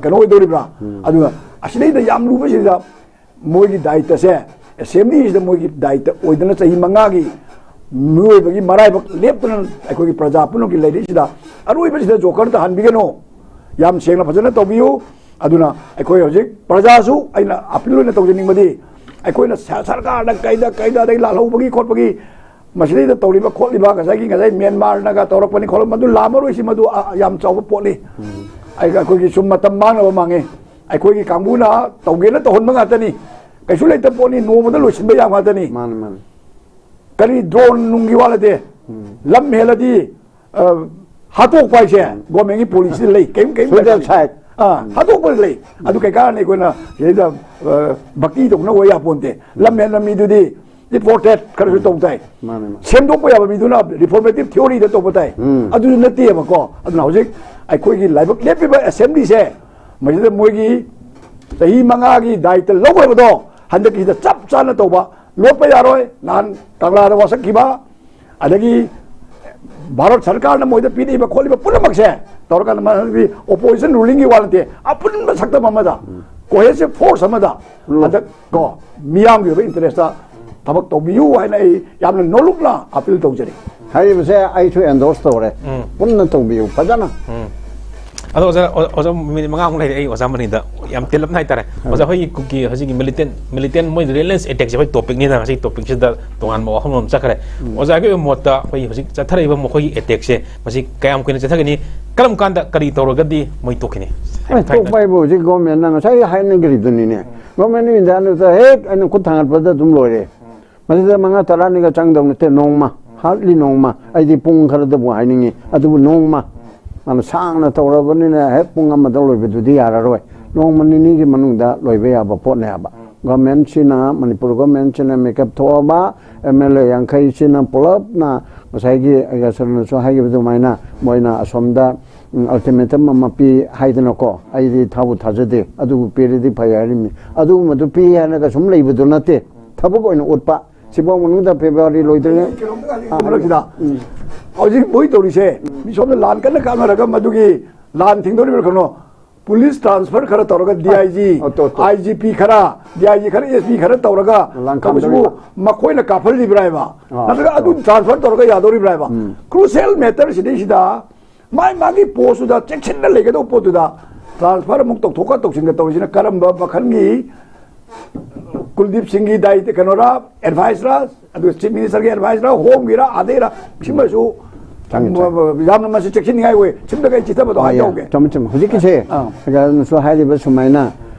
ꯀꯩꯅꯣ ꯑꯣꯏꯗꯧꯔꯤꯕ꯭ꯔꯥ? ꯑꯗꯨꯒ ꯑꯁꯤꯗꯩꯗ ꯌꯥꯝ ꯂꯨꯕꯁꯤꯗ ꯃꯣꯏꯒꯤ ꯗꯥꯌꯤꯠꯇꯁꯦ, ꯑꯦꯁꯦꯝꯕ꯭ꯂꯤꯁꯤꯗ ꯃꯣꯏꯒꯤ ꯗꯥꯌꯤꯠꯇ ꯑꯣꯏꯗꯅ ꯆꯍꯤ ꯃꯉꯥꯒꯤ ꯃꯤꯑꯣꯏꯕꯒꯤ ꯃꯔꯥꯏꯕꯛ ꯂꯦꯞꯇꯅ ꯑꯩꯈꯣꯏꯒꯤ ꯄ꯭ꯔꯖꯥ ꯄꯨꯝꯅꯃꯛꯀꯤ ꯂꯩꯔꯤꯁꯤꯗ ꯑꯔꯣꯏꯕꯁꯤꯗ ꯖꯣꯀꯔ ꯇꯥꯍꯟꯕꯤꯒꯅꯨ꯫ ꯌꯥꯝ ꯁꯦꯡꯅ ꯐꯖꯅ ꯇꯧꯕꯤꯌꯨ꯫ ꯑꯗꯨꯅ ꯑꯩꯈꯣꯏ ꯍꯧꯖꯤꯛ ꯄ꯭ꯔꯖꯥꯁꯨ ꯑꯩꯅ ꯑꯄꯤꯜ ꯑꯣꯏꯅ ꯇꯧꯖꯅꯤꯡꯕꯗꯤ, ꯑꯩꯈꯣꯏꯅ ꯁ-, ꯁꯔꯀꯥꯔꯗ ꯀꯩꯗ ꯀꯩꯗ ꯑꯗꯩ ꯂꯥꯜꯍꯧꯕꯒꯤ ꯈꯣꯠꯄꯒꯤ ꯃꯁꯤꯗꯩꯗ ꯇꯧꯔꯤꯕ ꯈꯣꯠꯂꯤꯕ, ꯉꯁꯥꯏꯒꯤ, ꯉꯁꯥꯏ ꯃ꯭ꯌꯥꯟꯃꯥꯔꯅꯒ ꯇꯧꯔꯛꯄꯅꯤ ꯈꯣꯠꯂꯛꯄ, ꯃꯗꯨ ꯂꯥꯝꯃꯔꯣꯏꯁꯤ, ꯃꯗꯨ, ꯑ, ꯌꯥꯝ ꯆꯥꯎꯕ ꯄꯣꯠꯅꯤ꯫ ꯑꯩ, ꯑꯩꯈꯣꯏꯒꯤ ꯁꯨꯝ ꯃꯇꯝ ꯃꯥꯡꯅꯕ ꯃꯥꯡꯉꯦ꯫ ꯑꯩꯈꯣꯏꯒꯤ ꯀꯥꯡꯕꯨꯅ ꯇꯧꯒꯦꯅ ꯇꯧꯍꯟꯕ ꯉꯥꯛꯇꯅꯤ꯫ ꯀꯩꯁꯨ ꯂꯩꯇꯕ ꯄꯣꯠꯅꯤ, ꯅꯣꯡꯃꯗ ꯂꯣꯏꯁꯤꯟꯕ ꯌꯥꯕ ꯉꯥꯛꯇꯅꯤ꯫ ꯃꯥꯅꯤ, ꯃꯥꯅꯤ꯫ ꯀꯔꯤ ꯗ꯭ꯔꯣꯟ ꯅꯨꯡꯒꯤ ꯋꯥ ꯅꯠꯇꯦ꯫ ꯂꯝ ꯍꯦꯜꯂꯗꯤ, ꯑ, ꯍꯥꯠꯇꯣꯛꯄ ꯍꯥꯏꯁꯦ ꯒꯣꯔꯃꯦꯟꯒꯤ ꯄꯣꯂꯤꯁꯤꯗ ꯂꯩ, ꯀꯔꯤꯝ, ꯀꯔꯤꯝ ꯁꯣꯏꯗꯅ ꯂꯩꯇꯦ꯫ ꯁꯥꯏ꯫ ꯑꯥ, ꯍꯥꯠꯇꯣꯛꯄ ꯂꯩ꯫ ꯑꯗꯨ ꯀꯩ ꯀꯥꯟꯅꯅꯤ ꯑꯩꯈꯣꯏꯅ ꯁꯤꯗꯩꯗ, ꯑ, ꯚꯛꯇꯤ ꯇꯧꯅ ꯑꯣꯏ ꯌꯥꯄꯣꯟꯇꯦ꯫ ꯂꯝ ꯍꯦꯟꯕ ꯃꯤꯗꯨꯗꯤ ꯇꯤꯠ ꯐꯣꯔ ꯇꯦꯠ ꯈꯔꯁꯨ ꯇꯧ ꯇꯥꯏ꯫ ꯃꯥꯅꯦ, ꯃꯥꯅꯦ꯫ ꯁꯦꯝꯗꯣꯛꯄ ꯌꯥꯕ ꯃꯤꯗꯨꯅ ꯔꯤꯐꯣꯔꯃꯦꯇꯤꯚ ꯊꯤꯑꯣꯔꯤꯗ ꯇꯧꯕ ꯇꯥꯏ꯫ ꯎꯝ꯫ ꯑꯗꯨꯁꯨ ꯅꯠꯇꯦꯕꯀꯣ꯫ ꯑꯗꯨꯅ ꯍꯧꯖꯤꯛ ꯑꯩꯈꯣꯏꯒꯤ ꯂꯥꯏꯕꯛ ꯂꯦꯞꯄꯤꯕ ꯑꯦꯁꯦꯝꯕ꯭ꯂꯤꯁꯦ, ꯃꯁꯤꯗ ꯃꯣꯏꯒꯤ ꯆꯍꯤ ꯃꯉꯥꯒꯤ ꯗꯥꯏꯇ ꯂꯧꯈ꯭ꯔꯕꯗꯣ ꯍꯟꯗꯛꯀꯤꯁꯤꯗ ꯆꯞ ꯆꯥꯅ ꯇꯧꯕ, ꯂꯣꯠꯄ ꯌꯥꯔꯣꯏ꯫ ꯅꯍꯥꯟ ꯀꯪꯂꯥꯗ ꯋꯥꯁꯛꯈꯤꯕ, ꯑꯗꯒꯤ ꯚꯥꯔꯠ ꯁꯔꯀꯥꯔꯅ ꯃꯣꯏꯗ ꯄꯤꯔꯛꯏꯕ ꯈꯣꯠꯂꯤꯕ ꯄꯨꯝꯅꯃꯛꯁꯦ ꯇꯧꯔꯀꯥꯟꯗ, ꯃꯁꯤ ꯑꯣꯄꯣꯖꯤꯁꯟ ꯔꯨꯂꯤꯡꯒꯤ ꯋꯥ ꯅꯠꯇꯦ, ꯑꯄꯨꯟꯕ ꯁꯛꯇꯝ ꯑꯃꯗ, ꯀꯣꯍꯦꯁꯤꯚ ꯐꯣꯔꯁ ꯑꯃꯗ ꯍꯟꯗꯛ ꯀꯣ ꯃꯤꯌꯥꯝꯒꯤ ꯑꯣꯏꯕ ꯏꯟꯇꯔꯦꯁꯇ ꯊꯕꯛ ꯇꯧꯕꯤꯌꯨ ꯍꯥꯏꯅ ꯑꯩ ꯌꯥꯝꯅ ꯅꯣꯂꯨꯛꯅ ꯑꯥꯄꯤꯜ ꯇꯧꯖꯔꯤ꯫ ꯍꯥꯏꯔꯤꯕꯁꯦ ꯑꯩꯁꯨ ꯑꯦꯟꯗꯣꯔꯁ ꯇꯧꯔꯦ꯫ ꯎꯝ꯫ ꯄꯨꯟꯅ ꯇꯧꯕꯤꯌꯨ ꯐꯖꯅ꯫ ꯎꯝ꯫ ꯑꯗꯣ ꯑꯣꯖꯥ, ꯑꯣ-, ꯑꯣꯖꯥ, ꯃꯤꯅꯤꯠ ꯃꯉꯥꯃꯨꯛ ꯂꯩꯔꯦ꯫ ꯑꯩ ꯑꯣꯖꯥ ꯃꯅꯤꯗ ꯌꯥꯝ ꯇꯦꯜꯂꯞꯅ ꯍꯥꯏꯇꯥꯔꯦ꯫ ꯎꯝ꯫ ꯑꯣꯖꯥ, ꯑꯩꯈꯣꯏꯒꯤ ꯀꯨꯀꯤ ꯍꯧꯖꯤꯛꯀꯤ ꯃꯤꯂꯤꯇꯦꯟ, ꯃꯤꯂꯤꯇꯦꯟ ꯃꯣꯏ ꯔꯤꯂꯦꯟꯁ ꯑꯦꯇꯦꯛꯁꯦ ꯑꯩꯈꯣꯏ ꯇꯣꯄꯤꯛꯅꯤꯅ ꯉꯁꯤ ꯇꯣꯄꯤꯛꯁꯤꯗ ꯇꯣꯉꯥꯟꯕ ꯋꯥꯐꯝ ꯑꯃ ꯆꯠꯈ꯭ꯔꯦ꯫ ꯎꯝ꯫ ꯑꯣꯖꯥꯒꯤ ꯑꯣꯏꯕ ꯃꯣꯠꯇ ꯑꯩꯈꯣꯏ ꯍꯧꯖꯤꯛ ꯆꯠꯊꯔꯛꯏꯕ ꯃꯈꯣꯏꯒꯤ ꯑꯦꯇꯦꯛꯁꯦ ꯃꯁꯤ ꯀꯌꯥꯝ ꯀꯨꯏꯅ ꯆꯠꯊꯒꯅꯤ? ꯀꯔꯝ ꯀꯥꯟꯗ ꯀꯔꯤ ꯇꯧꯔꯒꯗꯤ ꯃꯣꯏ ꯇꯣꯛꯈꯤꯅꯤ? ꯑꯦ, ꯇꯣꯛꯄ ꯍꯥꯏꯕꯨ ꯍꯧꯖꯤꯛ ꯒꯣꯔꯃꯦꯟꯅ ꯉꯁꯥꯏ ꯍꯥꯏꯅꯈ꯭ꯔꯤꯗꯨꯅꯤꯅꯦ꯫ ꯒꯣꯔꯃꯦꯟ ꯑꯣꯐ ꯏꯟꯗꯤꯌꯥꯅ ꯍꯦꯛ ꯑꯩꯅ ꯈꯨꯠ ꯊꯥꯡꯒꯠꯄꯗ ꯑꯗꯨꯝ ꯂꯣꯏꯔꯦ꯫ ꯃꯁꯤꯗ ꯃꯉꯥ ꯇꯔꯥꯅꯤꯒ ꯆꯪꯗꯧ ꯅꯠꯇꯦ, ꯅꯣꯡꯃ, ꯍꯥꯔꯠꯂꯤ ꯅꯣꯡꯃ꯫ ꯑꯩꯗꯤ ꯄꯨꯡ ꯈꯔꯗꯕꯨ ꯍꯥꯏꯅꯤꯡꯉꯤ, ꯑꯗꯨꯕꯨ ꯅꯣꯡꯃ꯫ ꯃꯥꯅ ꯁꯥꯡꯅ ꯇꯧꯔꯕꯅꯤꯅ ꯍꯦꯛ ꯄꯨꯡ ꯑꯃꯗ ꯂꯣꯏꯕꯗꯨꯗꯤ ꯌꯥꯔꯔꯣꯏ꯫ ꯅꯣꯡꯃ ꯅꯤꯅꯤꯒꯤ ꯃꯅꯨꯡꯗ ꯂꯣꯏꯕ ꯌꯥꯕ ꯄꯣꯠꯅꯦꯕ꯫ ꯒꯣꯔꯃꯦꯟꯁꯤꯅ, ꯃꯅꯤꯄꯨꯔ ꯒꯣꯔꯃꯦꯟꯁꯤꯅ ꯃꯤꯀꯞ ꯊꯣꯛꯑꯕ, ꯑꯦꯝ ꯑꯦꯜ ꯑꯦ ꯌꯥꯡꯈꯩꯁꯤꯅ ꯄꯨꯂꯞꯅ ꯉꯁꯥꯏꯒꯤ ꯑꯩꯒ ꯁꯔꯅꯁꯨ ꯍꯥꯏꯈꯤꯕ ꯑꯗꯨꯃꯥꯏꯅ ꯃꯣꯏꯅ ꯑꯁꯣꯝꯗ, ꯎꯝ, ꯑꯜꯇꯤꯃꯦꯇꯝ ꯑꯃ ꯄꯤ ꯍꯥꯏꯗꯅꯀꯣ, ꯑꯩꯗꯤ ꯊꯥꯕꯨ ꯊꯥꯖꯗꯦ, ꯑꯗꯨꯕꯨ ꯄꯤꯔꯗꯤ ꯐꯩ ꯍꯥꯏꯔꯤꯃꯤ꯫ ꯑꯗꯨꯒꯨꯝꯕꯗꯨ ꯄꯤ ꯍꯥꯏꯅꯒ ꯁꯨꯝ ꯂꯩꯕꯗꯨ ꯅꯠꯇꯦ, ꯊꯕꯛ ꯑꯣꯏꯅ ꯎꯠꯄ꯫ ꯁꯤꯐꯥꯎ ꯃꯅꯨꯡꯗ ꯐꯦꯕ꯭ꯔꯨꯋꯥꯔꯤ ꯂꯣꯏꯗ꯭ꯔꯤꯉꯩ꯫ ꯀꯩꯅꯣꯝꯇ ꯍꯥꯏꯒꯦ, ꯃꯔꯛꯁꯤꯗ꯫ ꯎꯝ꯫ ꯍꯧꯖꯤꯛ ꯃꯣꯏ ꯇꯧꯔꯤꯁꯦ, ꯃꯤ ꯁꯣꯝꯗ ꯂꯥꯟ ꯀꯟꯅ ꯀꯥꯞꯅꯔꯒ ꯃꯗꯨꯒꯤ ꯂꯥꯟ ꯊꯤꯡꯗꯣꯔꯤꯕ꯭ꯔꯥ ꯀꯩꯅꯣ, ꯄꯨꯂꯤꯁ ꯇ꯭ꯔꯥꯟꯁꯐꯔ ꯈꯔ ꯇꯧꯔꯒ ꯗꯤ ꯑꯥꯏ ꯖꯤ, ꯑꯣ, ꯇꯣ, ꯇꯣ꯫ ꯑꯥꯏ ꯖꯤ ꯄꯤ ꯈꯔ, ꯗꯤ ꯑꯥꯏ ꯖꯤ ꯈꯔ, ꯑꯦꯁ ꯄꯤ ꯈꯔ ꯇꯧꯔꯒ ꯂꯥꯟ ꯇꯧꯕꯁꯤꯕꯨ ꯀꯥꯞꯅꯔꯤꯕ꯫ ꯃꯈꯣꯏꯅ ꯀꯥꯞꯍꯜꯂꯤꯕ꯭ꯔꯥ ꯍꯥꯏꯕ? ꯑꯥ, ꯅꯠꯇ꯭ꯔꯒ ꯑꯗꯨ ꯑꯥ꯫ ꯇ꯭ꯔꯥꯟꯁꯐꯔ ꯇꯧꯔꯒ ꯌꯥꯗꯧꯔꯤꯕ꯭ꯔꯥ ꯍꯥꯏꯕ? ꯎꯝ꯫ ꯀ꯭ꯔꯨꯁꯦꯜ ꯃꯦꯇꯔ ꯁꯤꯗꯩꯁꯤꯗ ꯃꯥꯏ ꯃꯥꯒꯤ ꯄꯣꯁꯇꯨꯗ ꯆꯦꯛꯁꯤꯟꯅ ꯂꯩꯒꯗꯧꯕ ꯄꯣꯠꯇꯨꯗ ꯇ꯭ꯔꯥꯟꯁꯐꯔ ꯑꯃꯨꯛ ꯇꯧꯊꯣꯛꯀ ꯇꯧꯁꯤꯟꯒ ꯇꯧꯔꯤꯁꯤꯅ ꯀꯔꯝꯕ ꯃꯈꯜꯒꯤ ꯀꯨꯜꯗꯤꯞ ꯁꯤꯡꯒꯤ ꯗꯥꯏ-, ꯀꯩꯅꯣꯔꯥ, ꯑꯦꯗꯚꯥꯏꯁꯔꯥ, ꯑꯗꯨꯒ ꯆꯤꯐ ꯃꯤꯅꯤꯁꯇꯔꯒꯤ ꯑꯦꯗꯚꯥꯏꯁꯔꯥ, ꯍꯣꯝꯒꯤꯔꯥ, ꯑꯗꯩꯔꯥ, ꯁꯤꯃꯁꯨ ꯆꯪꯉꯦ, ꯆꯪꯉꯦ꯫ ꯌꯥꯝꯅ ꯃꯁꯤ ꯆꯦꯛꯁꯤꯟꯅꯤꯡꯉꯥꯏ ꯑꯣꯏ꯫ ꯁꯤꯝꯇꯒ ꯑꯩ ꯆꯤꯊꯕꯗꯣ ꯑꯣ, ꯍꯥꯏ ꯌꯥ꯫ ꯇꯧꯒꯦ꯫ ꯆꯨꯝꯃꯤ, ꯆꯨꯝꯃꯤ꯫ ꯍꯧꯖꯤꯛꯀꯤꯁꯦ ꯑꯥ꯫ ꯑꯣꯖꯥꯅꯁꯨ ꯍꯥꯏꯔꯤꯕ ꯁꯨꯃꯥꯏꯅ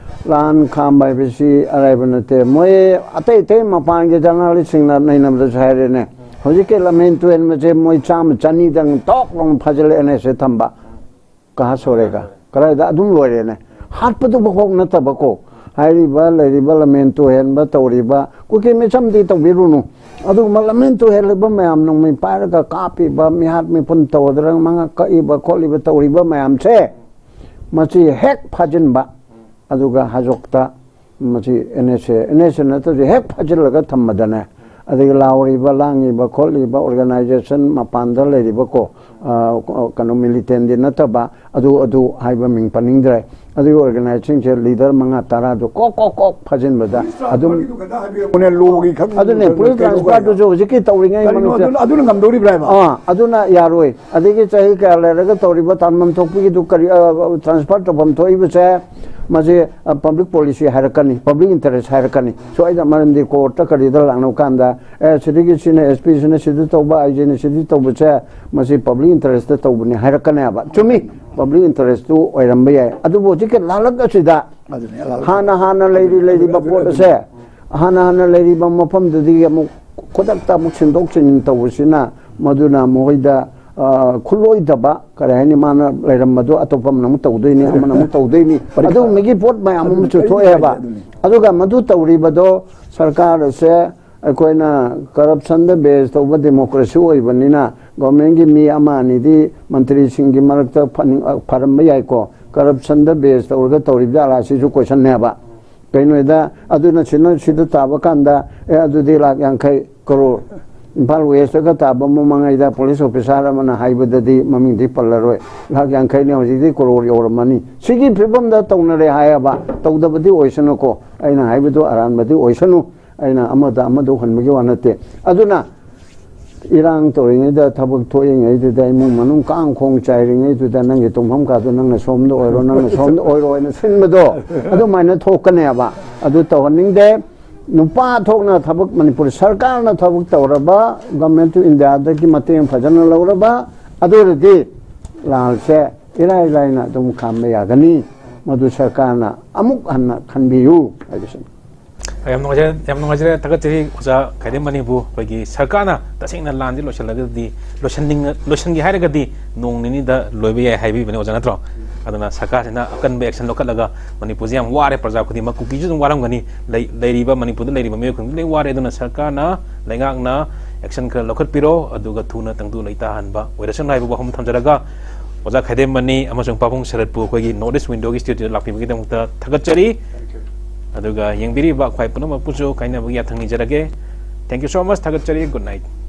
ꯂꯥꯟ ꯈꯥꯝꯕ ꯍꯥꯏꯕꯁꯤ ꯑꯔꯥꯏꯕ ꯅꯠꯇꯦ꯫ ꯃꯣꯏ ꯑꯇꯩ ꯑꯇꯩ ꯃꯄꯥꯟꯒꯤ ꯖꯔꯅꯦꯂꯤꯁꯁꯤꯡꯅ ꯅꯩꯅꯕꯗꯁꯨ ꯍꯥꯏꯔꯦꯅꯦ꯫ ꯍꯧꯖꯤꯛꯀꯤ ꯂꯃꯦꯟ ꯇꯨꯍꯦꯟꯕꯁꯦ ꯃꯣꯏ ꯆꯥꯝꯃ ꯆꯅꯤꯗꯪ ꯇꯣꯛ ꯂꯥꯎꯅ ꯐꯥꯖꯤꯜꯂꯛꯑꯦꯅꯦ ꯁꯦ ꯊꯝꯕ꯫ ꯀꯍꯥ ꯁꯣꯔꯦꯒ? ꯀꯗꯥꯏꯗ ꯑꯗꯨꯝ ꯂꯣꯏꯔꯦꯅꯦ꯫ ꯍꯥꯠꯄꯗꯨꯕꯨ ꯈꯣꯛ ꯅꯠꯇꯕꯀꯣ꯫ ꯍꯥꯏꯔꯤꯕ ꯂꯩꯔꯤꯕ ꯂꯃꯦꯟ ꯇꯨꯍꯦꯟꯕ ꯇꯧꯔꯤꯕ ꯀꯨꯀꯤ ꯃꯤꯆꯝꯗꯤ ꯇꯧꯕꯤꯔꯨꯅꯨ꯫ ꯑꯗꯨꯒꯨꯝꯕ ꯂꯃꯦꯟ ꯇꯨꯍꯦꯜꯂꯤꯕ ꯃꯌꯥꯝ ꯅꯣꯡꯃꯩ ꯄꯥꯏꯔꯒ ꯀꯥꯞꯄꯤꯕ, ꯃꯤꯍꯥꯠ ꯃꯤꯄꯨꯟ ꯇꯧꯗꯅ ꯃꯉꯥ ꯀꯛꯏꯕ ꯈꯣꯠꯂꯤꯕ ꯇꯧꯔꯤꯕ ꯃꯌꯥꯝꯁꯦ ꯃꯁꯤ ꯍꯦꯛ ꯐꯥꯖꯤꯟꯕ꯫ ꯑꯗꯨꯒ ꯍꯥꯖꯣꯛꯇ ꯃꯁꯤ ꯑꯦꯟ ꯑꯦꯁ ꯑꯦ, ꯑꯦꯟ ꯑꯦꯁ ꯑꯦ ꯅꯠꯇ꯭ꯔꯁꯨ ꯍꯦꯛ ꯐꯥꯖꯤꯜꯂꯒ ꯊꯝꯕꯗꯅꯦ, ꯑꯗꯒꯤ ꯂꯥꯎꯔꯤꯕ, ꯂꯥꯡꯉꯤꯕ, ꯈꯣꯠꯂꯤꯕ organization ꯃꯄꯥꯟꯗ ꯂꯩꯔꯤꯕꯀꯣ, ꯑ, ꯀꯩꯅꯣ, militantꯗꯤ ꯅꯠꯇꯕ, ꯑꯗꯨ, ꯑꯗꯨ ꯍꯥꯏꯕ ꯃꯤꯡ ꯄꯟꯅꯤꯡꯗ꯭ꯔꯦ꯫ ꯑꯗꯨꯒꯤ organizeꯁꯤꯡꯁꯦ leader ꯃꯉꯥ ꯇꯔꯥꯗꯣ ꯀꯣꯛ, ꯀꯣꯛ, ꯀꯣꯛ ꯐꯥꯖꯤꯟꯕꯗ ꯑꯗꯨꯝ ꯀꯩꯅꯣ ꯂꯣꯒꯤ ꯈꯪ-, ꯑꯗꯨꯅꯦ, ꯀꯩꯅꯣ police ꯀꯩꯅꯣ transferꯗꯨꯁꯨ ꯍꯧꯖꯤꯛꯀꯤ ꯇꯧꯔꯤꯉꯩ ꯀꯔꯤꯅꯣ ꯃꯅꯨꯡꯗ ꯑꯗꯨꯅ, ꯑꯗꯨꯅ ꯉꯝꯗꯧꯔꯤꯕ꯭ꯔꯥ ꯍꯥꯏꯕ? ꯑꯥ, ꯑꯗꯨꯅ ꯌꯥꯔꯣꯏ꯫ ꯑꯗꯒꯤ ꯆꯍꯤ ꯀꯌꯥ ꯂꯩꯔꯒ ꯇꯧꯔꯤꯕ ꯇꯥꯟꯐꯝ ꯊꯣꯛꯄꯒꯤꯗꯨ ꯀꯔꯤ, ꯑ, transfer ꯇꯧꯐꯝ ꯊꯣꯛꯏꯕꯁꯦ, ꯃꯁꯤ, ꯑ, public policy ꯍꯥꯏꯔꯛꯀꯅꯤ, public interest ꯍꯥꯏꯔꯛꯀꯅꯤ꯫ ꯁꯣꯏꯗ ꯃꯔꯝꯗꯤ courtꯇ ꯀꯔꯤꯗ ꯂꯥꯛꯅꯕ ꯀꯥꯟꯗ, "ꯑꯦ, ꯁꯤꯗꯒꯤ ꯁꯤꯅ, S Pꯁꯤꯅ ꯁꯤꯗ ꯇꯧꯕ, IGꯅ ꯁꯤꯗ ꯇꯧꯕꯁꯦ, ꯃꯁꯤ public interestꯇ ꯇꯧꯕꯅꯤ" ꯍꯥꯏꯔꯛꯀꯅꯦꯕ꯫ ꯆꯨꯝꯃꯤ, public interestꯇꯨ ꯑꯣꯏꯔꯝꯕ ꯌꯥꯏ꯫ ꯑꯗꯨꯕꯨ ꯍꯧꯖꯤꯛꯀꯤ ꯂꯥꯜꯂꯛ ꯑꯁꯤꯗ ꯑꯗꯨꯅꯦ, ꯂꯥꯜꯂꯛ-, ꯍꯥꯟꯅ, ꯍꯥꯟꯅ ꯂꯩꯔꯤ, ꯂꯩꯔꯤꯕ ꯑꯗꯨꯅꯦ, ꯄꯣꯠ ꯑꯗꯨꯅꯦ꯫ ꯑꯁꯦ, ꯍꯥꯟꯅ, ꯍꯥꯟꯅ ꯂꯩꯔꯤꯕ ꯃꯐꯝꯗꯨꯗꯒꯤ ꯑꯃꯨꯛ ꯈꯨꯗꯛꯇ ꯑꯃꯨꯛ ꯁꯤꯟꯗꯣꯛ ꯁꯤꯟꯖꯤꯟ ꯇꯧꯕꯁꯤꯅ ꯃꯗꯨꯅ ꯃꯈꯣꯏꯗ, ꯑ, ꯈꯨꯠꯂꯣꯏꯗꯕ, ꯀꯔꯤ ꯍꯥꯏꯅꯤ, ꯃꯥꯅ ꯂꯩꯔꯝꯕꯗꯣ ꯑꯇꯣꯞꯄ ꯑꯃꯅ ꯑꯃꯨꯛ ꯇꯧꯗꯣꯏꯅꯤ, ꯑꯃꯅ ꯑꯃꯨꯛ ꯇꯧꯗꯣꯏꯅꯤ, ꯑꯗꯨꯒꯨꯝꯕꯒꯤ ꯄꯣꯠ ꯃꯌꯥꯝ ꯑꯃꯁꯨ ꯊꯣꯛꯑꯦꯕ꯫ ꯑꯗꯨꯅꯤ꯫ ꯑꯗꯨꯒ ꯃꯗꯨ ꯇꯧꯔꯤꯕꯗꯣ ꯁꯔꯀꯥꯔ ꯑꯁꯦ ꯑꯩꯈꯣꯏꯅ corruptionꯗ base ꯇꯧꯕ democracy ꯑꯣꯏꯕꯅꯤꯅ governmentꯀꯤ ꯃꯤ ꯑꯃ ꯑꯅꯤꯗꯤ ꯃꯟꯇ꯭ꯔꯤꯁꯤꯡꯒꯤ ꯃꯔꯛꯇ ꯐꯅꯤꯡ-, ꯑ, ꯐꯔꯝꯕ ꯌꯥꯏꯀꯣ꯫ Corruptionꯗ base ꯇꯧꯔꯒ ꯇꯧꯔꯤꯕ ꯖꯥꯠꯂꯥ ꯁꯤꯁꯨ questionꯅꯦꯕ꯫ ꯀꯩꯅꯣꯗ ꯑꯗꯨꯅ ꯁꯤꯅ ꯁꯤꯗ ꯇꯥꯕ ꯀꯥꯟꯗ, ꯑꯦ, ꯑꯗꯨꯗꯤ ꯂꯥꯈ ꯌꯥꯡꯈꯩ ꯀꯔꯣꯔ꯫ ꯏꯝꯐꯥꯜ Westꯇꯒ ꯇꯥꯕ ꯃꯃꯥꯡꯉꯩꯗ police officer ꯑꯃꯅ ꯍꯥꯏꯕꯗꯗꯤ ꯃꯃꯤꯡꯗꯤ ꯄꯜꯂꯔꯣꯏ, ꯂꯥꯈ ꯌꯥꯡꯈꯩꯅꯤ, ꯍꯧꯖꯤꯛꯇꯤ ꯀꯔꯣꯔ ꯌꯧꯔꯝꯃꯅꯤ꯫ ꯁꯤꯒꯤ ꯐꯤꯕꯝꯗ ꯇꯧꯅꯔꯦ ꯍꯥꯏꯌꯦꯕ꯫ ꯇꯧꯗꯕꯗꯤ ꯑꯣꯏꯁꯅꯨꯀꯣ, ꯑꯩꯅ ꯍꯥꯏꯕꯗꯣ ꯑꯔꯥꯟꯕꯗꯤ ꯑꯣꯏꯁꯅꯨ, ꯑꯩꯅ ꯑꯃꯗ ꯑꯃꯗ ꯎꯍꯟꯕꯒꯤ ꯋꯥ ꯅꯠꯇꯦ꯫ ꯑꯗꯨꯅ ꯏꯔꯥꯡ ꯇꯧꯔꯤꯉꯩꯗ, ꯊꯕꯛ ꯊꯣꯛꯏꯉꯩꯗꯨꯗ, ꯏꯃꯨꯡ ꯃꯅꯨꯡ ꯀꯥꯡ ꯈꯣꯡ ꯆꯥꯏꯔꯤꯉꯩꯗꯨꯗ ꯅꯪꯒꯤ ꯇꯨꯝꯐꯝ ꯀꯥꯗꯣ ꯅꯪꯅ ꯁꯣꯝꯗ ꯑꯣꯏꯔꯣ, ꯅꯪꯅ ꯁꯣꯝꯗ ꯑꯣꯏꯔꯣ ꯍꯥꯏꯅ ꯁꯤꯟꯕꯗꯣ, ꯑꯗꯨꯃꯥꯏꯅ ꯊꯣꯛꯀꯅꯦꯕ꯫ ꯑꯗꯨ ꯇꯧꯍꯟꯅꯤꯡꯗꯦ꯫ ꯅꯨꯄꯥ ꯊꯣꯛꯅ ꯊꯕꯛ, ꯃꯅꯤꯄꯨꯔ ꯁꯔꯀꯥꯔꯅ ꯊꯕꯛ ꯇꯧꯔꯕ, Government of Indiaꯗꯒꯤ ꯃꯇꯦꯡ ꯐꯖꯅ ꯂꯧꯔꯕ, ꯑꯗꯨ ꯑꯣꯏꯔꯗꯤ ꯂꯥꯜꯁꯦ ꯏꯔꯥꯏ ꯂꯥꯏꯅ ꯑꯗꯨꯝ ꯈꯥꯝꯕ ꯌꯥꯒꯅꯤ꯫ ꯃꯗꯨ ꯁꯔꯀꯥꯔꯅ ꯑꯃꯨꯛ ꯍꯟꯅ ꯈꯟꯕꯤꯌꯨ ꯍꯥꯏꯕꯁꯤꯅꯤ꯫ ꯌꯥꯝ ꯅꯨꯡꯉꯥꯏꯖꯔꯦ, ꯌꯥꯝ ꯅꯨꯡꯉꯥꯏꯖꯔꯦ, ꯊꯥꯒꯠꯆꯔꯤ ꯑꯣꯖꯥ ꯈꯥꯏꯗꯦꯝ ꯃꯅꯤꯕꯨ꯫ ꯑꯩꯈꯣꯏꯒꯤ ꯁꯔꯀꯥꯔꯅ ꯇꯁꯦꯡꯅ ꯂꯥꯟꯁꯤ ꯂꯣꯏꯁꯤꯜꯂꯒꯗꯤ, ꯂꯣꯏꯁꯤꯟꯅꯤꯡ-, ꯂꯣꯏꯁꯤꯟꯒꯦ ꯍꯥꯏꯔꯒꯗꯤ ꯅꯣꯡ ꯅꯤꯅꯤꯗ ꯂꯣꯏꯕ ꯌꯥꯏ ꯍꯥꯏꯕꯤꯕꯅꯦ ꯑꯣꯖꯥ, ꯅꯠꯇ꯭ꯔꯣ? ꯑꯗꯨꯅ ꯁꯔꯀꯥꯔꯁꯤꯅ ꯑꯀꯟꯕ action ꯂꯧꯈꯠꯂꯒ ꯃꯅꯤꯄꯨꯔꯁꯦ ꯌꯥꯝ ꯋꯥꯔꯦ, ꯄ꯭ꯔꯖꯥ ꯈꯨꯗꯤꯡꯃꯛ, ꯀꯨꯀꯤꯁꯨ ꯑꯗꯨꯝ ꯋꯥꯔꯝꯒꯅꯤ, ꯂꯩ-, ꯂꯩꯔꯤꯕ ꯃꯅꯤꯄꯨꯔꯗ ꯂꯩꯔꯤꯕ ꯃꯤꯑꯣꯏ ꯈꯨꯗꯤꯡꯃꯛ ꯂꯣꯏ ꯋꯥꯔꯦ꯫ ꯑꯗꯨꯅ ꯁꯔꯀꯥꯔꯅ, ꯂꯩꯉꯥꯛꯅ action ꯈꯔ ꯂꯧꯈꯠꯄꯤꯔꯣ, ꯑꯗꯨꯒ ꯊꯨꯅ ꯇꯪꯗꯨ ꯂꯩꯇꯥꯍꯟꯕ ꯑꯣꯏꯔꯁꯅꯨ ꯍꯥꯏꯕ ꯋꯥꯐꯝ ꯊꯝꯖꯔꯒ, ꯑꯣꯖꯥ ꯈꯥꯏꯗꯦꯝ ꯃꯅꯤ ꯑꯃꯁꯨꯡ ꯄꯥꯕꯨꯡ ꯁꯔꯠꯄꯨ ꯑꯩꯈꯣꯏꯒꯤ North East Windowꯒꯤ studioꯗ ꯂꯥꯛꯄꯤꯕꯒꯤꯗꯃꯛꯇ ꯊꯥꯒꯠꯆꯔꯤ꯫ ꯑꯗꯨꯒ ꯌꯦꯡꯕꯤꯔꯤꯕ ꯈ꯭ꯋꯥꯏ ꯄꯨꯝꯅꯃꯛꯄꯨꯁꯨ ꯀꯥꯏꯅꯕꯒꯤ ꯌꯥꯊꯪ ꯅꯤꯖꯔꯒꯦ꯫ Thank you so much, ꯊꯥꯒꯠꯆꯔꯤ, good night꯫